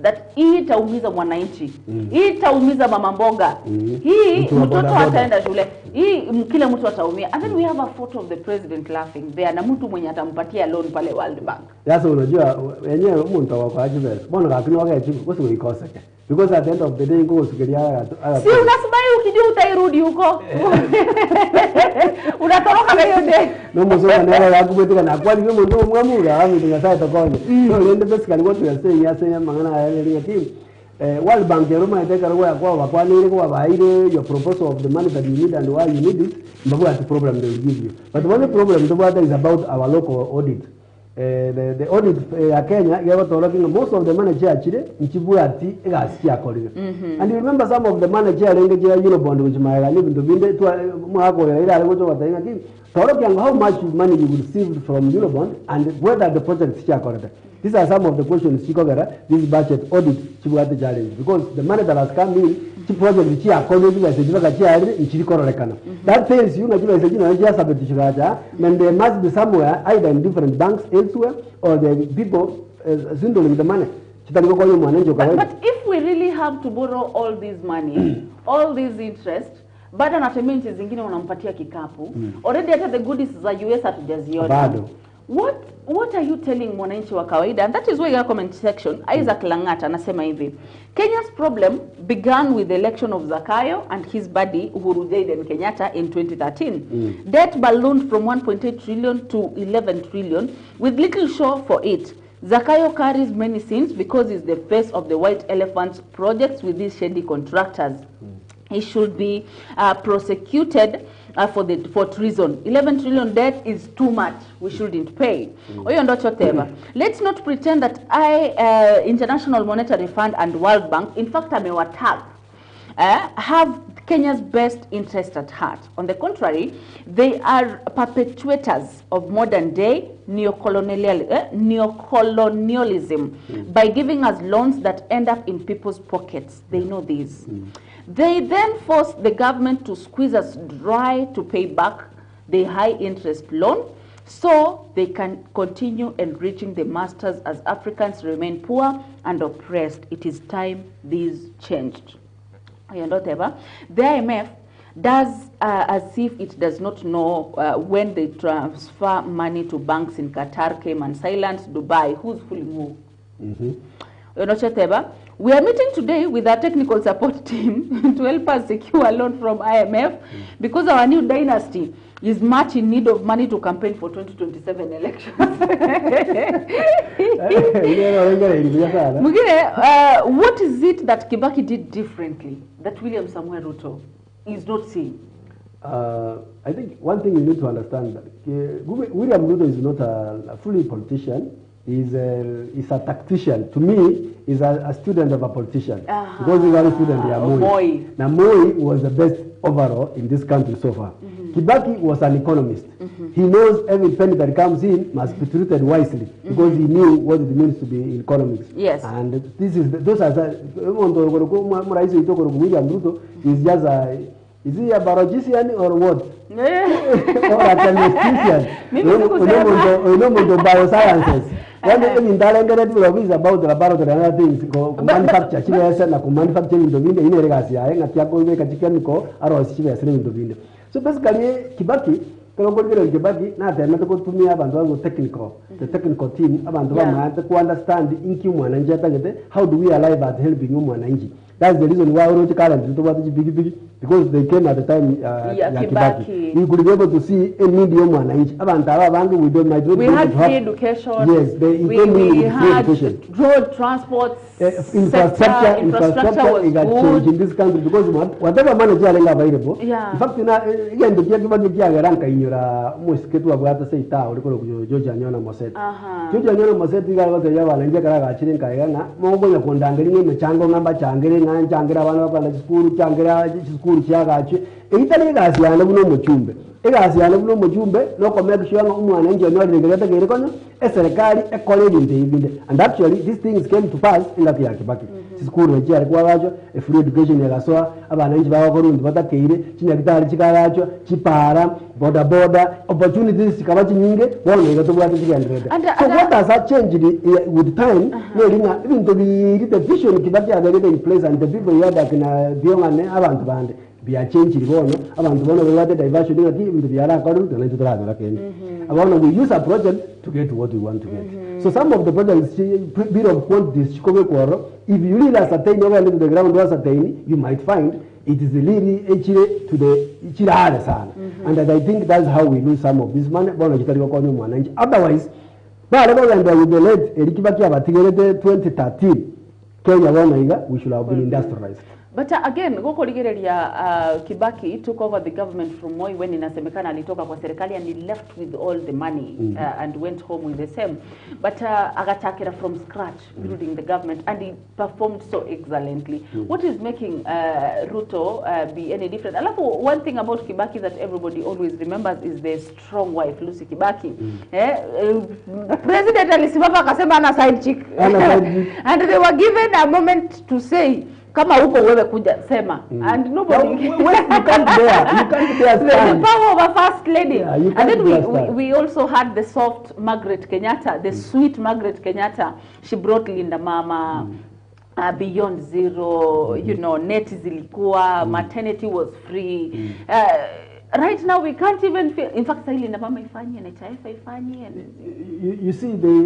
that hii itaumiza mwananchi, hii itaumiza mama mboga, hii mtoto ataenda shule, hii kila mtu ataumia. And then we have a photo of the president laughing there na mtu mwenye atampatia loan pale World Bank. Sasa unajua wenyewe mtu wako ajibe. Mbona lakini wake ajibu kwa ikoseke. Because at the end of the day ngo usikilia. Si unasubiri ukijua utairudi huko. Unatoroka na hiyo day. No mzonga nera yakubetika na kwani wewe ndio mwamuga hapo ndio sasa itakonye. So lende basically what we are saying ya saying mangana ya linga team. World Bank yaruma iteka rogo ya kwa wakwani ile kwa baire your proposal of the money that you need and why you need it, mbabu at problem they will give you. But one problem the other is about our local audit. The audit ya Kenya yagotorokinga most of the money chiachire nchibwati egasiakorire. And you remember some of the money chiarenge chia Eurobond which maega ni bintu binde mwakorera ira ari gocho batainga ki torokinga how much money you received from Eurobond and whether the project chiakorete. These are some of the questions chikogera this budget audit chibwati challenge because the money that has come in chi project chiakorire chibasa chiari nchirikororekana. That tells you that chibasa chino chiasabetishiracha then there must be somewhere either in different banks elsewhere or the people swindling the money. But if we really have to borrow all this money, all this interest, bado anatumia nchi zingine wanampatia kikapu. Already hata the goodies za US hatujaziona. Bado. What are you telling mwananchi wa kawaida? And that is why your comment section, Isaac Langata anasema hivi. Kenya's problem began with the election of Zakayo and his buddy Uhuru Jaden Kenyatta in 2013. Debt ballooned from 1.8 trillion to 11 trillion with little show for it. Zakayo carries many sins because he's the face of the white elephants projects with these shady contractors. He should be prosecuted for treason. 11 trillion debt is too much. We shouldn't pay. Oyo ndo choteva. Let's not pretend that International Monetary Fund and World Bank, in fact, amewatap, have Kenya's best interest at heart. On the contrary, they are perpetuators of modern day neocolonialism by giving us loans that end up in people's pockets. They know this. They then force the government to squeeze us dry to pay back the high interest loan so they can continue enriching the masters as Africans remain poor and oppressed. It is time this changed. The IMF does as if it does not know when they transfer money to banks in Qatar, Cayman Islands, Dubai. Who's fooling who? We are meeting today with our technical support team to help us secure a loan from IMF because our new dynasty is much in need of money to campaign for 2027 elections. Mugire, what is it that Kibaki did differently that William Samuel Ruto is not seeing? I think one thing you need to understand, that William Ruto is not a fully politician. He's a tactician. To me, he's a student of a politician. Because he's a student of Moi. Now, Moi was the best overall in this country so far. Kibaki was an economist. He knows every penny that comes in must be treated wisely because he knew what it means to be in economics. Yes. And this is those are William Ruto is just a, is he a biologician or what? Or a chemistician? Biosciences. When in about the laboratory and other things, manufacture, manufacture in the window. So basically, Kibaki, technical, the technical team, to understand how do we arrive at helping mwananchi. That's the reason why Orochi currently big because they came at the time Kibaki. We could be able to see a medium mwananchi. We had free education. Yes, they we had education. Road transport, infrastructure was got good changed in this country because whatever money is available. Yeah. In fact, again, the Kibaki ranka inyora mosiketu abwata seita uliko George Anyona Moseti. George Anyona Moseti galo yabalenje karaga chirinka iganga mongonya kondangeri ng'emechango ngamba changere ng'anjangira abana bakala school changira school kyagache eitali egasiana buno muchumbe egasiana buno muchumbe nokomeka shwanga umwana nje nolirigeta gerekonya eserikali ekole ebintu ebinde. And actually these things came to pass in the Kibaki. School reje kwagacho free education yagasoa abananchi bakorundi batakeire chinyagitari chikagacho chipara boda boda opportunities chikaba chinyinge bona igatobwate chigendreda. So what has that changed with time? Nelinga ebintu biri the vision Kibaki had already in place and the people here that na biongane abantu bande bya change bono abantu bono bwate diversion ngati ebintu byara korundi na tutora kenya. Abono we use a project to get what we want to get. So some of the projects bit of quantities if you really ascertain over to the ground ascertain, you might find it is really to the sana. And that I think that's how we lose some of this money. Otherwise, with the late Kibaki 2013, Kenya we should have been industrialized. But again, gokorigereria Kibaki took over the government from Moi when inasemekana alitoka kwa serikali and he left with all the money and went home with the same. But agatakira from scratch building the government, and he performed so excellently. What is making Ruto be any different? Alafu, one thing about Kibaki that everybody always remembers is the strong wife, Lucy Kibaki. President alisimama akasema ana side chick. And they were given a moment to say, kama huko wewe kuja sema. And nobody you can't bear, you can't bear the power of a first lady. Yeah, and then we also had the soft Margaret Kenyatta, the sweet Margaret Kenyatta. She brought Linda Mama, Beyond Zero, you know, net zilikuwa, maternity was free. Right now we can't even feel. In fact, Linda Mama ifanye, NHIF ifanye. You see, they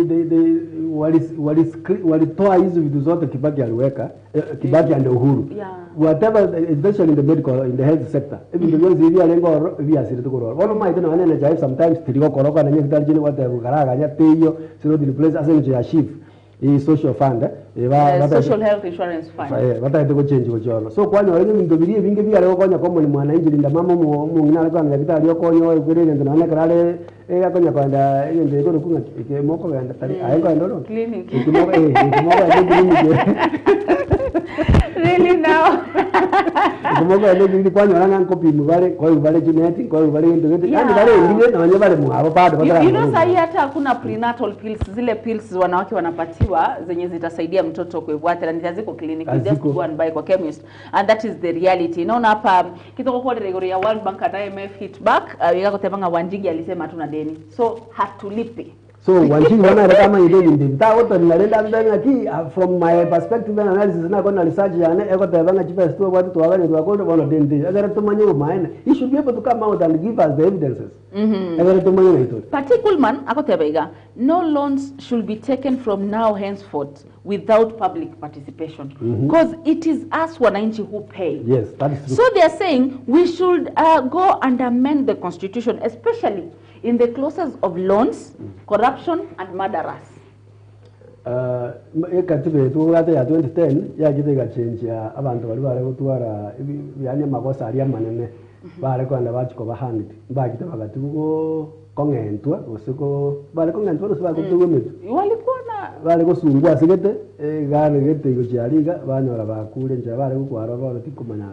walitoa hizo vitu zote Kibaki aliweka, Kibaki and Uhuru. Yeah. Whatever, especially in the medical, in the health sector. Even the ones hivi alengo hivi asiri tukoro. Wano maite na NHIF sometimes tiliko koroka na nyekitali jini wate kukaraga nyateyo, sino the place ase ya chief. Social fund, social health insurance fund. Bata ite change gochoro. So kwanya wenye mindobirie binge bia leo konya komo ni mwananchi Linda Mama mu ngina kwa ngita leo konyo kwere ndio naona karale akonya kwenda ndio iko kunga moko kwenda tari ayo ndo clinic. Kimoko clinic. Really now. Kimoko ndio clinic kwanya wana nkopi mubale kwa ubale genetic kwa ubale ndio yani bale ndiye na wanye bale mwabo bado bado. You know sahi hata hakuna prenatal pills, zile pills wanawake wanapatiwa zenye zitasaidia mtoto kuevuata na ziko clinic, you just go and buy kwa chemist, and that is the reality. Naona hapa kitoko kwa rigori ya World Bank and IMF hit back, yakotebanga Wanjigi alisema hatuna deni, so hatulipi. So Wanjigi wana kama ile ndio ndio nalenda ndani ki from my perspective and analysis na kona research yana ekotebanga chipa sto watu tuwagani tuwakonde wana deni agara tumanye maana he should be able to come out and give us the evidences. Agara tumanye ito. Particular akotebega no loans should be taken from now henceforth without public participation, because it is us wananchi who pay. Yes, that is true. So they are saying we should go and amend the constitution, especially in the clauses of loans, corruption and murderers. Katiba yetu ya 2010 yagitega change ya abantu bali bare gutwara yani makosa ari manene bare kwanda bachiko bahanged bagita bagatugo kongentwa usiko bare kongentwa usiko kutugo mitu walikuwa na bare gusungwa sigete gare gete gochiariga banyora bakure nje bare gukwara baro tikumanya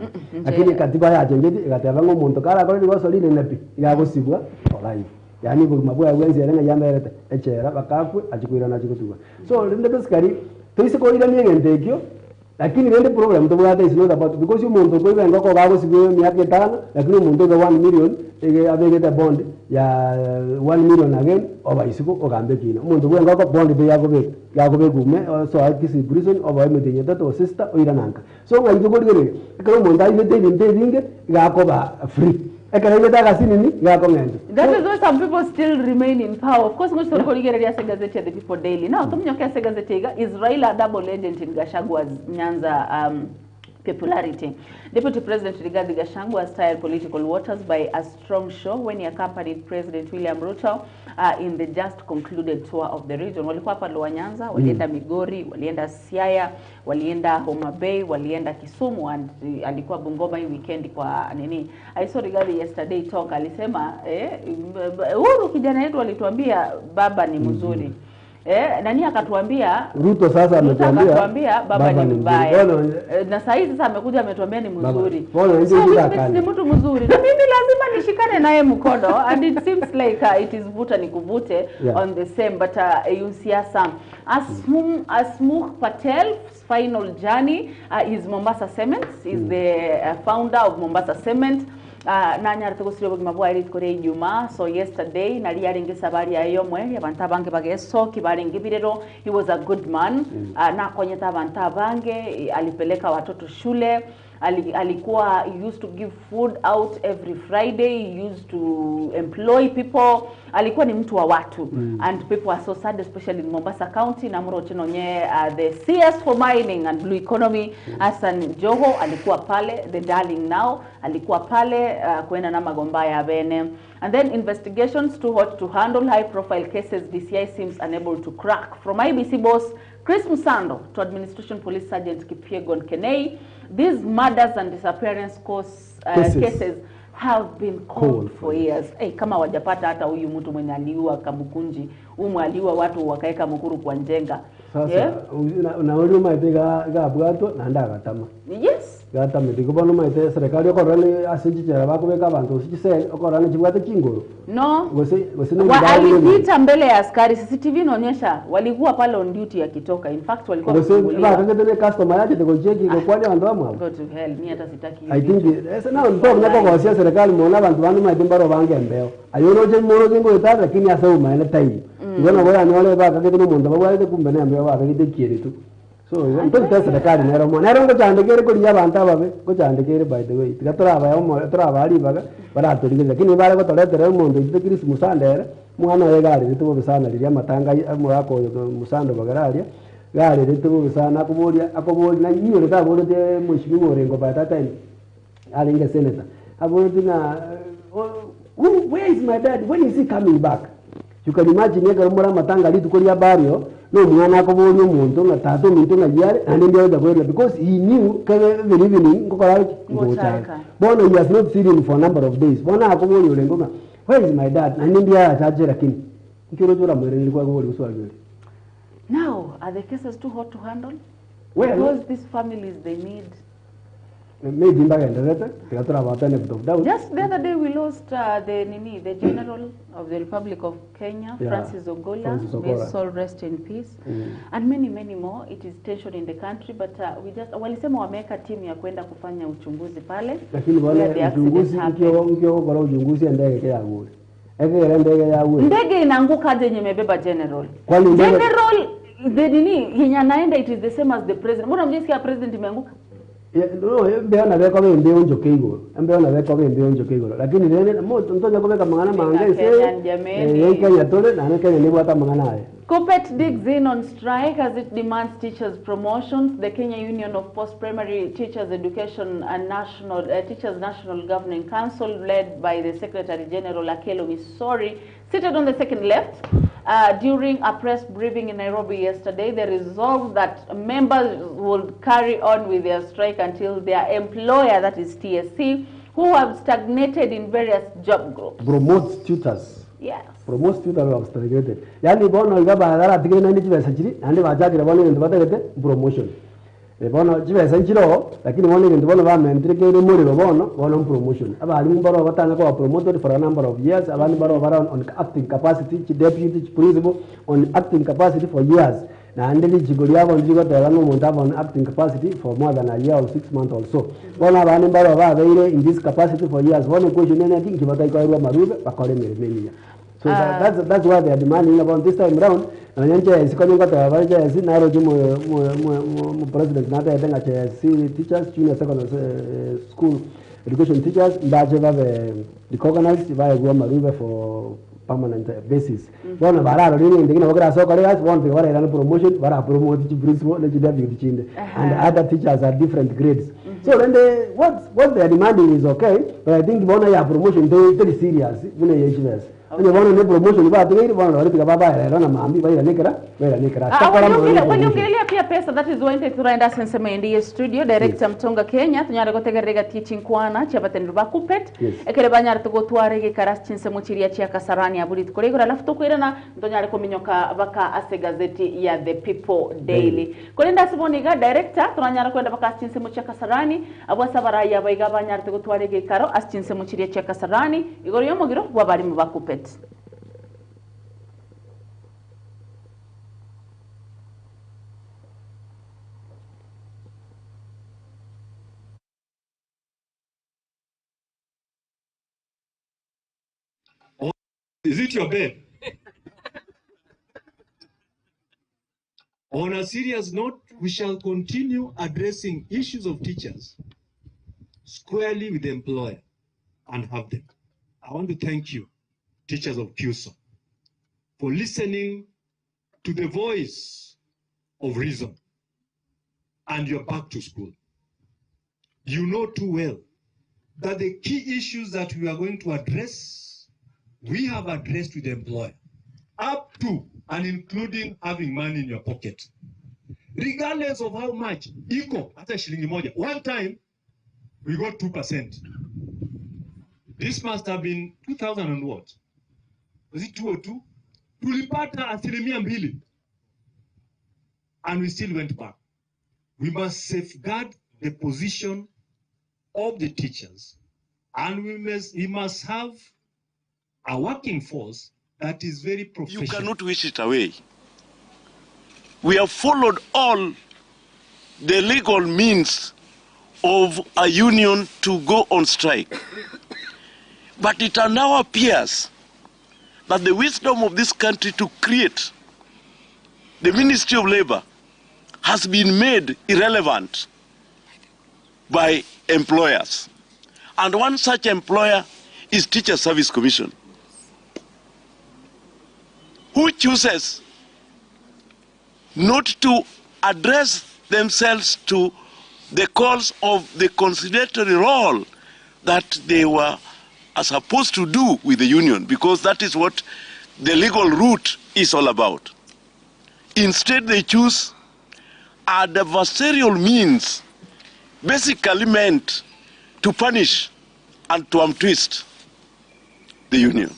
lakini katiba ya change igateba ngo muntu kara kore rigoso line nepi yagosibwa live yani mabwa wenzi yarenga yamberete echera bakakwe achikwira na chikutuwa so rinde basically toise ko ira niye ngekyo lakini rende program to bwate is not about because you muntu ko ibenga ko bagosibwe miaka 5 lakini muntu go 1 million ege abegete bond ya 1 million again oba isiko ogambe kina muntu bwenga ko bond be yagobe gume so akisi prison oba emetenye tato sister oira nanka so ngai ko rigere ekero muntu aibete binte binge gakoba free. That is why some people still remain in power. Of course, gazeti ya The People Daily. Now, tumunyoke gazeti is Raila double agent in Gachagua's Nyanza popularity. Deputy President Rigathi Gachagua styled political waters by a strong show when he accompanied President William Ruto in the just concluded tour of the region. Walikuwa hapa Lower Nyanza, walienda Migori, walienda Siaya, walienda Homa Bay, walienda Kisumu, and alikuwa Bungoma hii weekend kwa nini. I saw Rigathi yesterday talk, alisema Uhuru kijana yetu alituambia baba ni mzuri. Nani akatuambia Ruto sasa ametuambia baba ni mbaya. Na sasa hivi sasa amekuja ametuambia ni mzuri. So ni mtu mzuri. Na mimi lazima nishikane naye mkono, and it seems like it is vuta ni kuvute on the same, but siasa Asmukh Patel's final journey is Mombasa Cement. Is the founder of Mombasa Cement. Nanyarete gusira obogima bwaye rituko ria Ijumaa. So yesterday nari yarenge sabari ayo mwe abantu abange bagesoki barenge birero. He was a good man. Nakonyeta abantu abange, alipeleka watoto shule, alikuwa he used to give food out every Friday, he used to employ people, alikuwa ni mtu wa watu. And people are so sad, especially in Mombasa County. Na mro chinonye the CS for mining and blue economy Hassan Joho alikuwa pale, the darling now alikuwa pale kuenda na magombaya bene. And then investigations too hot to handle, high profile cases DCI seems unable to crack. From IBC boss Chris Musando to Administration Police Sergeant Kipyegon Kenei, These murders and disappearance cases have been called for years. Hey, kama wajapata hata huyu mtu mwenye aliua Kamukunji, umu aliua watu wakaeka Mukuru kwa Njenga. Sasa na uri maite ga bwato na ndagatama. Yes. Gatama ndikubona maite serikali okorane asichichera bakubeka abantu sichise okorane chibwate chingoro. No. Gose walipita mbele ya askari, CCTV inaonyesha walikuwa pale on duty akitoka. In fact walikuwa gose bakagete customer yake tegocheki gokwani abantu bamwe. Go to hell, mimi hata sitaki. I think ese na ndo mnako gosia serikali mona abantu bantu maite mbaro bange mbeo. Ayono je moro jingo eta lakini ase umaene time. Ngona boya nyole bakagete no muntu babwate kumbe nembe bakagete kieritu. So mpaka serikali nero mo nero ngochandikere kuri abantu ababe ngochandikere by the way tigatoraba yo toraba ari baga baratorige lakini bare gotoretere omuntu ite Christmas musandere mwana we gari ritubo bisana riria matanga murako musando bagararia gari ritubo bisana akuboria akobori na nyiore taborete mheshimiwa Orengo by that time alinge senator aborete na where is my dad, when is he coming back? You can imagine yega mura matanga rituko ria bario no mwana akobori omuntu nga tato omuntu nga yare and ndio da because he knew the evening ngokora ngochaka bono he has not seen him for a number of days bona akobori Orengo nga where is my dad and ndio achaje lakini nkiro tura mwere nilikuwa akobori uswali. Now are the cases too hot to handle? Well, because these families they need maybe mbagenderete tigatura benefit of doubt. Just the other day we lost the General of the Republic of Kenya, yeah, Francis Ogola. May soul rest in peace. And many many more. It is tension in the country, but we just walisema wameweka timu ya kwenda kufanya uchunguzi pale. Lakini wale uchunguzi ukio kwa uchunguzi ndege ya gure. Ege ndege ya gure. Ndege inaanguka aje yenye imebeba general? Kwani general the nini yenye anaenda it is the same as the president. Mbona mjisikia president imeanguka? No, mbeo na beko bembe onjoke igoro. Mbeo na beko bembe onjoke igoro. Lakini nene mtoto kubeka mangana mange se. Eh Kenya tole na Kenya ni bwata mangana aye. Kuppet digs in on strike as it demands teachers promotions. The Kenya Union of Post-Primary Teachers Education and National Teachers National Governing Council, led by the Secretary General Akelo Misori, seated on the second left, during a press briefing in Nairobi yesterday, they resolved that members would carry on with their strike until their employer, that is TSC, who have stagnated in various job groups, promotes tutors. Yes. Promotes tutors have stagnated. Yani bono igaba hadara tigre nani chibesa chiri, nandi wachakira bono ndio batagete promotion. Bono chibesa chiro, lakini bono ndio bono ba mentrike ni muri bono bono promotion. Abalimu baro batanga kwa promoted for a number of years, abalimu baro bara on acting capacity, deputy principal on acting capacity for years. Na andeli jigori yabo njigo tayano muntu on acting capacity for more than a year or 6 months or so. Bono abalimu baro ba beire in this capacity for years. Bono question nene ati kibata ikairwa marube bakore mirimo. So that's why they are demanding about this time round. Na nyenche sikonyo kata bari si Nairobi mo president na ta tenga che si teachers junior secondary school education teachers ndaje babe recognized by go marube for permanent basis. Bona bararo rini ndikina bakra so kare as one bara ira promotion bara promote chi principal le deputy chinde and other teachers are different grades. So then they, what they are demanding is okay, but I think bona ya promotion they very serious bune yechivers. Okay. Bona promotion ba tigiri bona wali baba ira na mambi ba ira nekera ba ira nekera. Waliongelea pia pesa, that is why turaenda sensema ndiye studio director Mtonga Kenya tunyare gotegerega teaching kwana chabatendu ba Kuppet ekere banyare tugotware gikaras chinsemo chiria chia Kasarani aburi tukoregora alafu tukwirana ntonyare kominyoka baka ase gazeti ya The People Daily. Kolenda siboniga director turanyare kwenda baka chinsemo chia Kasarani abwasa baraya baiga banyare tugotware gikaro as chinsemo chiria chia Kasarani igoro yomogiro bwabari mu ba Kuppet. Is it your bed? On a serious note, we shall continue addressing issues of teachers squarely with the employer and have them. I want to thank you, teachers of KUSO, for listening to the voice of reason and you're back to school. You know too well that the key issues that we are going to address, we have addressed with the employer, up to and including having money in your pocket. Regardless of how much, iko hata shilingi moja. One time, we got 2%. This must have been 2000 and what? Was it 202? Tulipata 2%. And we still went back. We must safeguard the position of the teachers. And we must have a working force that is very professional. You cannot wish it away. We have followed all the legal means of a union to go on strike. But it now appears that the wisdom of this country to create the Ministry of Labor has been made irrelevant by employers. And one such employer is Teacher Service Commission, who chooses not to address themselves to the calls of the conciliatory role that they were supposed to do with the union, because that is what the legal route is all about. Instead, they choose adversarial means, basically meant to punish and to untwist the union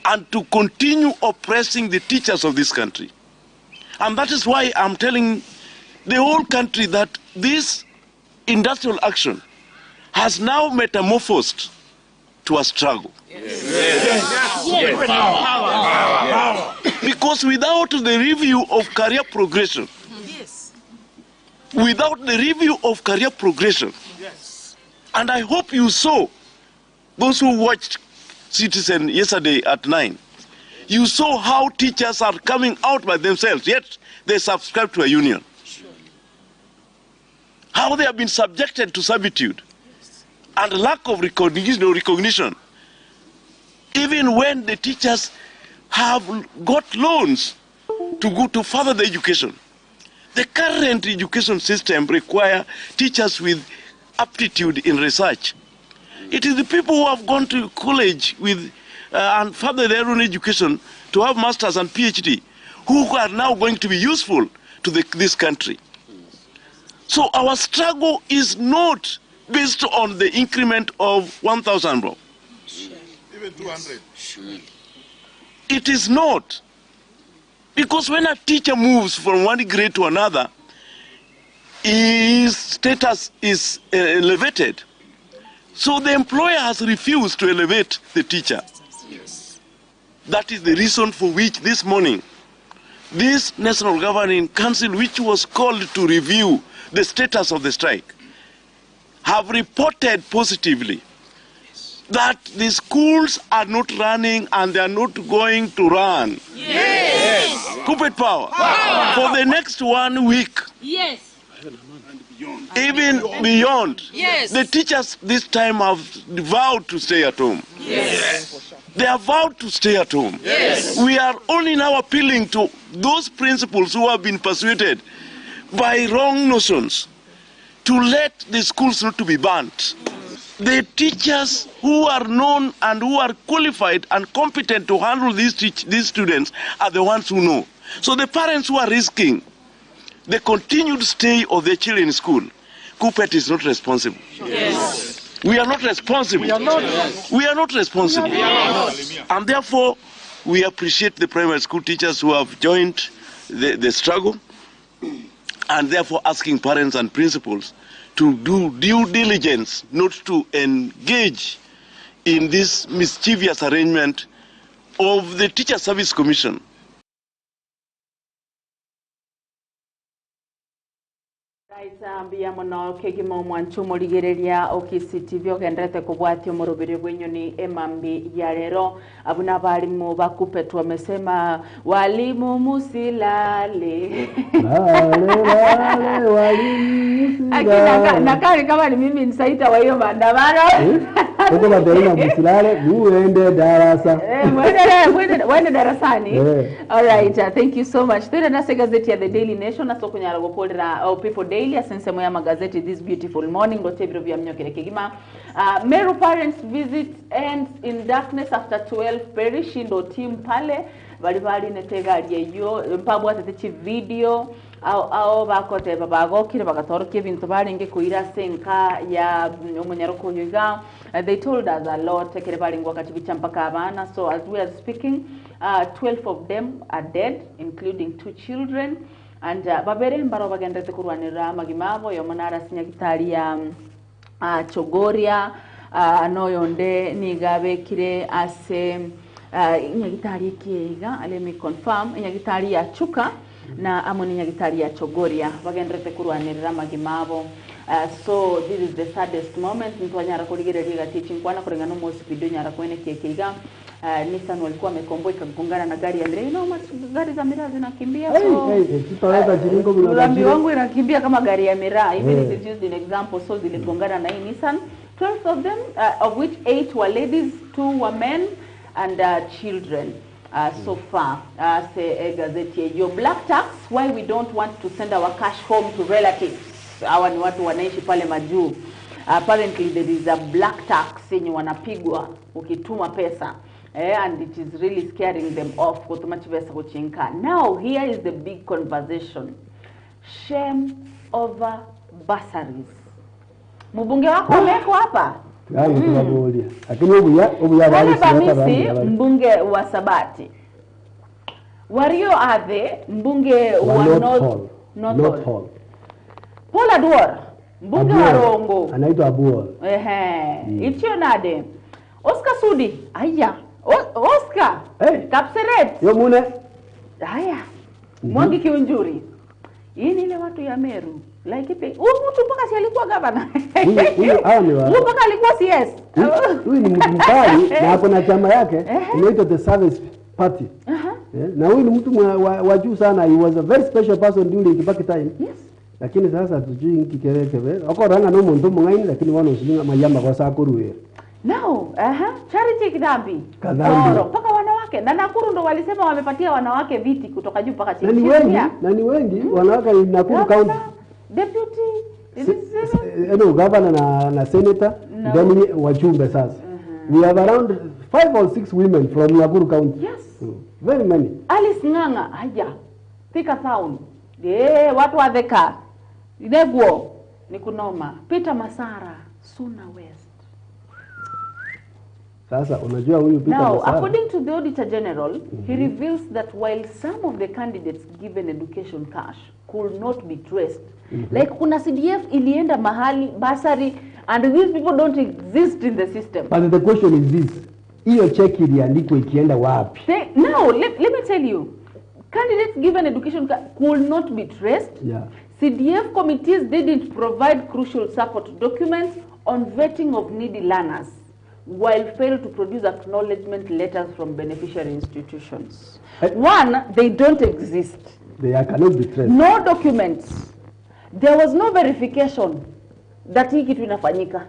and to continue oppressing the teachers of this country. And that is why I'm telling the whole country that this industrial action has now metamorphosed to a struggle. Yes. Yes. Yes. Power. Power. Because without the review of career progression, yes, without the review of career progression, yes, and I hope you saw, those who watched Citizen yesterday at 9, you saw how teachers are coming out by themselves, yet they subscribe to a union. Sure. How they have been subjected to servitude and lack of recognition, even when the teachers have got loans to go to further the education. The current education system requires teachers with aptitude in research. It is the people who have gone to college with and further their own education to have masters and PhD who are now going to be useful to this country. So our struggle is not based on the increment of 1,000, bro. Even 200. It is not. Because when a teacher moves from one grade to another, his status is elevated. So the employer has refused to elevate the teacher. Yes. That is the reason for which this morning, this National Governing Council, which was called to review the status of the strike, have reported positively that the schools are not running and they are not going to run. Yes. Corporate power. Power. For the next 1 week. Yes. Even beyond. Yes. The teachers this time have vowed to stay at home. Yes. They have vowed to stay at home. Yes. We are only now appealing to those principals who have been persuaded by wrong notions to let the schools not to be burnt. The teachers who are known and who are qualified and competent to handle these students are the ones who know. So the parents who are risking the continued stay of their children in school, KUPPET is not responsible. Yes. We are not responsible. We are not. We are not responsible. We are not. And therefore, we appreciate the primary school teachers who have joined the struggle, and therefore asking parents and principals to do due diligence not to engage in this mischievous arrangement of the Teacher Service Commission. Mbia mono kegima omwanchu morigereria OKCTV ogenderete kobwatia omorobere bwenyoni emambi ya lero abuna balimu baKUPPET wamesema walimu musilale lale walimu musilale. Nakari kama ni mimi nsaita wa hiyo maandamano huko baderina musilale muende darasa muende darasani. All right, thank you so much. Twende nase gazeti ya The Daily Nation na sokunyara gokolera People Daily asensemo ya magazeti this beautiful morning gotebiro vya mnyokere kegima. Meru parents visit ends in darkness after 12 perish ndo team pale bali bali netega yeyo mpabwa techi video Ao bakote babagokire bagatorokia ebinto barenge koira senka ya omunyaroko oyo. They told us a lot ekere barengwa kachibicha mpaka abana. So as we are speaking, 12 of them are dead, including 2 children. And babere mbaro bagendete kurwanira magimabo yomonara sinyagitari ya Chogoria noyonde nigabekire ase nyagitari kiega. Let me confirm, nyagitari ya Chuka na amoni nyagitari ya Chogoria bagendete kurwanirira magimabo. So this is the saddest moment. Ntwanyara kurigereria teaching kwana kurengana mosi video nyara kwene kiekeiga. Nissan walikuwa wamekomboa ikagongana na gari ya miraa. You know, gari za miraa zinakimbia. So ulambi wangu inakimbia kama gari ya miraa. Even if it's used in example. So ziligongana na hii Nissan. 12 of them, of which 8 were ladies, 2 were men and children. So far, say gazeti your black tax, why we don't want to send our cash home to relatives. Hawa ni watu wanaishi pale majuu. Apparently there is a black tax yenye wanapigwa ukituma pesa. And it is really scaring them off. Kutuma pesa kuchinka. Now here is the big conversation. Shame over bursaries. Mbunge wako amewekwa hapa. Lakini mbunge wa Sabati. Wario Adhe, mbunge wa North Hall. Paul Aduor, mbunge wa Rongo. Anaitwa Abuor. Ehe. Ichio Nade. Oscar Sudi. Aya. Oscar. Hey. Kapseret. Yo mune. Haya. Mwangi Kiunjuri. Hii ni ile watu ya Meru. Like ipe. Huyu mtu mpaka si alikuwa governor. Huyu mpaka alikuwa CS. Huyu ni mtu mkali na hapo na chama yake inaitwa the Service Party. Na huyu ni mtu wa juu sana. He was a very special person during Kibaki time. Yes. Lakini sasa tujui nkikelekebe. Okoranga no muntu mungaini lakini wana usilinga mayamba kwa sakuruwe. No, Charity Kadhambi. Kadhambi. Mpaka wanawake. Na Nakuru ndo walisema wamepatia wanawake viti kutoka juu mpaka chini. Na ni wengi wanawake ni Nakuru County. Deputy no, governor na senator, no. Then wajumbe sasa. We have around 5 or 6 women from Nakuru County. Yes. Very many. Alice Ng'ang'a, haya. Thika Town. Watu wa Thika. Neguo ni kunoma. Peter Masara, Suna West. Sasa unajua huyu Peter Now, Masara. According to the Auditor General, he reveals that while some of the candidates given education cash could not be traced. Like kuna CDF ilienda mahali basari and these people don't exist in the system. But the question is this. Hiyo check iliandikwa ikienda wapi? Now, let me tell you. Candidates given education could not be traced. Yeah. CDF committees didn't provide crucial support documents on vetting of needy learners, while failed to produce acknowledgement letters from beneficiary institutions. One, they don't exist. They cannot be traced. No documents. There was no verification that hii kitu inafanyika.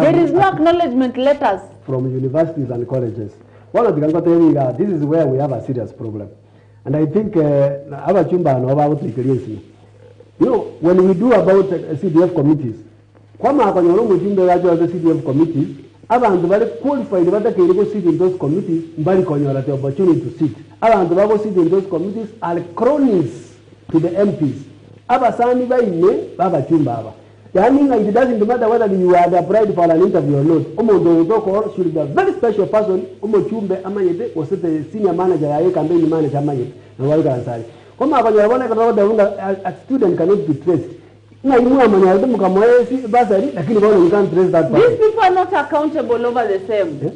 There is no acknowledgement letters from universities and colleges. One of the this is where we have a serious problem. And I think you know, when we do about CDF committees, kwama akanyoro mjumbe wa CDF committees, abantu bali qualified batakiri go sit in those committees, mbali konyora the opportunity to sit. Abantu babo sit in those committees are cronies to the MPs. Abasani baine baba chumba aba. Yani it doesn't matter whether you are applied for an interview or not. Omo doko should be a very special person. Omo chumbe amanyete was the senior manager ya campaign manager amanyete. Na wali kansari. Kama akanyora bona a student cannot be traced. Na imu amanyete mukamoe basari lakini bona you can't trace that person. These people are not accountable over the same. Yeah?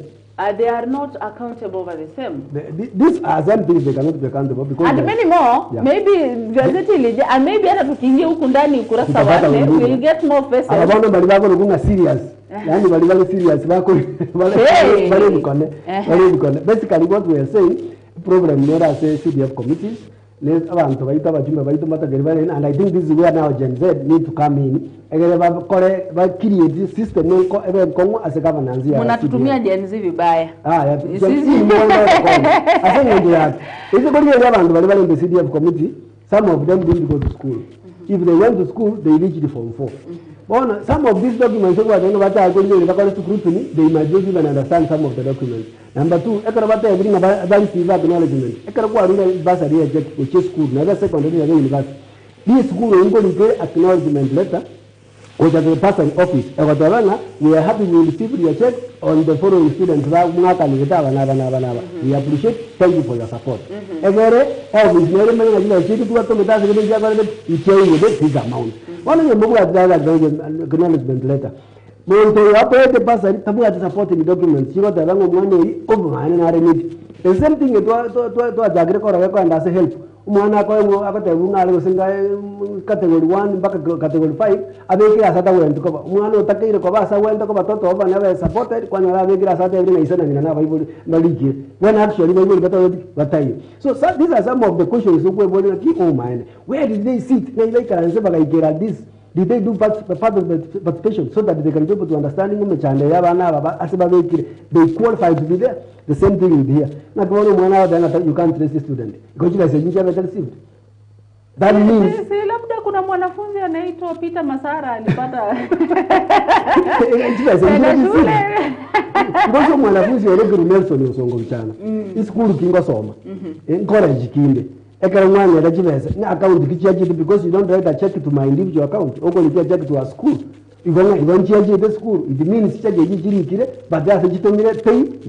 They are not accountable over the same. These are some things they cannot be accountable because and many more. Yeah. Maybe gazeti ilije and maybe hata tukiingia huku ndani ukurasa wa 4 we'll get more faces. Abana bali bako nukunga serious. Yani bali bali serious bako bali mkone. Bali mkone. Basically what we are saying problem nera say CDF committees let abantu baita bajumbe baita matageribane and I think this is where now Gen Z need to come in. Egere ba kore ba create system nko ebe nkongo as a governance ya. Mnatutumia Gen Z vibaya. Ah ya Gen Z ase ndio yake. Hizo kwa hiyo abantu bali bali in the CDF committee some of them didn't go to school. If they went to school they reached form 4. Bona some of these documents kwa ndio bata kwa hiyo bakora scrutiny they might not even understand some of the documents. Number 2, ekara bata every na ba receive acknowledgement. Ekara kwa rule bursary reject which is school na secondary na university. This school ngolike acknowledgement letter goja to the bursary office egotabana we are happy we received your check on the following students ba mwaka ni gitaba naba naba naba we appreciate, thank you for your support. Egere office nere mena jina chiki tuwa to metasa kile jaga le ichewe with this amount. Wana ni mbuga dada acknowledgement letter. Muntu yapo the bursary tabuga supporting documents chiko tabango mwana obwana na remit. The same thing to jagre kora ko and help. Mwana ko akotebu ngale gosinga category 1 mpaka category 5 abekira sata went ko mwana otakire ko basa went ko batoto oba nabe supported kwa na abekira sata every na isana ngina na bible maliki when actually bible bata batayi. So these are some of the questions ukwe ki oh man, where did they sit na ile karanse bakaikira this? Did they do part of the participation so that they can be able to understand ngomechande ya bana baba asibabekire they qualify to be there? The same thing with here. Na kwa mwana then you can't trace the student because you guys you have received. That means si labda kuna mwanafunzi anaitwa Peter Masara alipata ngozo mwanafunzi oroguru Nelson Osongo mchana. Iskulu kingo soma. Encourage kinde. Ekere mwana rachivesa na account kichiachi because you don't write a check to my individual account. Oko ni check to a school. Igona chiachi the school. It means check chirikire but that's chitomire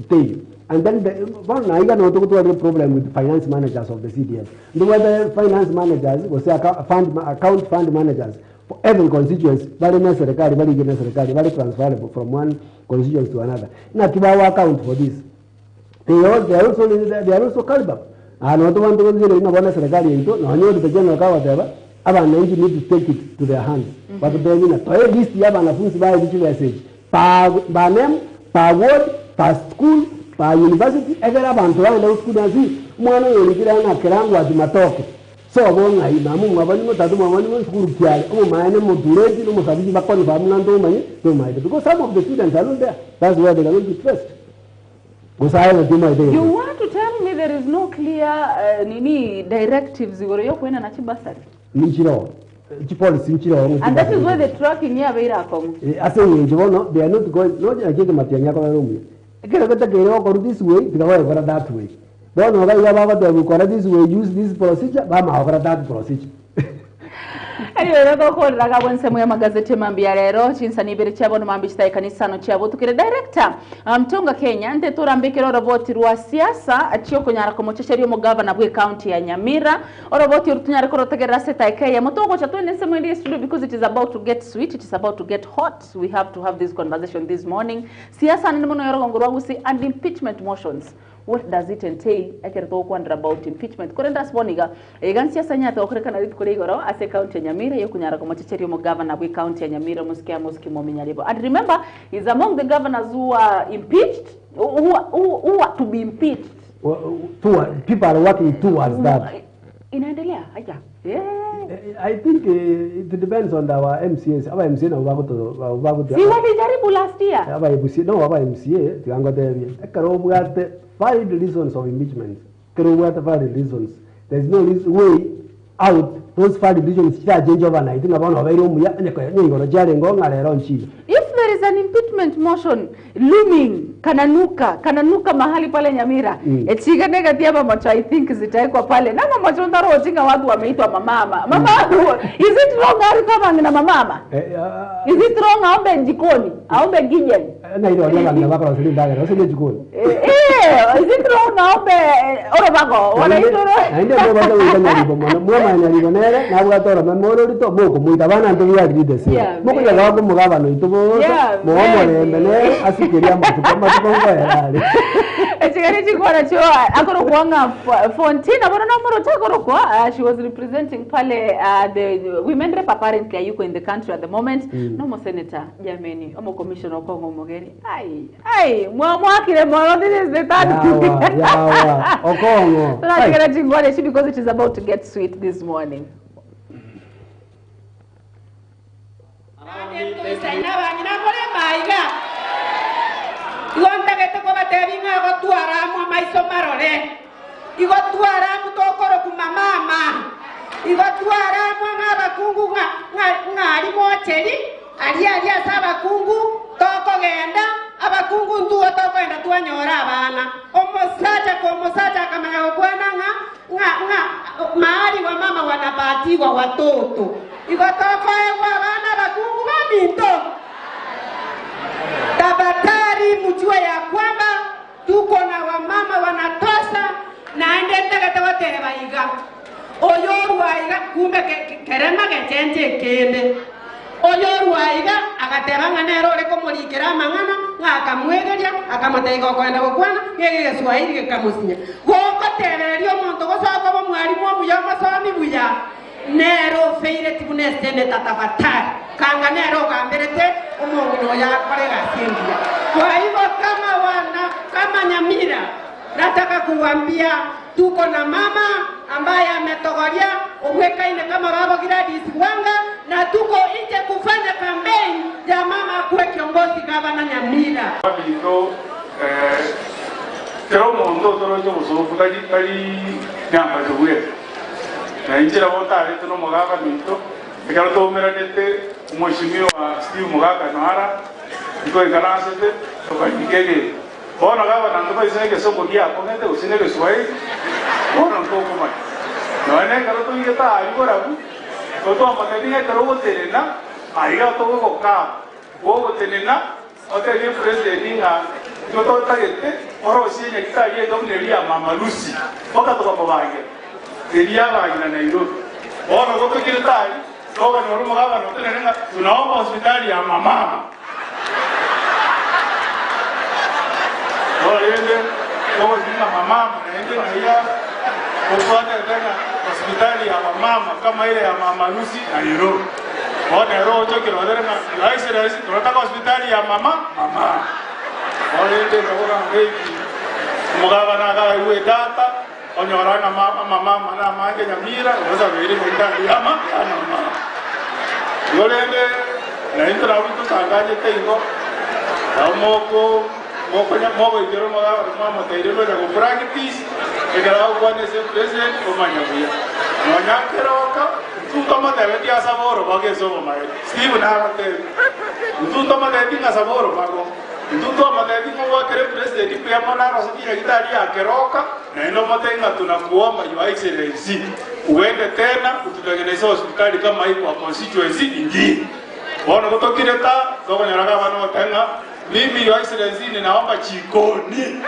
pay. And then the one I got no to problem with the finance managers of the CDF. The whether finance managers was account fund managers for every constituency, very necessary, very necessary, very transferable from one constituency to another. Now to account for this. They are also called up. And not one to go in serikali into no the general whatever. Abananchi need to take it to their hands. But they mean to list ya wanafunzi ba which message per name, per ward, per school, per university egera bantu ba school nasi mwana yolikira na kerangwa jumatoke. So bonga imamu mwabani mutatu mwabani school kyale omumaene mudureti no musabiji bakoni ba munando manye to mai because some of the students are not there. That's where they cannot be traced. You want to tell me there is no clear nini directives igoro yo kwenda na chibasari? Nichiro. Chipolicy nichiro. And that is where the tracking here beira kom. Ase njibono they are not going no akike matianya kwa rumu. Ekero kata kero ko this way tikawa ko that way. Bono ga ya baba to ko this way use this procedure ba ma ko that procedure. Anyway, rogo raga bwense ya magazeti mambi ya lero chinsa nibere chabo no mambi chitaye kanisa no chabo tukire director mtunga Kenya nte turambikira roboti rwa siasa achio kunyara komochesherio mo governor bwe county ya Nyamira oroboti rutunyara korotegera seta ya motogo cha twende sema ndi studio because it is about to get sweet, it is about to get hot. We have to have this conversation this morning. Siasa ni mono yorogo ngorwa and impeachment motions. What does it entail? Ekero kwandra about impeachment. Korenda sboniga egan siasa nyata okorekana ritu kore igoro ase county ya Nyamira yokunyara komochecherio mo governor bwe county ya Nyamira musikia mominyaribo. And remember, he's among the governors who are impeached, who are to be impeached. Well, people are working towards that. Inaendelea haja. Yeah. I think it depends on our MCAs. Our MCA na wabago. Si walijaribu last year. Our MCA no our MCA tiangote ekarobwate valid reasons of impeachment. Kerobwate valid reasons. There is no way out. Those valid reasons change overnight. Ngabona obaire omuya nyiko jare ngo ngalero nchi. If there is an impeachment motion looming kananuka mahali pale Nyamira. Echiga negative macho I think zitaekwa pale. Na mama ndaro ojinga watu wameitwa mamama. Mama is it wrong ari kama ngina mamama? Is it wrong aombe jikoni, aombe gijen? Na ile wale ngina baka wasili ndagara, wasili jikoni. Is it wrong aombe orobago? Wanaitwa ro. Ndio ndio bado utanyaribo mwana. Mwana nyaribo nere na bwatora memoro rito moko muitabana ndo ya agree the same. Moko ya wako mugabano itubo momo asikeria matuko ngayale. Echigari chikwana cho akoro kuanga Fontina bona no moro chakoro kwa she was representing pale the women rep apparently yuko in the country at the moment. No mo senator jameni omo commissioner Kongo Mogeni ai mwakire mwa this is the third yawa Okongo. Tunachigara chingwane she because it is about to get sweet this morning. Omosacha kwa omosacha akamanya gokwana ng'a ng'a ng'a mahali wa mama wanapatiwa watoto. Igotokoegwa abana bakungu baminto. Tafadhali mjue ya kwamba tuko na wamama wanatosa na endete goteba iga. Oyo rwaiga kumbe kerema gechenje kende. Oyo rwaiga agateba ng'a nero ore komorikera amang'ana ng'a akamwegeria akamoteiga okoenda gokwana ng'ege Geswahili gekamusinya. Gogotebereria omonto gosoka bo mwarimu omuya omosomi buya nero feire tibune seneta tafadhali. Kanga nero gamberete omong'ina oyo akore gasi engiya. Kwa hivyo kama wana kama Nyamira nataka kuambia tuko na mama ambaye ametogoria uwekaine kama baba Gladys Wanga, na tuko nje kufanya kampeni ya mama kuwe kiongozi gavana Nyamira. Bito kero mondo torojo musofu kali kali nyamba tuwe na injira bota leto no mugaka mito ekero tomeranete mheshimiwa Steve Mugaka Nohara iko ikaransete tokanyikege bona gavana ndoka isenge soko gia kongete usine Kiswahili bona ntoko mai none kero tuigeta ari borabu toto amateninga kero gotenena aiga togogoka gogotenena oteri president nga toto tagete oro sinye kitaye domne mama Lucy wakatoka babange elia bagina Nairobi bona gotokireta toga norumo gavana otenenga tunaomba hospitali ya mama. Orende toga mama naende na kufuata tena hospitali ya mama kama ile ya mama Lucy Nairobi. Ona roho chokiro na rais tunataka hospitali ya mama mama. Orende toga ngeki mugabana ga iwe data onyora na mama mama na mange Nyamira oza bere hospitali ya mama mama. Orende na intra uto sangaje tengo amoko mokonya mogo ikero mama teire lo ko practice ekarao kwa ese president omanyabuya nonyakeroka mtunto matebe tia saboro bage somo mai Steve na mate mtunto matebe tinga saboro bago mtunto matebe tinga kere president pia mona rosa gitari ya keroka na ino matenga tunakuomba Your Excellency uende tena ututengeneze hospitali kama hii kwa constituency ingine. Bona kutokireta tokonyaraga bano tenga mimi Your Excellency ninaomba chikoni.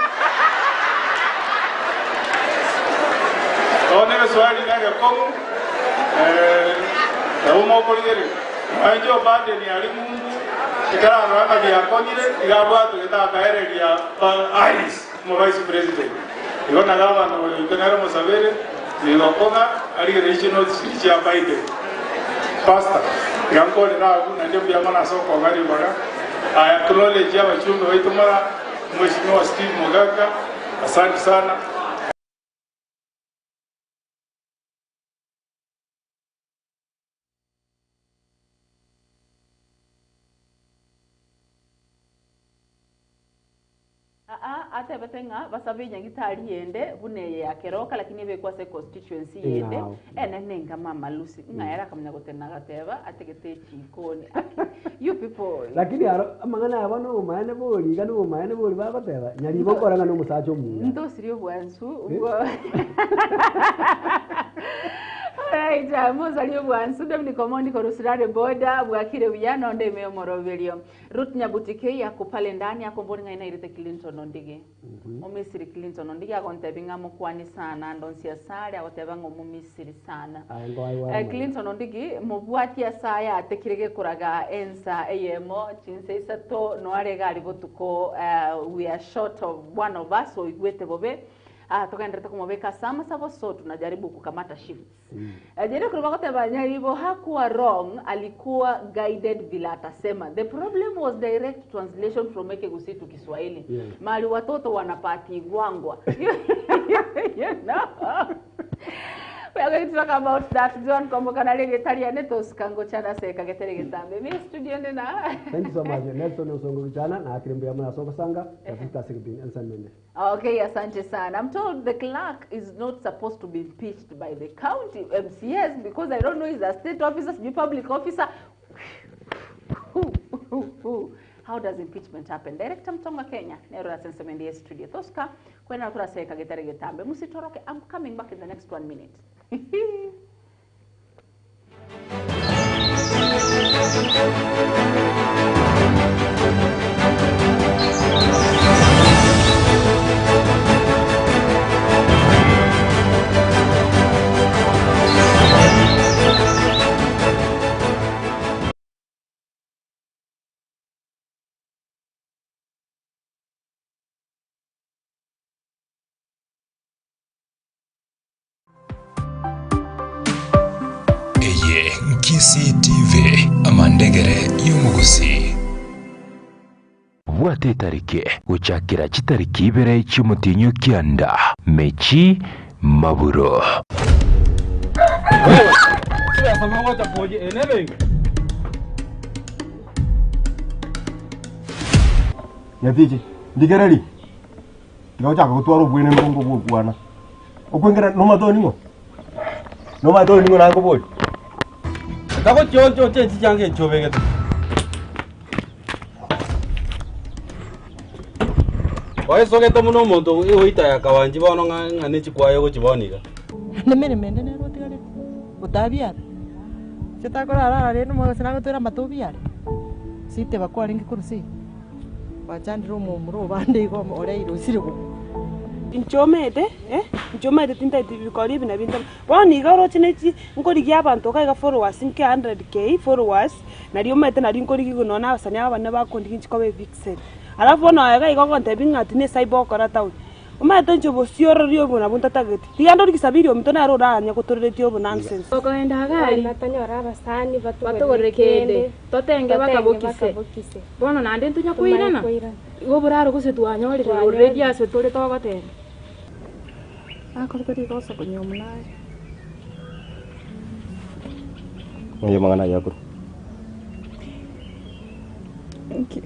One swali nage komu umo koligere anjo bande ni ali Mungu ikara ranga bya konyire igabwa tugeta kaereria Iris mo vice president igona gavana oyo Musabere nigokonga ali regional cha Biden pastor yankole na na ndio bya mana soko ngari baga I acknowledge abachumbe waitumara Mheshimiwa Steve Mugaka, asante sana. Atebetenga basabe nyagitari yende buneye yakeroka lakini bekwa se constituency yende ene nenga mama Lucy ngayara kamnya gotena gateba ategete chikoni you people lakini amangana abano umaene boli ganu umaene boli babateba nyaribo koranga no musacho muya ndo sirio bwansu ubwo Right, muzali bwansu Dominic Omondi korusirare boda bwakire buyano ndeme omoroberio Ruth Nyabutike yako pale ndani yako mboni ngaina irite Clinton Ondige. Omisiri Clinton Ondige akontebinga mukwani sana ndonsia sale agotebanga omumisiri sana. Clinton Ondige mubwatia saya atekirege kuraga ensa eyemo chinse isato noarega aribotuko. We are short of one of us oigwete bobe. Tukaendelea kumweka sama sabo, so tunajaribu kukamata shifts. Jere kulikuwa kuteba nyaribo hakuwa wrong, alikuwa guided bila atasema. The problem was direct translation from Ekegusii to Kiswahili. Yeah. Mali watoto wanapati gwangwa. You know. We are going to talk about that. John Komboka na lady Talia Netos Kango Chana Seka Getere Getambe. Mi studio nena. Thank you so much. Nelson Osongo Chana na akirembe ya mwana Songo Sanga. Tafuta sikibini ensamene. Okay, asante sana. I'm told the clerk is not supposed to be impeached by the county MCS because I don't know, he's a state officer, be public officer. How does impeachment happen? Director Mtonga Kenya nero asensemendi studio Tosca kwena turaseka gitare getambe musitoroke. I'm coming back in the next 1 minute. Eye Kisii TV amandegere y'umuguzi bwate tariki gucakira kitariki ibere cy'umutinyo kyanda mechi maburo. Nyatiki ndigereri tigochaka gutwara obwene mbongo bwokwana okwengera nomatoni ngo nakobori Tako choncho chenchi change chobegete. Waesogete muno omonto oita ya kawanji bono ng'ane chikwayo gochiboniga. Nemere mende nero tigare. Otabiara. Chetakorara rero mo sinagotwera matubiare. Site bakwaringi kurusi. Wachandiro mumuro bande igo oreiro sirigo. Nchomete nchomete tinta bikori bina binta bono iga oroche nechi nkorigia abanto kaiga followers nke 100k followers nario mete nari nkorigi nona abasani abane bakondigi nchikobe vixen alafu bono aiga igo kontebi ng'ati ne cyber okora town omate nche bosiororio obo nabo ntatagete tiga ndori gisabiri ominto naro oranya gotoreretie obo nonsense okoenda agari batanyora abasani batogorere kende totenge bakabokise bono nande ntunya kuirana igo buraro gose twanyorire already ase tore togotenda akorete rigoso kunyomnaye Oye mangana yakuru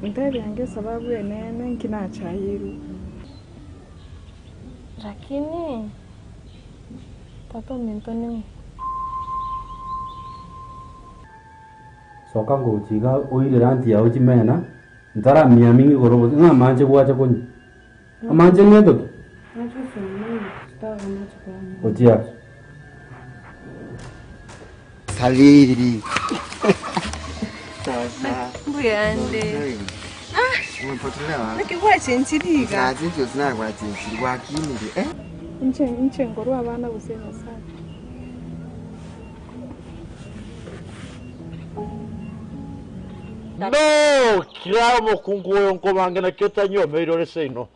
Ntebi sababu enene nkinachayiru lakini tata ominto ning'o Soka ngochiga oirera anti yao chimena ntaramia mingi goro ng'a manje gwacha kunywa amanje ng'endoki Ochia Saliri. Sasa. Mbuyande. Umepotelea wapi? Nakigwachenchiriga. Nachinchi sinagwachenchiri gwakinire eh? Inche ngorwa abana gusenya sana. No, kira omokungu oyo nkobange nakio tanyomeire ore seino.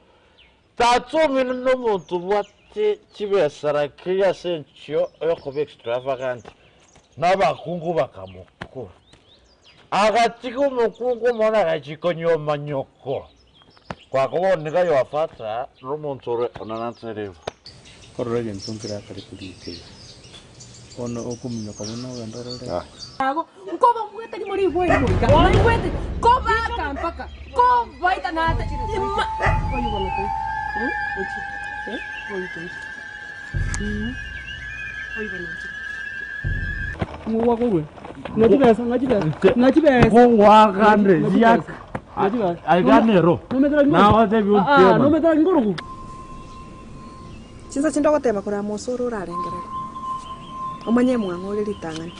Tatsomire nomonto bwate chibesara kiria ase enchio oyokoba extravagant n'abakungu bakamukura agatiga omokungu omwana agachikonyoma nyoko kwakoboneka yoafata nomonto ore onananserebu korora egento nkirakare kurikira ono okuminyoka buno ogenda orore Ago nkoba mwete ni muri bwe moika mwete koba kampaka koba itanata imma oyu bono ko ochi oyu to oyu bono Ngwa kogwe ngachibesa ngachibesa ngachibesa ngwakande yak aiganero nawatebi ah no metara ngoroku Chinsa chindogoteba kora mosoro orarengerere omanye mwang'ore ritang'ani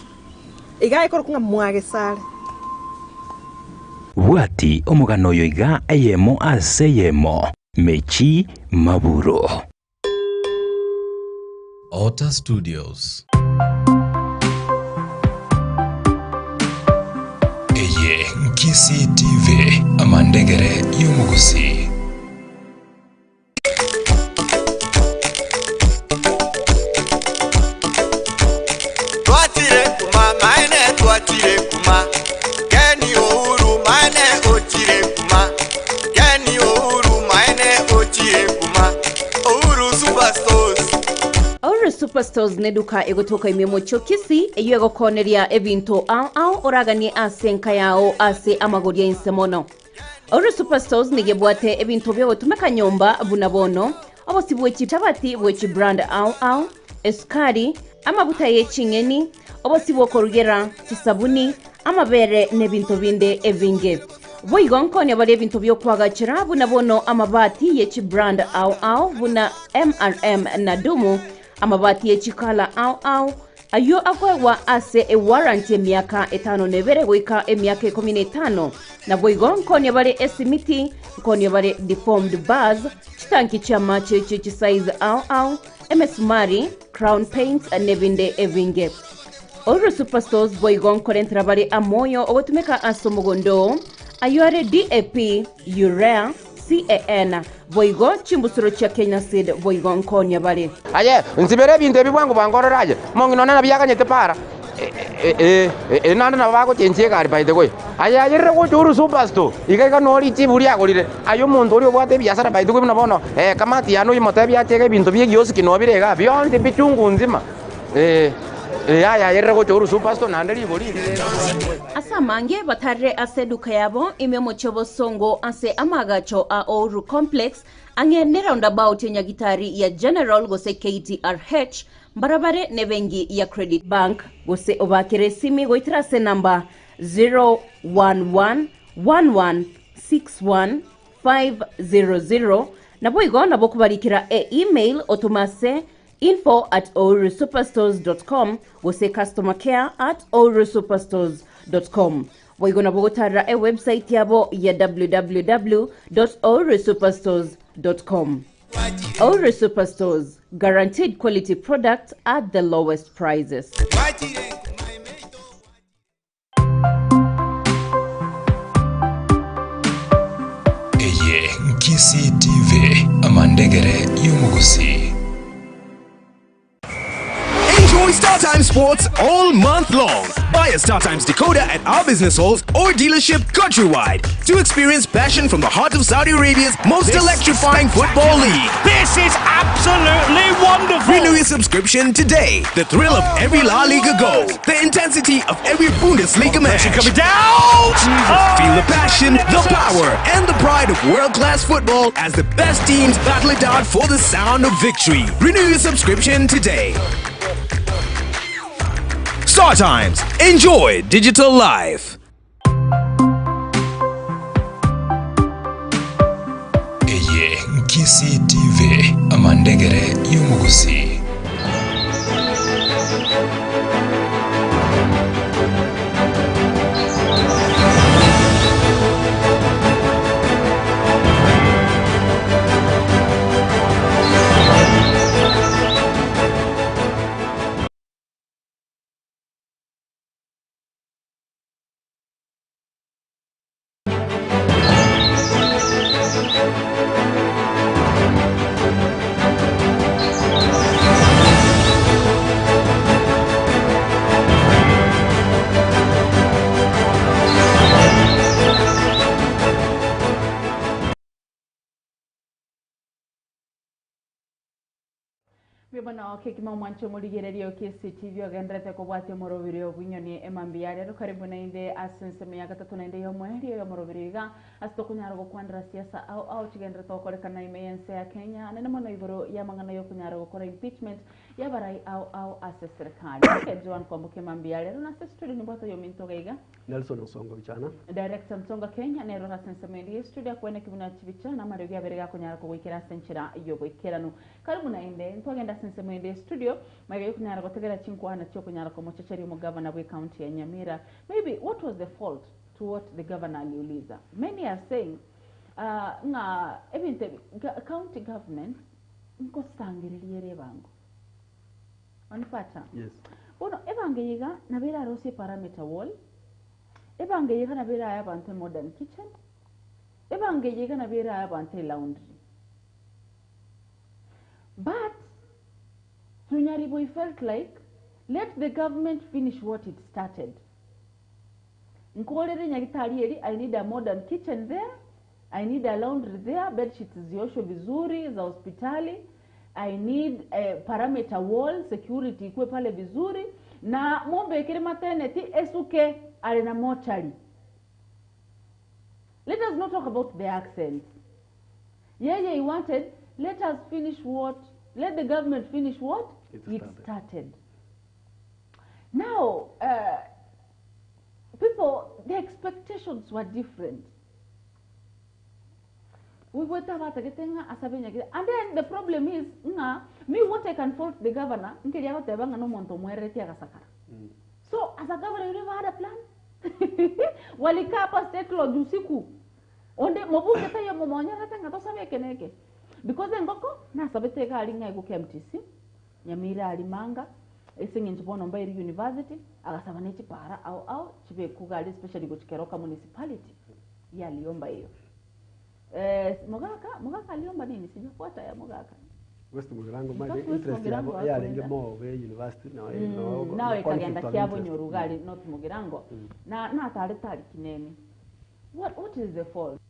iga ikoro kunga mwagesare Bwati omogano oyo iga eyemo ase eyemo mechi maburo. Otter Studios. Eye Kisii TV amandegere y'omuguzi. Twatire kuma maene twatire kuma Keni Uhuru maene ochire kuma Keni Uhuru maene ochire kuma Uhuru Superstores. Uhuru Superstores neduka egotoka imemo chokisi eyo egokoneria ebinto ao ao oraganie ase nka yao ase amagoria insemono. Uhuru Superstores nigebwate ebinto byogotumeka nyomba bunabono obosi bwechi tabati bwechi brand ao ao esukari amabuta yechingeni obosi bwokorugera chisabuni amabere nebinto binde evinge. Boigo nkonia bari ebinto byokwagachira buna bono amabati yechibrand au au buna MRM na Dumu, amabati yechikala au au ayo akwewa ase e warranty emiaka 52 goika emiaka 15. Na boigo nkonia bari esimiti, nkonia bari deformed bars, chitanki cha mache chichi size au au, emesumari, crown paints nebinde evinge. Oru Superstores boigo nkorentra bari amoyo ogotumeka aso mugondo ayore DAP, urea, CAN boigo chimbusuro cha Kenya Seed boigo nkonya bari. Aye nsibere bintu ebibwangu bangororaje mongino nana byakanyete para nanda nabako chenche gari by the way. Aye ayere go Oru Superstore igaika nori chiburi agorire ayo omonto ori obwate biasara by the way nabono kamati yano imote byachega ebintu byegiosi kinobirega byonde bichungu nzima aya ayere go Oru Superstore nande libori. Asamange batare ase duka yabo imemo chobo songo ase amagacho a Oru Complex ange ne roundabout ya Nyagitari ya General gose KTRH barabare nebengi ya Credit Bank gose obakere simi goitira se namba 0111161 500 na boigo nabo kubarikira e email otomase info@orusuperstores.com gose customer care at orusuperstores.com. Boigo nabo gotara e website yabo ya www.orusuperstores.com. Oru Superstores, guaranteed quality products at the lowest prices. Eye Nkisi TV, amandegere y'umuguzi. Enjoy StarTimes Sports all month long. Buy a StarTimes decoder at our business halls or dealership countrywide to experience passion from the heart of Saudi Arabia's most electrifying football league. This is absolutely wonderful! Renew your subscription today. The thrill of every La Liga goal, the intensity of every Bundesliga match. Coming down! Oh, feel the passion, the power, and the pride of world-class football as the best teams battle it out for the sound of victory. Renew your subscription today. StarTimes. Enjoy digital life. Eye Nkisi TV, amandegere y'umuguzi. Bwana kekima mwancho muligererio KCTV ogenderete kobwatia morobiri obunyoni emambiare karibu na inde asense miaka tatu na inde yo mweri yo morobiri iga asitokunyara gokwandira siasa au au chigenderete gokorekana ime yense ya Kenya nene mono igoro ya mang'ana yo kunyara gokora impeachment yabarai au au ase serikali ke Joan Kwamboka mambiare na ase studio ni bwato yo minto gaiga Nelson Osongo bichana Director Mtonga Kenya nero asense mendi studio kwene kibuna chibichana mariogi aberega kunyara kogwikera senchira yo gwikerano karibu na inde ntwagenda sense mwende studio magayo kunyara gotegera chinkwana chio kunyara komochecheri mu governor we county ya Nyamira. Maybe what was the fault to what the governor aliuliza? Many are saying nga ebinte county government nkosangiririere bango onipata. Yes. Bono ebange yiga nabera rose parameter wall, ebange yiga nabera abantu modern kitchen, ebange yiga nabera abantu laundry. But Tunyaribo felt like let the government finish what it started. Nkolere nyagitari eri, I need a modern kitchen there, I need a laundry there, bed sheets zioshwe vizuri za hospitali, I need a parameter wall, security ikue pale vizuri, na mombe ikere maternity esuke ale na mochari. Let us not talk about the accents. Yeah, he wanted, let us finish what, let the government finish what it started. Now, people, the expectations were different. Wigweta batagete ng'a asabe nyagitari. And then the problem is ng'a me what I can fault the governor nkeria goteba ng'a no monto mwerete agasakara. So as a governor you never had a plan. Walikaa hapa state lodge usiku. Onde mobunge tayo momonyera tanga tosabe keneke. Because engoko nasabete gali ng'a ego KMTC. Nyamira alimanga esing'encho bono Mbairi University agasaba nechipara au chibe kugali especially gochikeroka municipality yaliomba hiyo. Mogaka aliomba nini? Sijafuata ya Mogaka. West Mugirango maje interest yabo yarenge mo be university na nawe kagenda kiabo nyorugali not Mugirango. Na tare tari kinene. What is the fault?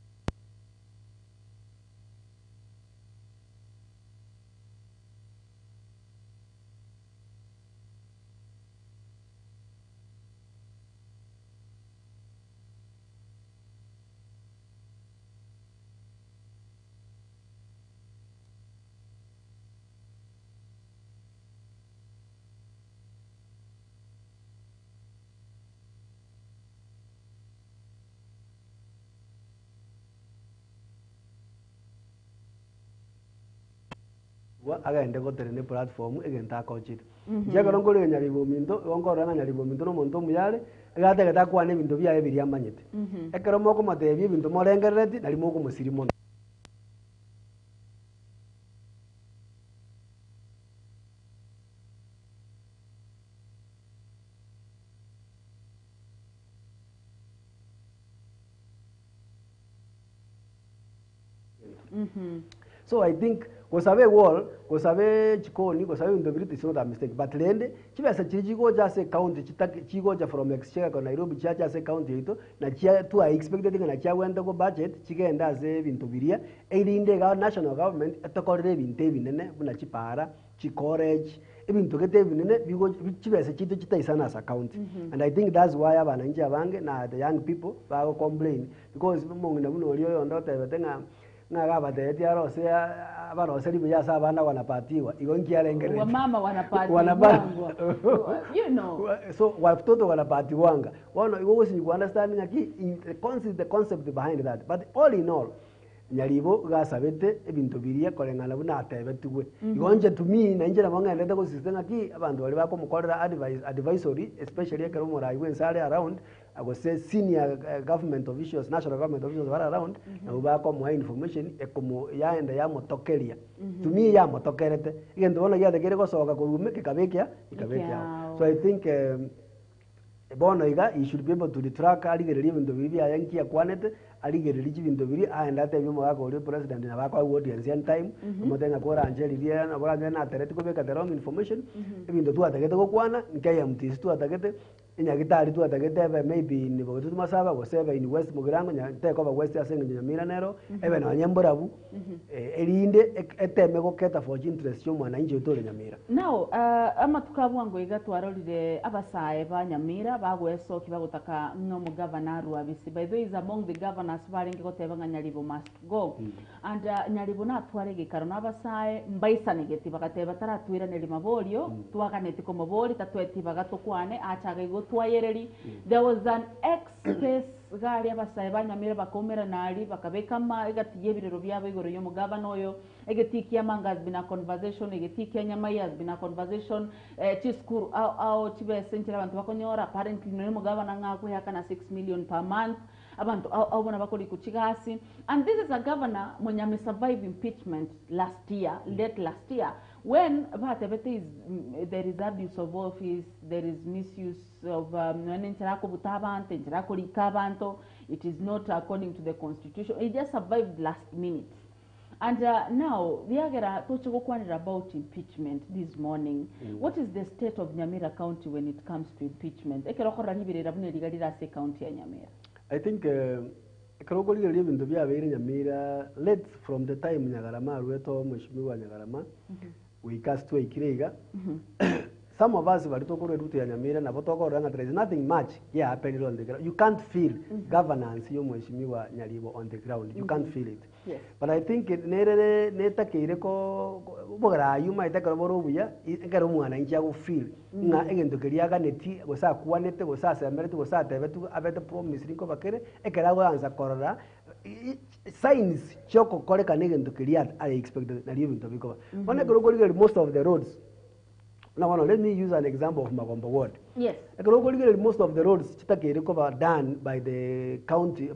Agende gotere ne platform egenta kochire njagoro ngore nyaribo minto ngoro na nyaribo minto no monto muyale agatega kwane bintu byaye biri amanyete ekero moko matebye bintu morengerereti nari moko musirimo. So I think gosabe wall, gosabe chikoni, gosabe ndobiriti is not a mistake. But lende chibesa chigo just county chigo ja from exchequer ko Nairobi cha just county ito na chia tu I expected na chia wenda go budget chigenda ze bintu biria erinde ga national government etokorere bintu binene buna chipara chicourage ebintu gete binene bigo chibesa chito chitaisana as a county. And I think that's why abananchi abange na the young people bago complain because mongina buno olio ndote betenga ng'agabateti arose abarose ribuya asa abana wanapatiwa igo nkiarengerere wamama wanapatiwa you know so watoto wanapatiwanga wano igo gosi you understand ngaki the concept behind that. But all in all nyaribo gasabete ebintu biria korengana buna atebetigwe igonje to me na injira bang'endete gosiste ngaki abantu bari bakomukorera advisory especially ekero omorai bwensare around agose senior government officials, national government officials were around na bakomuha information ekomo yaenda yamotokeria to me yamotokerete egento bono giatekere gosoka korume kikabekia ikabekia. So I think bono iga you should be able to retract arigereria ebinto biri biaye nkiakwanete arigereria ebinto biri aenda atebie omogaka oria president na bakwa audience and time omotenga korancheririe na boranje natereti kobeka the wrong information ebinto twatagete gokwana KMTC twatagete enyagitari twatagete ebe maybe ni bogotu masaba gosebe in West Mugirango ntekoba West asenge Nyamira nero ebe nonye mborabu erinde eteme goketa for interest yo mwananchi otore Nyamira. Now amatuka bwango iga twarorire abasae ba Nyamira bagwesoki bagotaka no mugavana Ruabisi. By the way is among the governors barenge goteba nga Nyaribo must go. And Nyaribo natware gikaro nabasae mbaisanegeti bagateba taratwiraneri maborio twaganeti komobori tatweti bagatokwane achaga igo twayereri. There was an ex space gari abasae ba Nyamira bakomera nali bakabeka ma egatiye birero byabo igoro yo mugavana oyo egetiki amanga has been a conversation egetiki anyamai has been a conversation chiskuru au chibese nchira abantu bakonyora apparently no mugavana ngakwe kana 6 million per month abantu au bona bakori kuchigasi. And this is a governor mwenye ame survive impeachment last year, late last year, when batebete is there is abuse of office, there is misuse of it is not according to the constitution. It just survived last minute. And now, we are going to talk about impeachment this morning. What is the state of Nyamira County when it comes to impeachment? I think late from the time Nyagarama Rueto Mheshimiwa Nyagarama we cast to Ikirega. Some of us were talking to Nyamira na botoko there is nothing much here happening on the ground. You can't feel governance yo Mheshimiwa Nyaribo on the ground. You can't feel it. Yes. But I think nerere netakeire ko bogara yuma itakaro borobuya ekero mwananchi ago feel nga egento keria ganeti gosa kwanete gosa semerete gosa tebetu abete promise rinko bakere ekera go anza korora Signs choko koreka negento kiria are expected na living to bikoba. One go most of the roads. Now let me use an example of Magombo Ward. Yes. Most of the roads chitakiri cover done by the county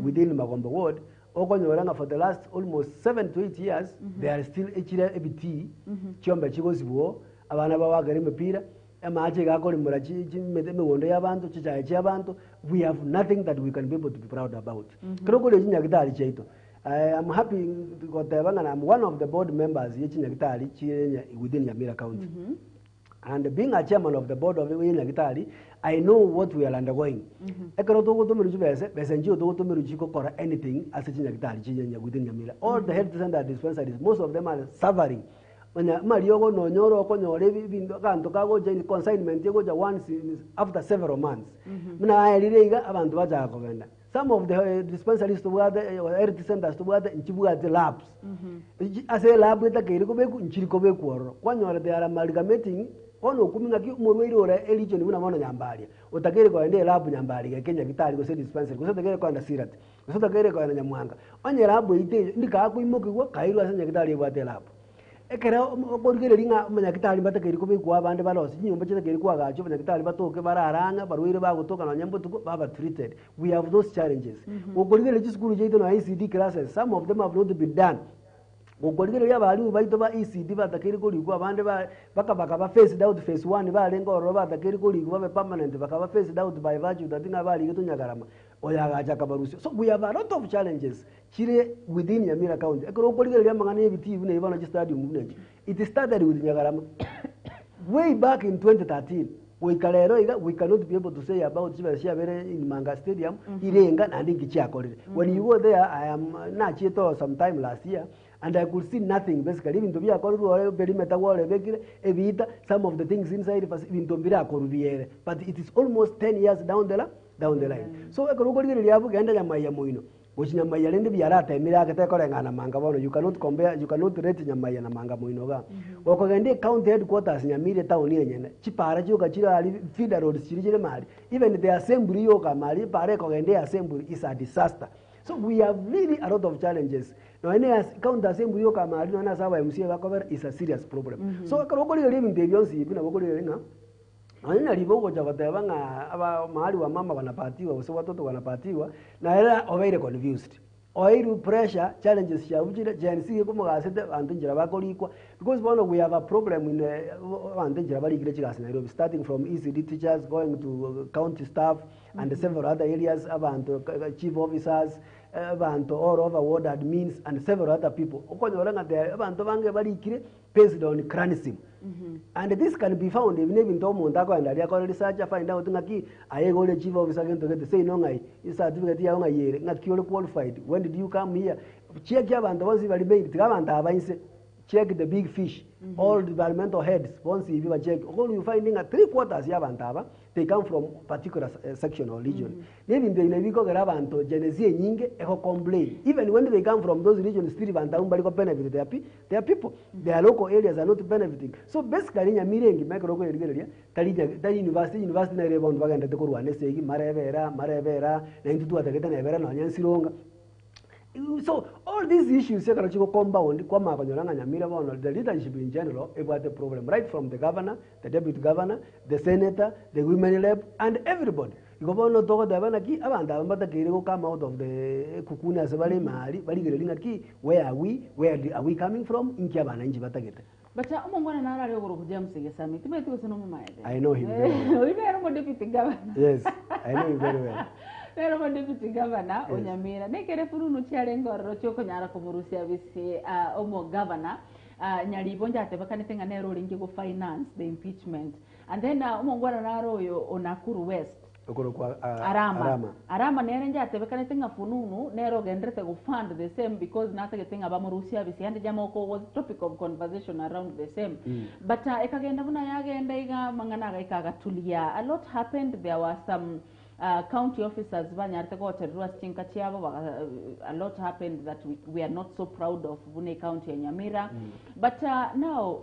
within Magombo Ward. Okonyoranga for the last almost 7 to 8 years, they are still echira EBT, chiombe chigosibo, abana bawagere mipira, amache gakori murachi migondo y'abantu, chichaye cy'abantu. We have nothing that we can be able to be proud about. Kirokore chinyagitari chaito. I am happy gotebanga I'm one of the board members yechinyagitari within Nyamira County. And being a chairman of the board of Nyagitari, I know what we are undergoing. Ekero togotomeru chibese, bese njio togotomeru chikokora anything as Nyagitari within Nyamira. All the health center dispensaries, most of them are suffering. Mariogo no nyoro konyore bindu kanto kagoja in consignment yegoja once after several months. Mina ayirire abantu baja kogenda. Some of the dispensaries to the health centers to the nchibwate labs. Ase lab etakiri kobeku nchiri kobeku oro. Kwanyora they are amalgamating ono kuminga ki umurwaire ora elicho ni mwana nyambaria. Utakiri kwa lab nyambaria Kenya kitari gose dispensary gose takiri kwa Sirat. Gose takiri kwa Nyamwanga. Onye lab ite ndika kuimokigwa kairu ase nyagitari bwate lab. Ekera okorigere ringa manyagitari batakiri kubikwa abande balosi nyumba chitakiri kwagacho manyagitari batoke bararanga barwire bagotoka na nyambutuko baba treated. We have those challenges. Okorigere chisukuru cheito na ICD classes, some of them have not been done. Okorigere abalimu baito ba ECD batakiri korigwa abande bakabaka phased out phase 1 barenga oro batakiri korigwa babe permanent bakaba phased out by virtue that ngabali getonyagarama oyagacha kabarusi. So we have a lot of challenges chire within Nyamira County. Ekero okorigere amang'ana ebiti bune ibana stadium bune. It started with Nyagarama way back in 2013. We cannot be able to say about Chibashiabere in Manga Stadium, Irenga and Inkichiakorere. When you go there, I am Nachieto sometime last year, and I could see nothing basically. Even to be a perimeter wall, evita, some of the things inside, even to be a but it is almost 10 years down the line. So I could go to the Nyamaya lende biarata emirake tekorengana manga bono. You cannot compare, you cannot rate Nyamaya na Manga Moinoga. Wakogende county headquarters Nyamire town yenyene chipara chioka chira ali feeder roads chiri mali. Even the assembly yoka mali pare kogende assembly is a disaster. So we have really a lot of challenges. Now any county assembly yoka mali no na sawa MCA bakover is a serious problem. So akoro living the Beyonce bina bokori lenga Anina liboko chabatebanga aba mahali wa mama wanapatiwa uso watoto wanapatiwa na era obeire confused. Oiru pressure challenges ya ujira Gen Z kumugasete bantu njira bakorikwa because one we have a problem in bantu njira barikire chigasi Nairobi, starting from ECD teachers going to county staff and several other areas, abantu chief officers, abantu all over ward admins and several other people. Okonyora ngate abantu bange barikire based on clanism. And this can be found even if omuntu akoenda akora research find out ngaki ayegole chief officer gento get say no ngai certificate yawo ngayere ngaki uri qualified, when did you come here, check abantu bonsi bali made abantu abainse, check the big fish, all departmental heads bonsi ibi ba check all you finding at 3/4 y'abantu aba they come from particular section or region. Nebintu inabikogera abantu Gen Z nyinge eko complain even when they come from those regions, still bantu baliko benefit their people, their local areas are not benefiting. So basically Nyamire ngimekero ko erigereria tali university na rebound bagenda tekorwa nesegi marevera na intu ategeta na ebera na nyansironga. So all these issues chiko compound kwa makonyolanga Nyamira bono the leadership in general about the problem, right from the governor, the deputy governor, the senator, the women rep and everybody. Ikobono toko dabana ki abantu abatakire go come out of the kukuna sebale mali baligerelinga ki where are we coming from inki abana inji batagete. But umongwana na arari ogoro kuja msige sami tibe tuko sono mumaede. I know him very well. Oibero mo deputy governor. Yes, I know him very well. Pero mo deputy governor Onyamira nekere furunu chiarengo ro chokonyara kumurusia bisi omo governor Nyaribo njate bakanete nganero ringi go finance the impeachment and then umongwana naro oyo Onakuru West okoro kwa Arama nere njate bakanete ngafununu nero gendrete go fund the same because natagete ngabamurusia bisi and jamoko was topic of conversation around the same. But ekagenda buna yagenda iga mangana gaikagatulia a lot happened. There were some county officers banyarte ko terua chinka chiabo a lot happened that we are not so proud of Bune County ya Nyamira. But now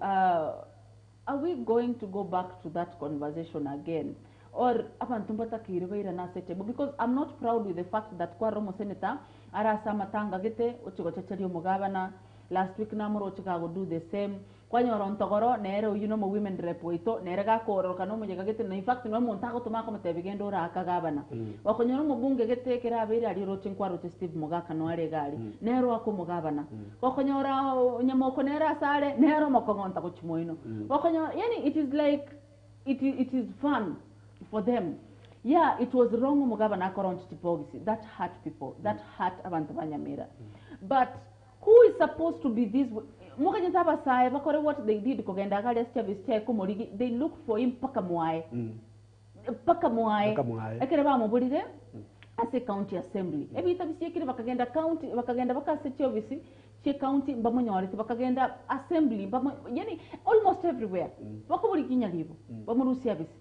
are we going to go back to that conversation again? Or abantu mbatakire bairana ase table, because I'm not proud with the fact that kwa romo senator arasa matanga gete ochigochecheria omogabana last week namoro Chicago do the same kwanyora ntogoro nere uyu no women rep waito nere gakororoka no mujega gete na in fact no muntu agotuma komete bigendo oraka gabana wakonyora mubunge gete kerabeire ari roche nkwaroche Steve Mugaka no are gari nero akomugabana wakonyora nyamoko nere asare nero mokongonta kuchimoino wakonyora yani it is like it is fun for them. Yeah, it was wrong mugabana akoronchi chipogisi that hurt people, that hurt abantu banyamira. But who is supposed to be this mukanyita basaye bakore what they did kogenda kale service check kumurigi, they look for him paka mwae paka mwae ekere bamubulire ase county assembly ebita bisiekire bakagenda county bakagenda bakase service che county bamunyore bakagenda assembly yani almost everywhere bakuburikinya libo bamuru service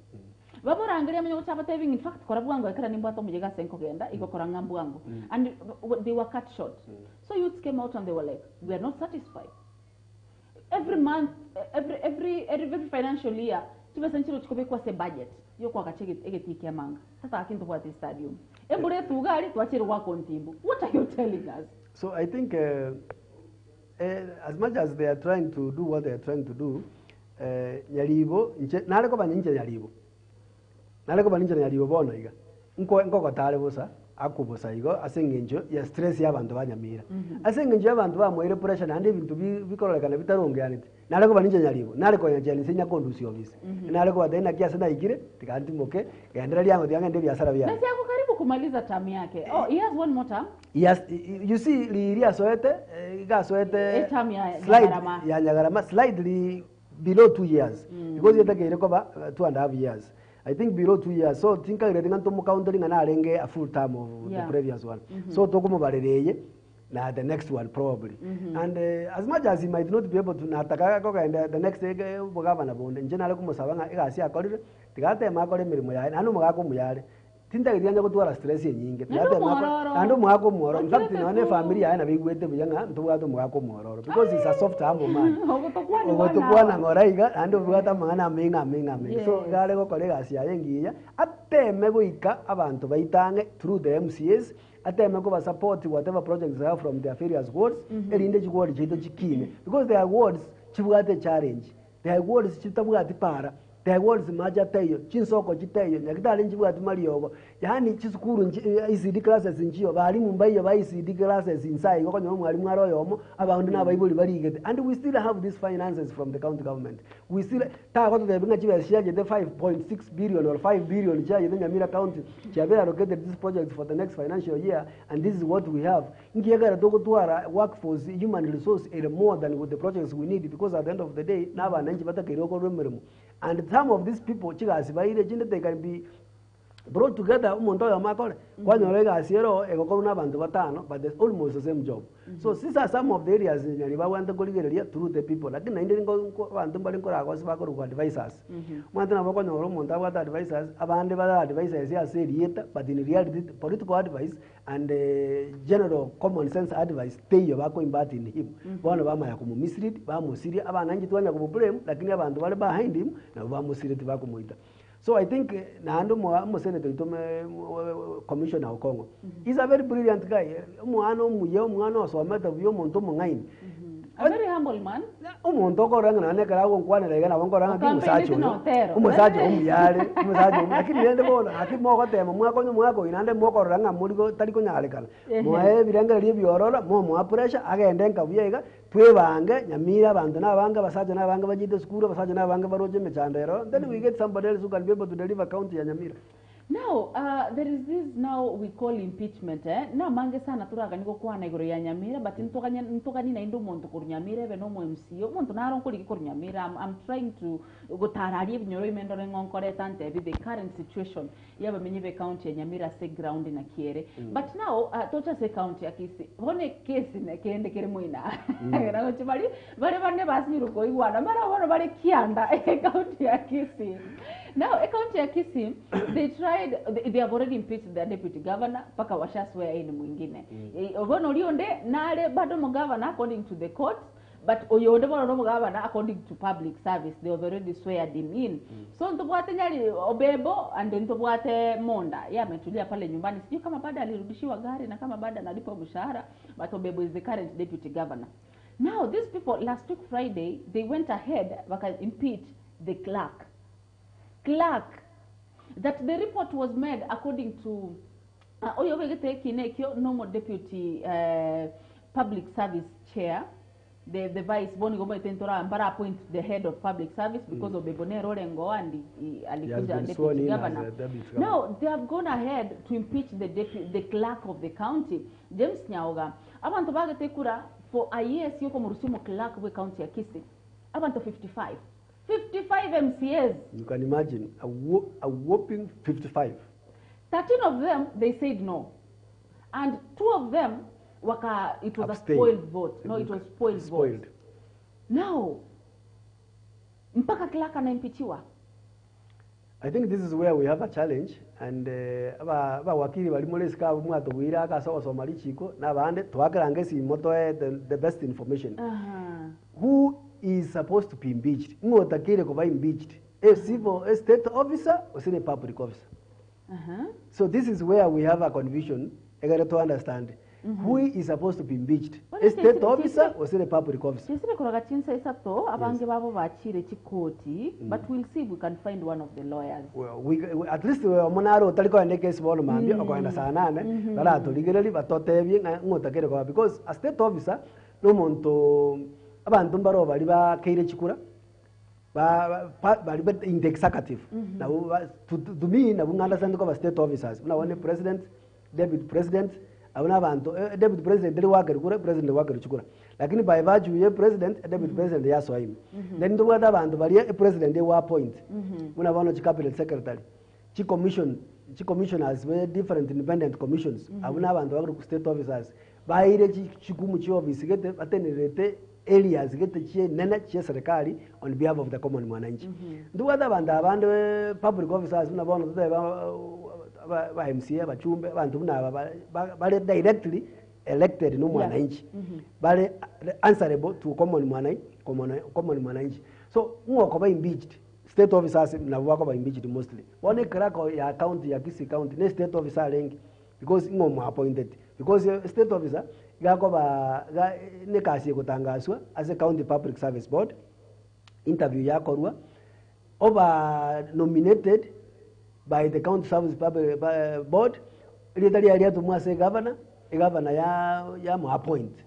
bamurangiria menyo chapa in fact kora bwango ekera nimba to mujega senko genda igokora ngambwango and they were cut short. So youths came out and they were like, we are not satisfied. Every month, every financial year tubesanchiro chikobekwa se budget yo kwa kachege egeti manga tata akinto kwa stadium embure tugari twachiro kwa kontimbo. What are you telling us? So I think as much as they are trying to do what they are trying to do, nyaribo naleko banyinje nyaribo naleko baninje nyaribo bono iga nko nko katale bosa akubosa igo asengenjo ya stress y'abantu banyamira asengenjo y'abantu bamuire pressure nande ibintu bikorolekana bitarongeanite naleko baninje nyaribo naleko nyanjani sinya kondusi office naleko badena kiasi na igire tikanti moke gendera lyango dyangende biashara bya na yako karibu kumaliza term yake. Oh, he has one more term. Yes, you see liria soete igasoete term ya Nyagarama ya Nyagarama slightly below 2 years because yetakeire koba 2.5 years. I think below 2 years. So think I read to counting and arenge a full term of the previous one. So tokomobarereye na the next one probably. And as much as he might not be able to nataka and the next day bogabana bonde nje nale kumusabanga igasi akorire tigate makore mirimo yae nanu mugako muyare tindagiria gutwara stress yenyinge tigate makore andu mugako muhoro. In fact none family yae na bigwete buyanga ntubwato mugako muhororo because he's a soft humble man. Ogotukwana ngora iga andu bwata mangana minga minga minga. So gale gokore gasi yae ngiya ateme goika abantu baitange through the MCAs ateme ko support whatever projects they have from their various wards erinde chigward chito chikine because their wards chibwate challenge, their wards chitabwate para, their wards maja teyo chinsoko chiteyo nyakitale nchibwate maliogo yani chisukuru ICD classes nchiyo balimu mbayo ba ICD classes inside gokonyo mwalimu aroyomo abandu nabayibuli baligete. And we still have these finances from the county government. We still ta ko tebinga chibesha the 5.6 billion or 5 billion cha the Nyamira county chabera allocated this project for the next financial year, and this is what we have. Ngiyegera tokotwara workforce human resource is more than what the projects we need, because at the end of the day nabananchi batakiroko rwemirimo. And some of these people chigasi baire chinde they can be brought together umuntu yamakore kwanyorega asiero egokora nabantu batano, but there's almost the same job. So these are some of the areas nyari bawanda koligereria through the people. Lakini nainde ngo bantu bali nkora akosi bakora advisors mwantu nabo konyora umuntu abwata advisors abande bala advisors ya serieta, but in reality political advice and general common sense advice teyo bako imbati in him bono bamaya kumu mislead bamusiria abanangi twanya kumu blame, lakini abantu bali behind him nabo bamusireti bakumuita. So I think Nando Mo Senator Itome Commissioner Okongo. He's a very brilliant guy. Muano muyo muano so mata buyo monto mungaini. A very humble man. Umuntu okoranga na nekara gonkwana na bonkoranga ki musacho. Umusacho umuyale, umusacho lakini nende bona akimo gotema mwakonyo mwako inande mwokoranga muri tari konyarekana. Mwae birengererie byorora mo mwa pressure agende nkabuye twebange Nyamira abantu nabanga basaja nabanga bajite sukuru basaja nabanga baroje mechandero, then we get somebody else who can be able to deliver county ya Nyamira. Now there is this now we call impeachment na mange sana turaga niko kwana igoro ya Nyamira, but ntokani na indo muntu kuri Nyamira be no mu MCO muntu naro kuri kuri Nyamira. I'm trying to gotararie binyoro imendore ngonkore tante be the current situation yabamenye be county ya Nyamira se ground na kiere. But now tocha se county ya Kisii bone kesi na kende kere muina na chibali bare bane basiru ko igwana mara bono bare kianda county ya Kisii. Now county ya Kisii they tried, they have already impeached their deputy governor paka washaswear in mwingine. Ogono ulionde nale bado mo governor according to the court, But oyonde bono no mugabana, according to public service, they have already sweared him in. So ntobwate Nyali Obebo and ntobwate Monda. Yeye ametulia pale nyumbani. Sijui kama baada alirudishiwa gari na kama baada analipwa mshahara, but Obebo is the current deputy governor. Now these people last week Friday, they went ahead waka impeach the clerk. Clerk that the report was made according to oyo begete kinekyo normal deputy public service chair, the vice boni gomo itentora mbara appoint the head of public service because of Bebonero Orengo and alikuja deputy governor. Now they have gone ahead to impeach the clerk of the county, James Nyaoga. Abantu bagete kura for a year siyoko murusimu clerk we county ya Kisii. Abantu 55 MCAs. You can imagine a whopping 55. 13 of them, they said no. And 2 of them, waka, it was abstain. A spoiled vote. No, it was spoiled vote. Now, mpaka clerk anaimpeachiwa. I think this is where we have a challenge. And abawakili balimolesika mwatubwira akasosoma lichiko nabande twakirange simoto the best information. Who is supposed to be impeached? Ngotakire kuba impeached. A civil, a state officer or a public officer. So this is where we have a confusion. I got to understand who is supposed to be impeached. A state officer or a public officer. But we'll see if we can find one of the lawyers. Well, we at least we monaro taliko ende case bono mambi okoenda sana nane bala toligereri batotebye ngotakire kwa because a state officer no muntu abantu mbaro bali ba keire chikura ba in the executive. Now to me na understand ko state officers. Una one president, deputy president, abona abantu deputy president ndi wakere kura president wakere chikura. Lakini by virtue ye president, deputy president yaso aimi. Then ndo bada abantu bali president wa appoint. Una bano chi cabinet secretary, chi commission, chi commissioners we different independent commissions. Abona abantu bakuru state officers. Baire chi chikumu chi office gete batenerete areas gete chie nene chie serikali on behalf of the common mwananchi. Ndu abantu abandi public officers unabona tute ba MCA bachumbe abantu bunaba bale directly elected no mwananchi. Bale answerable to common mwananchi, common mwananchi. So ngoko ba impeached state officers nabo bako ba impeached mostly. One clerk ya county ya Kisii county ne state officer lengi because ngomo appointed because state officer gakoba nekasi kutangaswa as a county public service board interview yakorwa oba nominated by the county service public board litali aliatumwa se governor governor ya mu appoint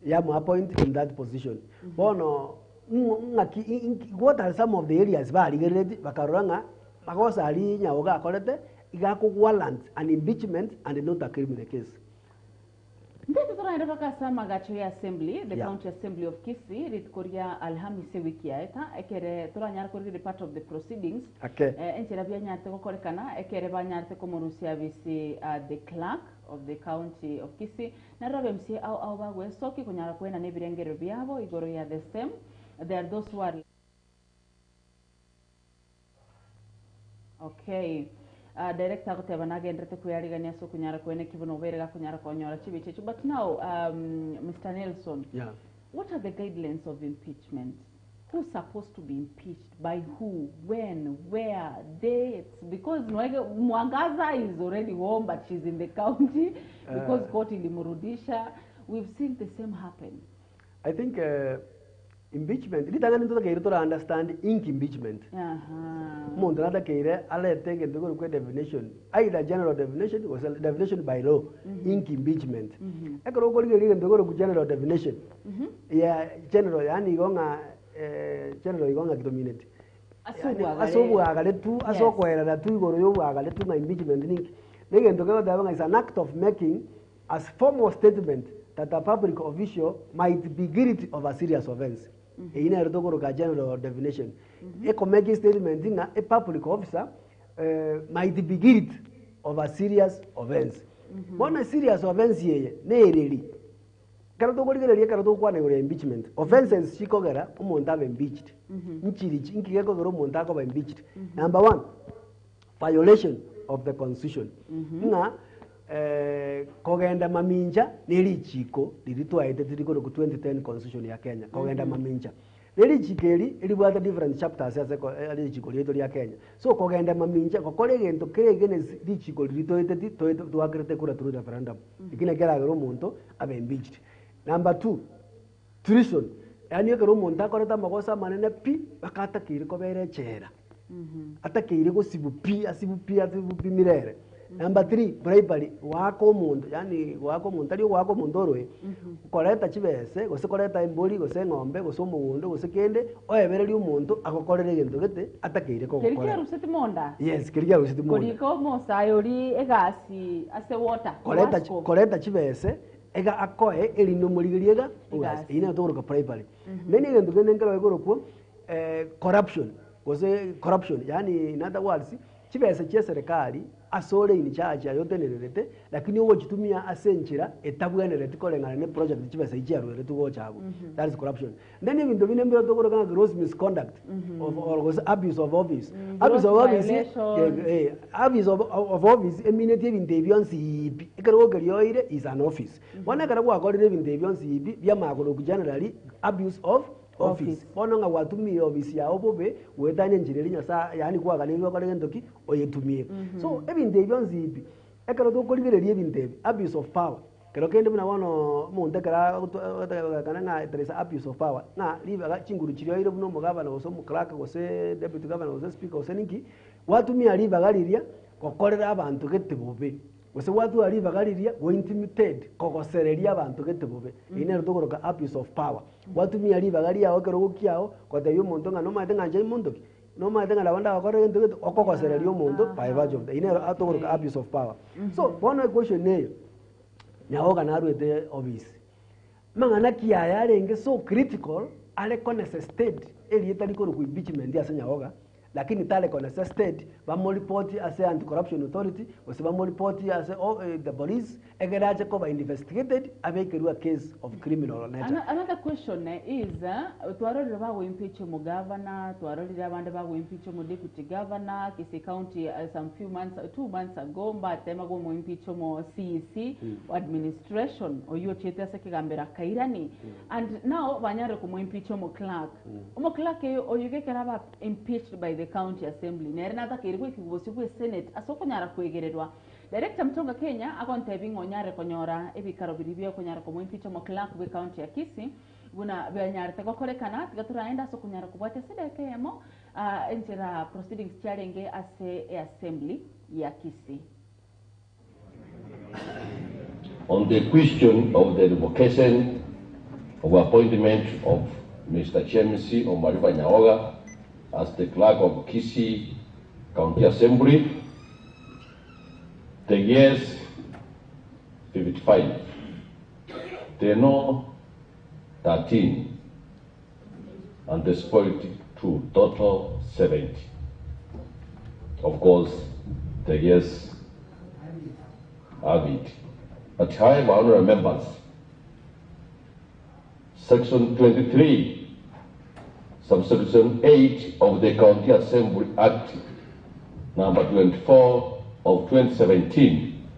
ya mu appoint in that position. Bono what are some of the areas baligereti bakaroranga makosa ali nyawoga akorete igaku warrant an impeachment and not a criminal case. Ndete tunaenda paka sama gacho ya assembly, the county assembly of Kisii, ritkoria Alhamisi wiki yaeta, ekere turanyara kuri part of the proceedings. Okay. Enchera byanyarte gokorekana, ekere banyarte komurusia bisi the clerk of the county of Kisii, na rabe MCA au bagwe soki kunyara kwena nebirengero byabo igoro ya the same. There are those who are okay. Director goteba nagendrete kuyarigania so kunyara kwene kibuno berega kunyara konyora chibichecho. But now Mr. Nelson, what are the guidelines of impeachment? Who's supposed to be impeached? By who? When? Where? Dates? Because Mwangaza is already home, but she's in the county because court ilimurudisha. We've seen the same happen. I think impeachment litangani ntoto to understand ink impeachment. Mundu natakeire alete kintu kuri definition, either general definition or definition by law. Ink impeachment ekero ukorigeria kintu kuri general definition ya general yani igonga general igonga dominate asubwagale tu asokwerera tu igoro yobwagale tu na impeachment ninki nigintu kegoteba is an act of making as formal statement that a public official might be guilty of a serious offense. Ina rutokoroka general definition. Eko making statement nga a public officer might be guilty of a serious offense. Bona serious offense yeye ne ereri. Karo tokorigereria karo tokwana igoro impeachment. Offenses chikogera omonto abe impeached. Nchiri nkigekogera omonto akoba impeached. Number 1, violation of the constitution. Nga Kogenda maminja nelichiko lilitwaete tilikoro ku 2010 constitution ya Kenya kogenda maminja nelichikeli ilibwata different chapters ase lichiko lieto lya Kenya so kogenda maminja kokore gento kere lichiko lilitoete twakirete kura through referendum ikina keragero omonto abe impeached. Number 2, treason. Yani ekero omonto akorete amagosa manene pi bakatakire kobere echera atakire gosibu pi asibu pi asibu pi mirere. Number 3, bribery. Wako omonto, yani wako omonto ari wako omonto orwe koreta chibese gose koreta embori gose eng'ombe gose omogondo gose kende oebereria omonto agokorere egento gete atakire kogokora. Keri kiaruseti monda. Yes, keri kiaruseti monda. Korika omosae ori egasi ase water. Koreta chibese ega akoe erino morigeria ega ogasi ina togoroka bribery. Nene egento kende nkero egorokwo corruption gose corruption, yani in other words chibese chia serikali asore in charge ayotenererete lakini ogochitumia ase enchera etabwenerete koreng'ana ne project chibesa ichiarwere tugochago. That is corruption. Then ebinto bine mbiro togorokana gross misconduct of or gose abuse of office. Abuse of office, abuse of office emineti ebinto ebio nsiibi ekero gokerioire is an office. Bono ekero gwakorire ebinto ebio nsiibi biamagoro generally abuse of office. Bono nga watumie office yao bobe wetanye njireri nyasa yani kwaganirwa kore gentoki oyetumie. So ebinto ebyo nzibi ekero tokorigereria ebinto ebi abuse of power kero kende buna bono omonto ekero kana ng'a there is abuse of power na ribaga chinguru chirioire buna omogavana gose omoclerk gose deputy governor gose speaker gose ninki watumia ribaga riria gokorera abanto gete bobe gose watua ribaga riria go intimidate kogosereria abanto gete bobe. Ine tokoroka abuse of power. Watumia ribaga riao ekero gokiao gotebia omonto ng'a nomaete ng'a nche montoki nomaete ng'a nabo ndagokora egento gete okogosereria omonto by virtue of ine atokoroka abuse of power. So bono equation eyo Nyaoga narwete office mang'ana kiaya arenge so critical are necessitated erieta rikoro impeachment ase Nyaoga lakini tale necessitated bamoripoti ase anti-corruption authority gose bamoripoti ase the police egerache koba investigated abekerwa case of criminal nature. Another question is twarorire bago impeach mu governor, twarorire abande bago impeach mu deputy governor Kisii County some few months 2 months ago mbatema go mu impeach mu CEC administration oyo chete ase kigambera kairani and now banyare ku impeach mu clerk. Omo clerk oyo gekera ba impeached by the county assembly nere natakiri gwikigbosi bwe senate asokonyara kwegererwa. Director Mtonga Kenya akontebi ng'onyare konyora ebikaro biribyo konyara komo impeach mo clerk bwe county ya Kisii buna byanyarete gokorekana tigaturaenda sokonyara kubwate sedeke yemo enchera proceedings chiarenge ase assembly ya Kisii. On the question of the revocation of appointment of Mr. James Omariba Nyaoga as the clerk of Kisii County Assembly, the yes 55, the no 13, and the spoiled 2, total 70. Of course, the yes have it. But however, honorable members, Section 23, subsection 8 of the County Assembly Act number 24 of 2017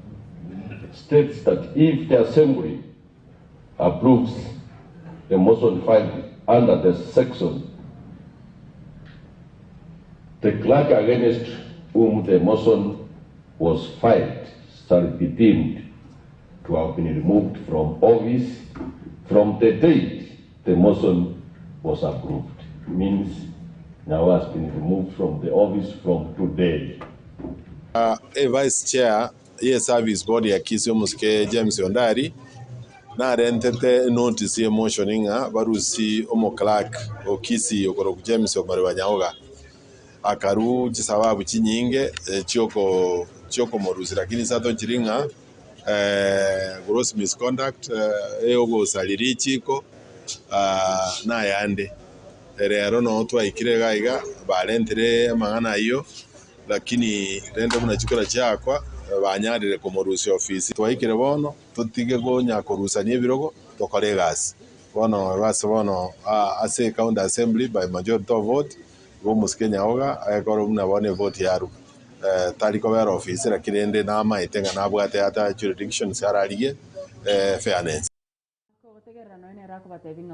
states that if the Assembly approves the motion filed under the section, the clerk against whom the motion was filed shall be deemed to have been removed from office from the date the motion was approved. Means now has been removed from the office from today. Vice Chair, ye service board ya Kisii Omosuke James Ondari na rentete notice ye motion ng'a barusi omo clerk o Kisii okoro James Omariba Nyaoga akaru chisababu chinyinge chioko morusi lakini sato chiringa gross misconduct eogo saliri chiko na yande rero no twaikire gaiga barentere amang'ana ayo lakini rende muna chikora chiakwa banyarire komorusi ofisi twaikire bono tutige gonya korusania ebirogo tokore egasi bono base bono ase county assembly by majority of vote go Omosuke Nyaoga akoro muna bone vote yaru Tari kobera office lakini ende namaete ng'a nabwate ata jurisdictions ararigie fairness.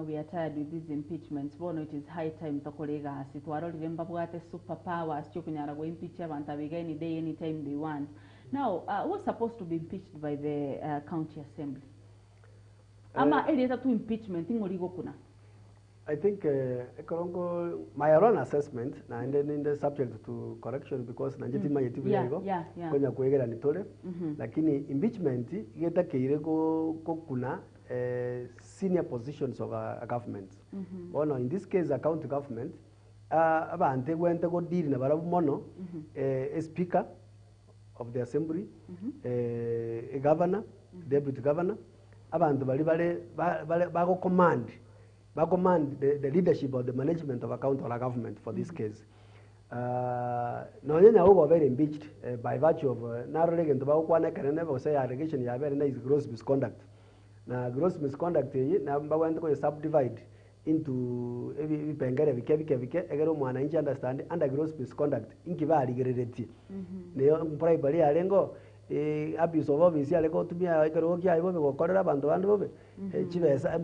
We are tired with these impeachments. Bono it is high time tokorega asi twarorire mbabwate superpowers chiokunyara go impeach abantu abiga any day anytime they want. Now who's supposed to be impeached by the county assembly? Ama elieta tu impeachment ingorigo kuna. I think my own assessment na in the subject to correction because na njetima yetu bego konya kuegera nitore lakini impeachment igetakeire ko kuna senior positions of a government. Ono in this case a county government abante gwente go deal na barabu mono a speaker of the assembly, a governor, deputy governor, abantu bali bale bago command the leadership or the management of a county or a government for this case. No nyanya very impeached by virtue of narrowly into bakwana kanene bo say allegation ya bere na is gross misconduct. Na gross misconduct yi na mbawende ko subdivide into ebipengere bike bike bike egero mwananchi understand under gross misconduct inkiba aligerereti neyo bribery alengo abuse of office aleko tumia ekero kya ibo gokorera abantu bandi bobe chibesa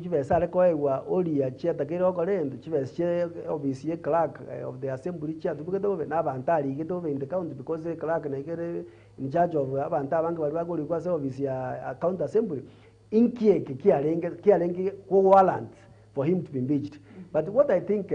chibesa aleko ewa olia chiatakire okore chibesa che office ye clerk of the assembly chiatubugete bobe na abantu aligete bobe in the county because the clerk na ikere in charge of abantu abange bali bagori kwa office ya county assembly inkieke kialenge ko warrant for him to be impeached. But what I think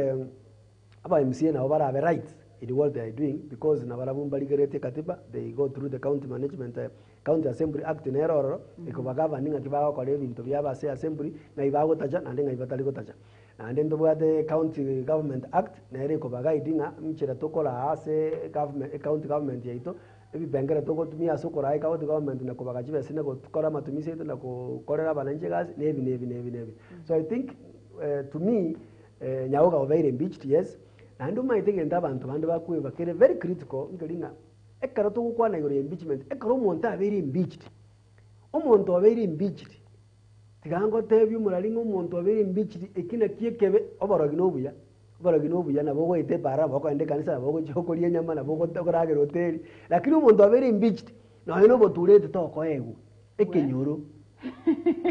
about MCA na obara have rights in what they are doing because na barabumba ligerete katiba they go through the county management county assembly act in error ikobagava ninga kibago kore bintu byaba se assembly na ibago taja na ndinga ibatali gotaja na ndendo bwate county government act na ere ikobagaidinga mchira tokola ase government county government yaito ebibengere togotumia sokora county government na kobagajibe sine gokora matumisi yetu na kokorera bananje gazi nebi. So I think to me Nyaoga obeire impeached, yes. And my thing and abantu bandu bakwe bakere very critical ngelinga ekero togukwana igoro impeachment ekero omonto abeire impeached omonto abeire impeached tigango tebyu muralinga omonto abeire impeached ekina kiekebe oborogi nobuya nabo goite bara bokoende kanisa nabo gochokoria nyama nabo gokoragera hoteli lakini omonto abeire impeached noyo noboturete tokoegwa ekenyoro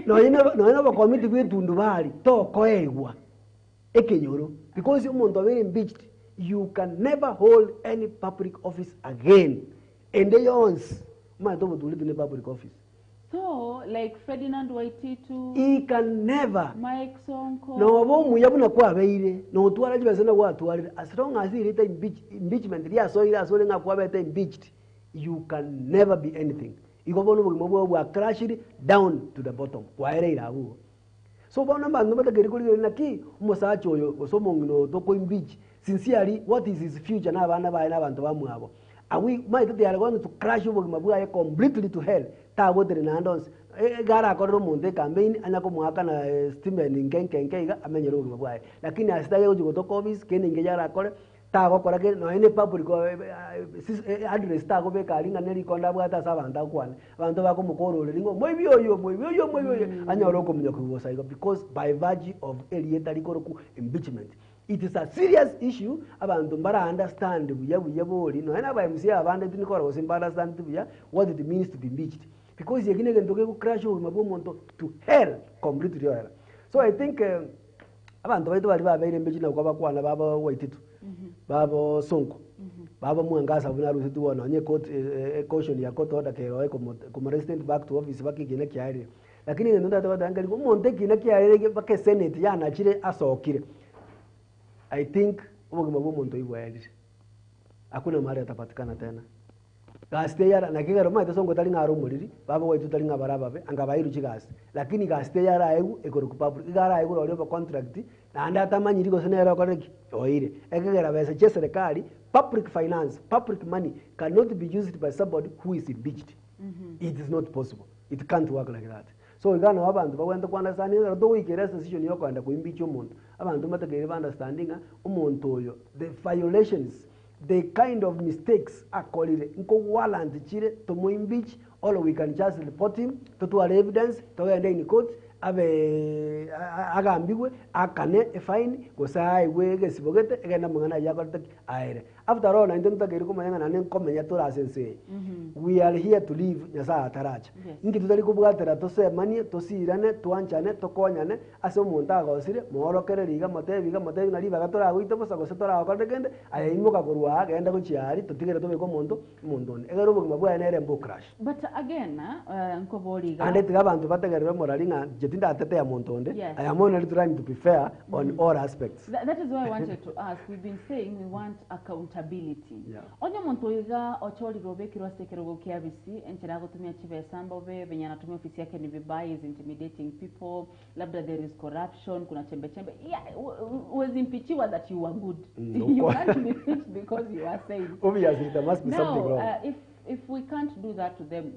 noyo nobokomiti bwetundu bali tokoegwa ekenyoro. Because omuntu abeire impeached, you can never hold any public office again. And they owns my in public office. So, like Ferdinand Waititu, he can never. Mike Sonko. No, yabuna kwa beire, no tuara jibesena kwa tuara. As long as he written impeachment, so kwa impeached, you can never be anything. Iko crashed down to the bottom. Kwa ere irabu. So bona bantu batagerikuri naki umusacho oyo osomongino toko impeach sincerely what is his future na abana baye nabantu bamwabo are we might they are going to crash ubugima bwaye completely to hell tabotere na ndonse gara akorero munde campaign anyako mwaka na Steven nkenkenke iga amenyero ubugima bwaye lakini asitaye kugotoka office kene ngejara akore tagokora ke no ene public address tagobeka alinga neri konda bwata sabanta kwana abantu bakomukorore lingo moibi oyo anyoro komunyo kubosa because by virtue of elieta likoroku impeachment it is a serious issue abantu mbara understand buya boli no ena ba MC abande tinikora bosimba understand buya what it means to be impeached because yegine gendoke ku crash ubuzima bw'omuntu to hell completely hell. So I think abantu baitu bali babeire impeachment kwa bakwana baba Waititu babo Sonko babo Mwangasa buna rusitu wana nye court caution ya court order kero como resident back to office bakigine kyarire lakini ndo ndo angali umonte kina kyarire bake senate yana chire asokire. I think ubugima bw'omuntu ibwaerire hakuna mahali atapatikana tena gaste yara na kigero maite Sonko tali ngaro muliri babo Waitu tali ngabarababe angabairu chigasi lakini gaste yara egu ekoro ku public igara egu rolio contract na anda atamanyiri gosenera koreki oire ekegera besa che serikali public finance public money cannot be used by somebody who is impeached. It is not possible, it can't work like that. So igana abantu bagwenda kwanasani do wikera decision yokwenda kuimpeach omuntu abantu matakere understanding omuntu oyo the violations the kind of mistakes akolire nko warrant chire to impeach or we can just report him to our evidence to end in court Abe agambigwe akane efine gose aigwe egesibogete egenda mang'ana yakorete aere. After all, nainte ntakeire komanya ng'a naende nkomenya tore ase ense eye. We are here to live Nyasaye ataracha. Inki tutari kobwatera tosemanie, tosirane, twanchane, tokonyane ase omonto agosire, moorokereri iga motebi iga motebi ng'a ribaga toragoite bosa gose toragokorere kende, aye imoka korwa aa genda gochia aria totigere tobeke omonto omonto onde. Ekero obogima bwaye nere mbocrash. But again, nkobori iga. Ande tiga abanto bategerere morari ng'a inche tindatetea monto onde. Yes. I am only trying to be fair on all aspects. That is why I wanted to ask. We've been saying we want accountability. Yeah. Onye omonto iga ochorire obekirwe ase ekerogo kia bisi enchera agotumia chibesa mbobe venye anatumia ofisi yake ni vibaya, is intimidating people, labda there is corruption, kuna chembe chembe. Yeah, huwezi impeachiwa that you are good. You can't be impeached because you are saying. Obviously there must be Now, something wrong. If we can't do that to them,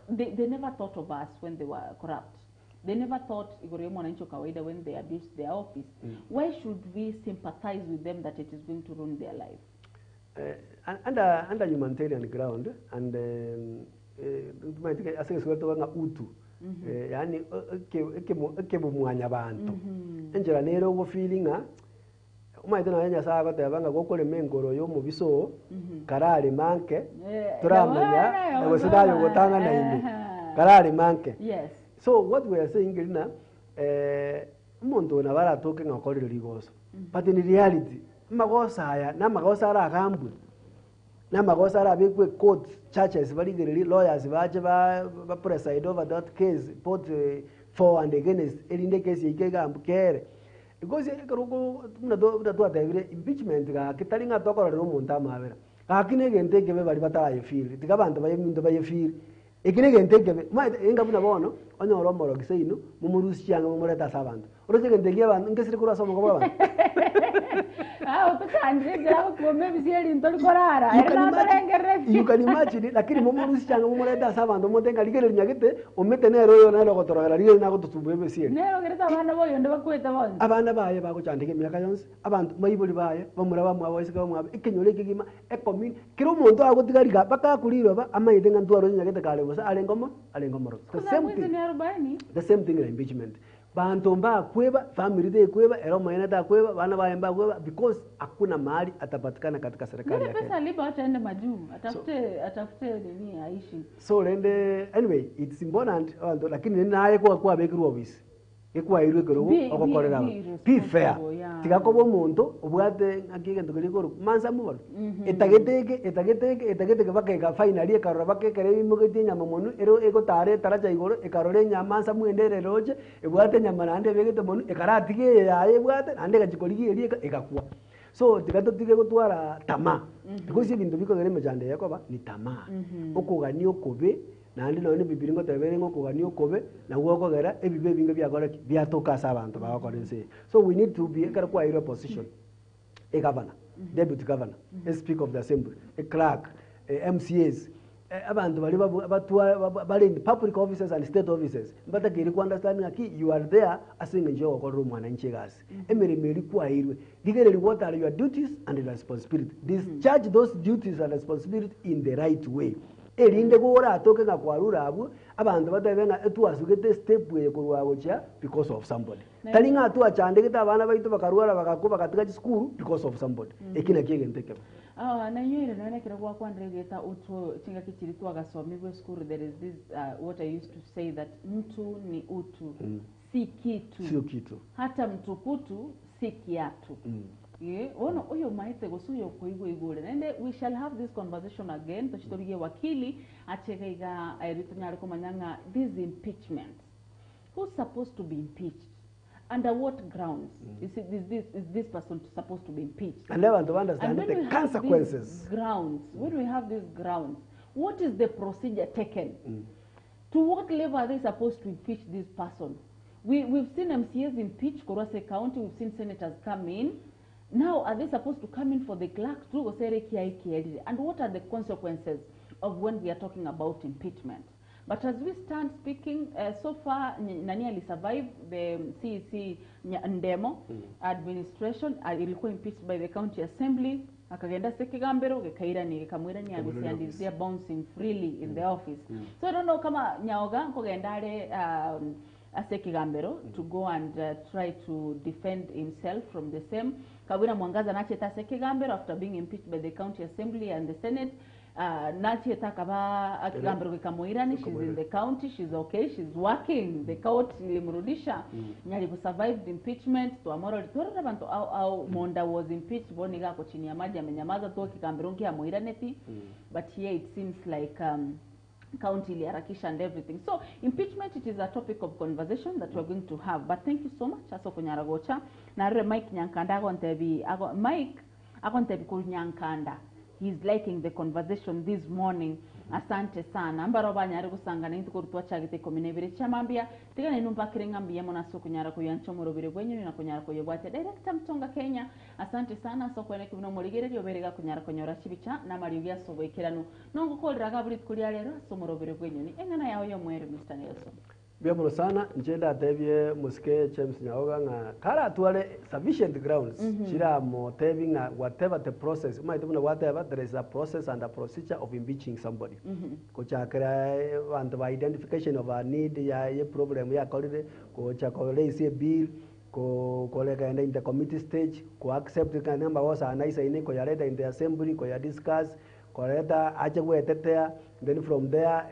they never thought of us when they were corrupt. They never thought igoro ya mwananchi wa kawaida when they abused their office. Why should we sympathize with them that it is going to ruin their life? Under humanitarian ground and ase geswahili ng'a utu. Yani ekebomwanya bantu. Enchera nere ogofeeling ng'a omaete naye Nyasaye agoteba ng'a gokorema engoro ya omobiso kararema nke toramenya gose naye ogotang'ana ime kararema nke. Yes. So what we are saying Rina, omonto oyo nabo aratoke ng'a okorire rigoso. But in reality, amagoso aya namagoso aragambwe namagoso arabekwe court churches barigereri lawyers bache ba preside over that case both for and against erinde case ike egambu kere. Because ekero buna twatebire impeachment gaki tari ng'a tokororera omonto amabera gaki na egento ekebe bari batarayefeel tiga abanto baye minto bayefeel eki na egento ekebe maete enga buna bono onyore omorogi seino momorusi chianga momorete ase abanto oroche egento ekia abanto nkesire korwa ase omoko bwa abanto. Ah, otochandire kuome bisieri ntori korara. You can imagine, you can imagine, lakini momorusi changa momorete ase abanto motenga rigereria nyagete omete nero oyo nero gotorogera rigereria nagototumba ebisieri. Nero gereta abana boyo nde bakwete bonsi. Abana baye bagochandika emiaka yonsi abanto maibori baye bamura bamwabo esika bamwabo ekenyoro ekegima ecommune kero omonto agotigariga bakakurirwa amaete ng'a ntwaro nyagete kare bosa arenge omo arenge omorogi. The same thing. Ni 40. The same thing in impeachment. Bantu mbakweba, family tekweba, era maina takweba, bana baye mbakweba because hakuna mahali atapatikana katika serikali ya Pesa Kenya. alipa acha aende majuu, atafute nini aishi. So rende anyway it's important abantu lakini naye kwa kwa bekirwa office. Ekwa irwe kerogo ogokorera. Be Be fair. responsible, yeah. Tigakoba omonto obwate ng'aki egento keria korwa mansa mobaro. Etagete eke etagete eke etagete eke bakeka finally ekarora bakekera ebimogetie enyama mono ero egotara etaracha igoro ekarora enyama nsa mwende ere eroche ebwate enyama naende ebegete mono ekaratiga eye yaye ebwate naende egachikorigia eria egakwa. So tiga totige gotwara tamaa. Because ebinto bikogera emechando eye ekoba ni tamaa. Okogania okobe naende nonye Bibiri ngotebere ng'a okogania okobe nabwo okogera ebibe ebinge biakora ki biatoka ase abanto bagokora ense eye. So we need to be ekero kwairwe position a governor, deputy governor, a speaker of the assembly, a clerk, a MCAs, abantu bari batwa bari in public offices and state offices mbatakeire ku understand ng'aki you are there ase eng'encho ya gokorera omwananchi egasi emeremo eri kwairwe rigereri what are your duties and responsibility discharge those duties and responsibility in the right way erinde goratoke ng'a kwarura abwo abanto batebe ng'a etwasugete step eye korwa gochia because of somebody tari ng'a twachandegete abana baito bakarwara bagakwa bagatiga chisukuru because of somebody. Eki naki egento ekebe. Ah, na nywere naona kira kwa kwandregeta utu chinga kichiri twagasomirwe school there is this what I used to say that mtu ni utu. Si kitu. Sio kitu. Hata mtukutu si kiatu. Yeah, ono oyo maete gosuyo koigwe igure. Nende we shall have this conversation again tochitorigie wakili achega iga eritunyare komanyanga this impeachment. Who's supposed to be impeached? Under what grounds? Is it is this person supposed to be impeached? And abantu understand And when the we have consequences. these grounds, when we have these grounds, what is the procedure taken? To what level are they supposed to impeach this person? We've seen MCAs impeach Korose County, we've seen senators come in. Now, are they supposed to come in for the clerk too? And what are the consequences of when we are talking about impeachment? But as we stand speaking, so far, nani ali survive the CEC Ndemo administration, ilikuwa impeached by the county assembly, akagenda sekigambero, gekaira ni gekamwira ni abisi, and is there bouncing freely in the office. So I don't know kama Nyaoga, nkogenda ale, ase kigambero to go and try to defend himself from the same. Kawira Mwangaza nacheta ase kigambero after being impeached by the county assembly and the senate. Nacheta kaba kigambero kikamuirani, she's in the county, she's okay, she's working, the court ilimrudisha. Nyaribu survived impeachment tuamoro litwara bantu au Monda was impeached boniga ko chini ya maji amenyamaza tu kigambero kiamuiraneti. But here it seems like county iliharakisha and everything. So impeachment, it is a topic of conversation that we're going to have. But thank you so much aso kunyaragocha na re Mike Nyankanda agontebi ago Mike agontebi ku Nyankanda. He's liking the conversation this morning. Asante sana. Ambaro banyari gusangana intu twachagite 12 chamambia tigane numba kirenga mona so kunyara kuyancho murobire bwenyu na kunyara kuyobwate director Mtonga Kenya. Asante sana so kwene kibino murigererio berega kunyara konyora chibicha na mariugia so bwekerano nongo kolraga buri kulia lero so murobire bwenyu ni engana yaho yo mwere Mr. Nelson. Bia sana njenda tebie musike James Nyaoga nga kara tuale sufficient grounds chira mo tebi nga whatever the process maite muna whatever there is a process and a procedure of impeaching somebody. Kochakira and the identification of a need ya ye problem ya kolide kocha kole bill ko kolega in the committee stage ko accept the number was anaisa ine ko yareta in the assembly ko ya discuss ko reta ache gwetetea, then from there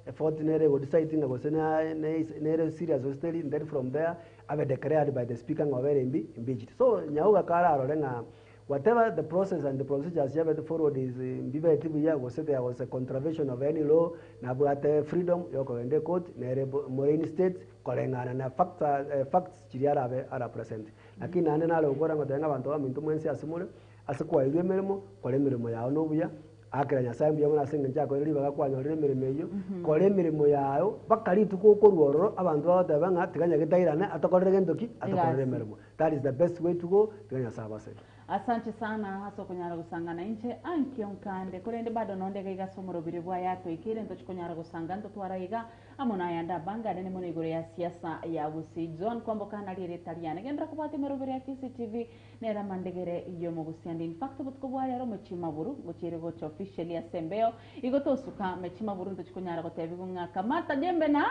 effort nere go decide nga gosena nere serious hostel, then from there abe declared by the speaker ngobere impeached. So Nyaoga kara arolenga whatever the process and the procedures yabe forward is mbibe tibu ya go say there was a contravention of any law na bwate freedom yoko ende court nere Moraine state kolengana na facts chiriara abe ara present. Lakini ane nalo gora ngotenga bantu ba mintu mwensi asimule asikwa ilwe mirimo kole mirimo yao nobuya akira Nyasaye mbuya muna singa njako ri bagakwanya mirimo eyo kore mirimo yayo bakari tuko ruororo abantu bataba tiganya gitairana atokorere gentoki atokorere mirimo. That is the best way to go tiganya sabase. Asante sana haso kunyara gusangana inche ankio nkande kurende bado nondega igasomoro biribwa yato ikire ntochikonyara gusanga ntotwaraiga amona yanda banga nene mono igoro ya siasa ya Gusii John kwamboka na rire taliana gendra kubate merobere ya KCTV nera mandegere iyo mugusiandi. In fact butko bwa rero mechima buru gochire gocha officially asembeo igotosuka mechima buru ntochikonyara gotebigunga kamata jembe na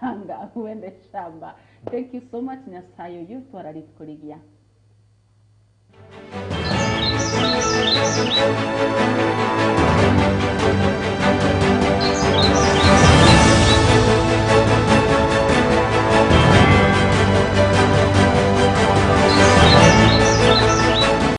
panga uende shamba. Thank you so much Nyasayo yu twararikurigia. Thank you.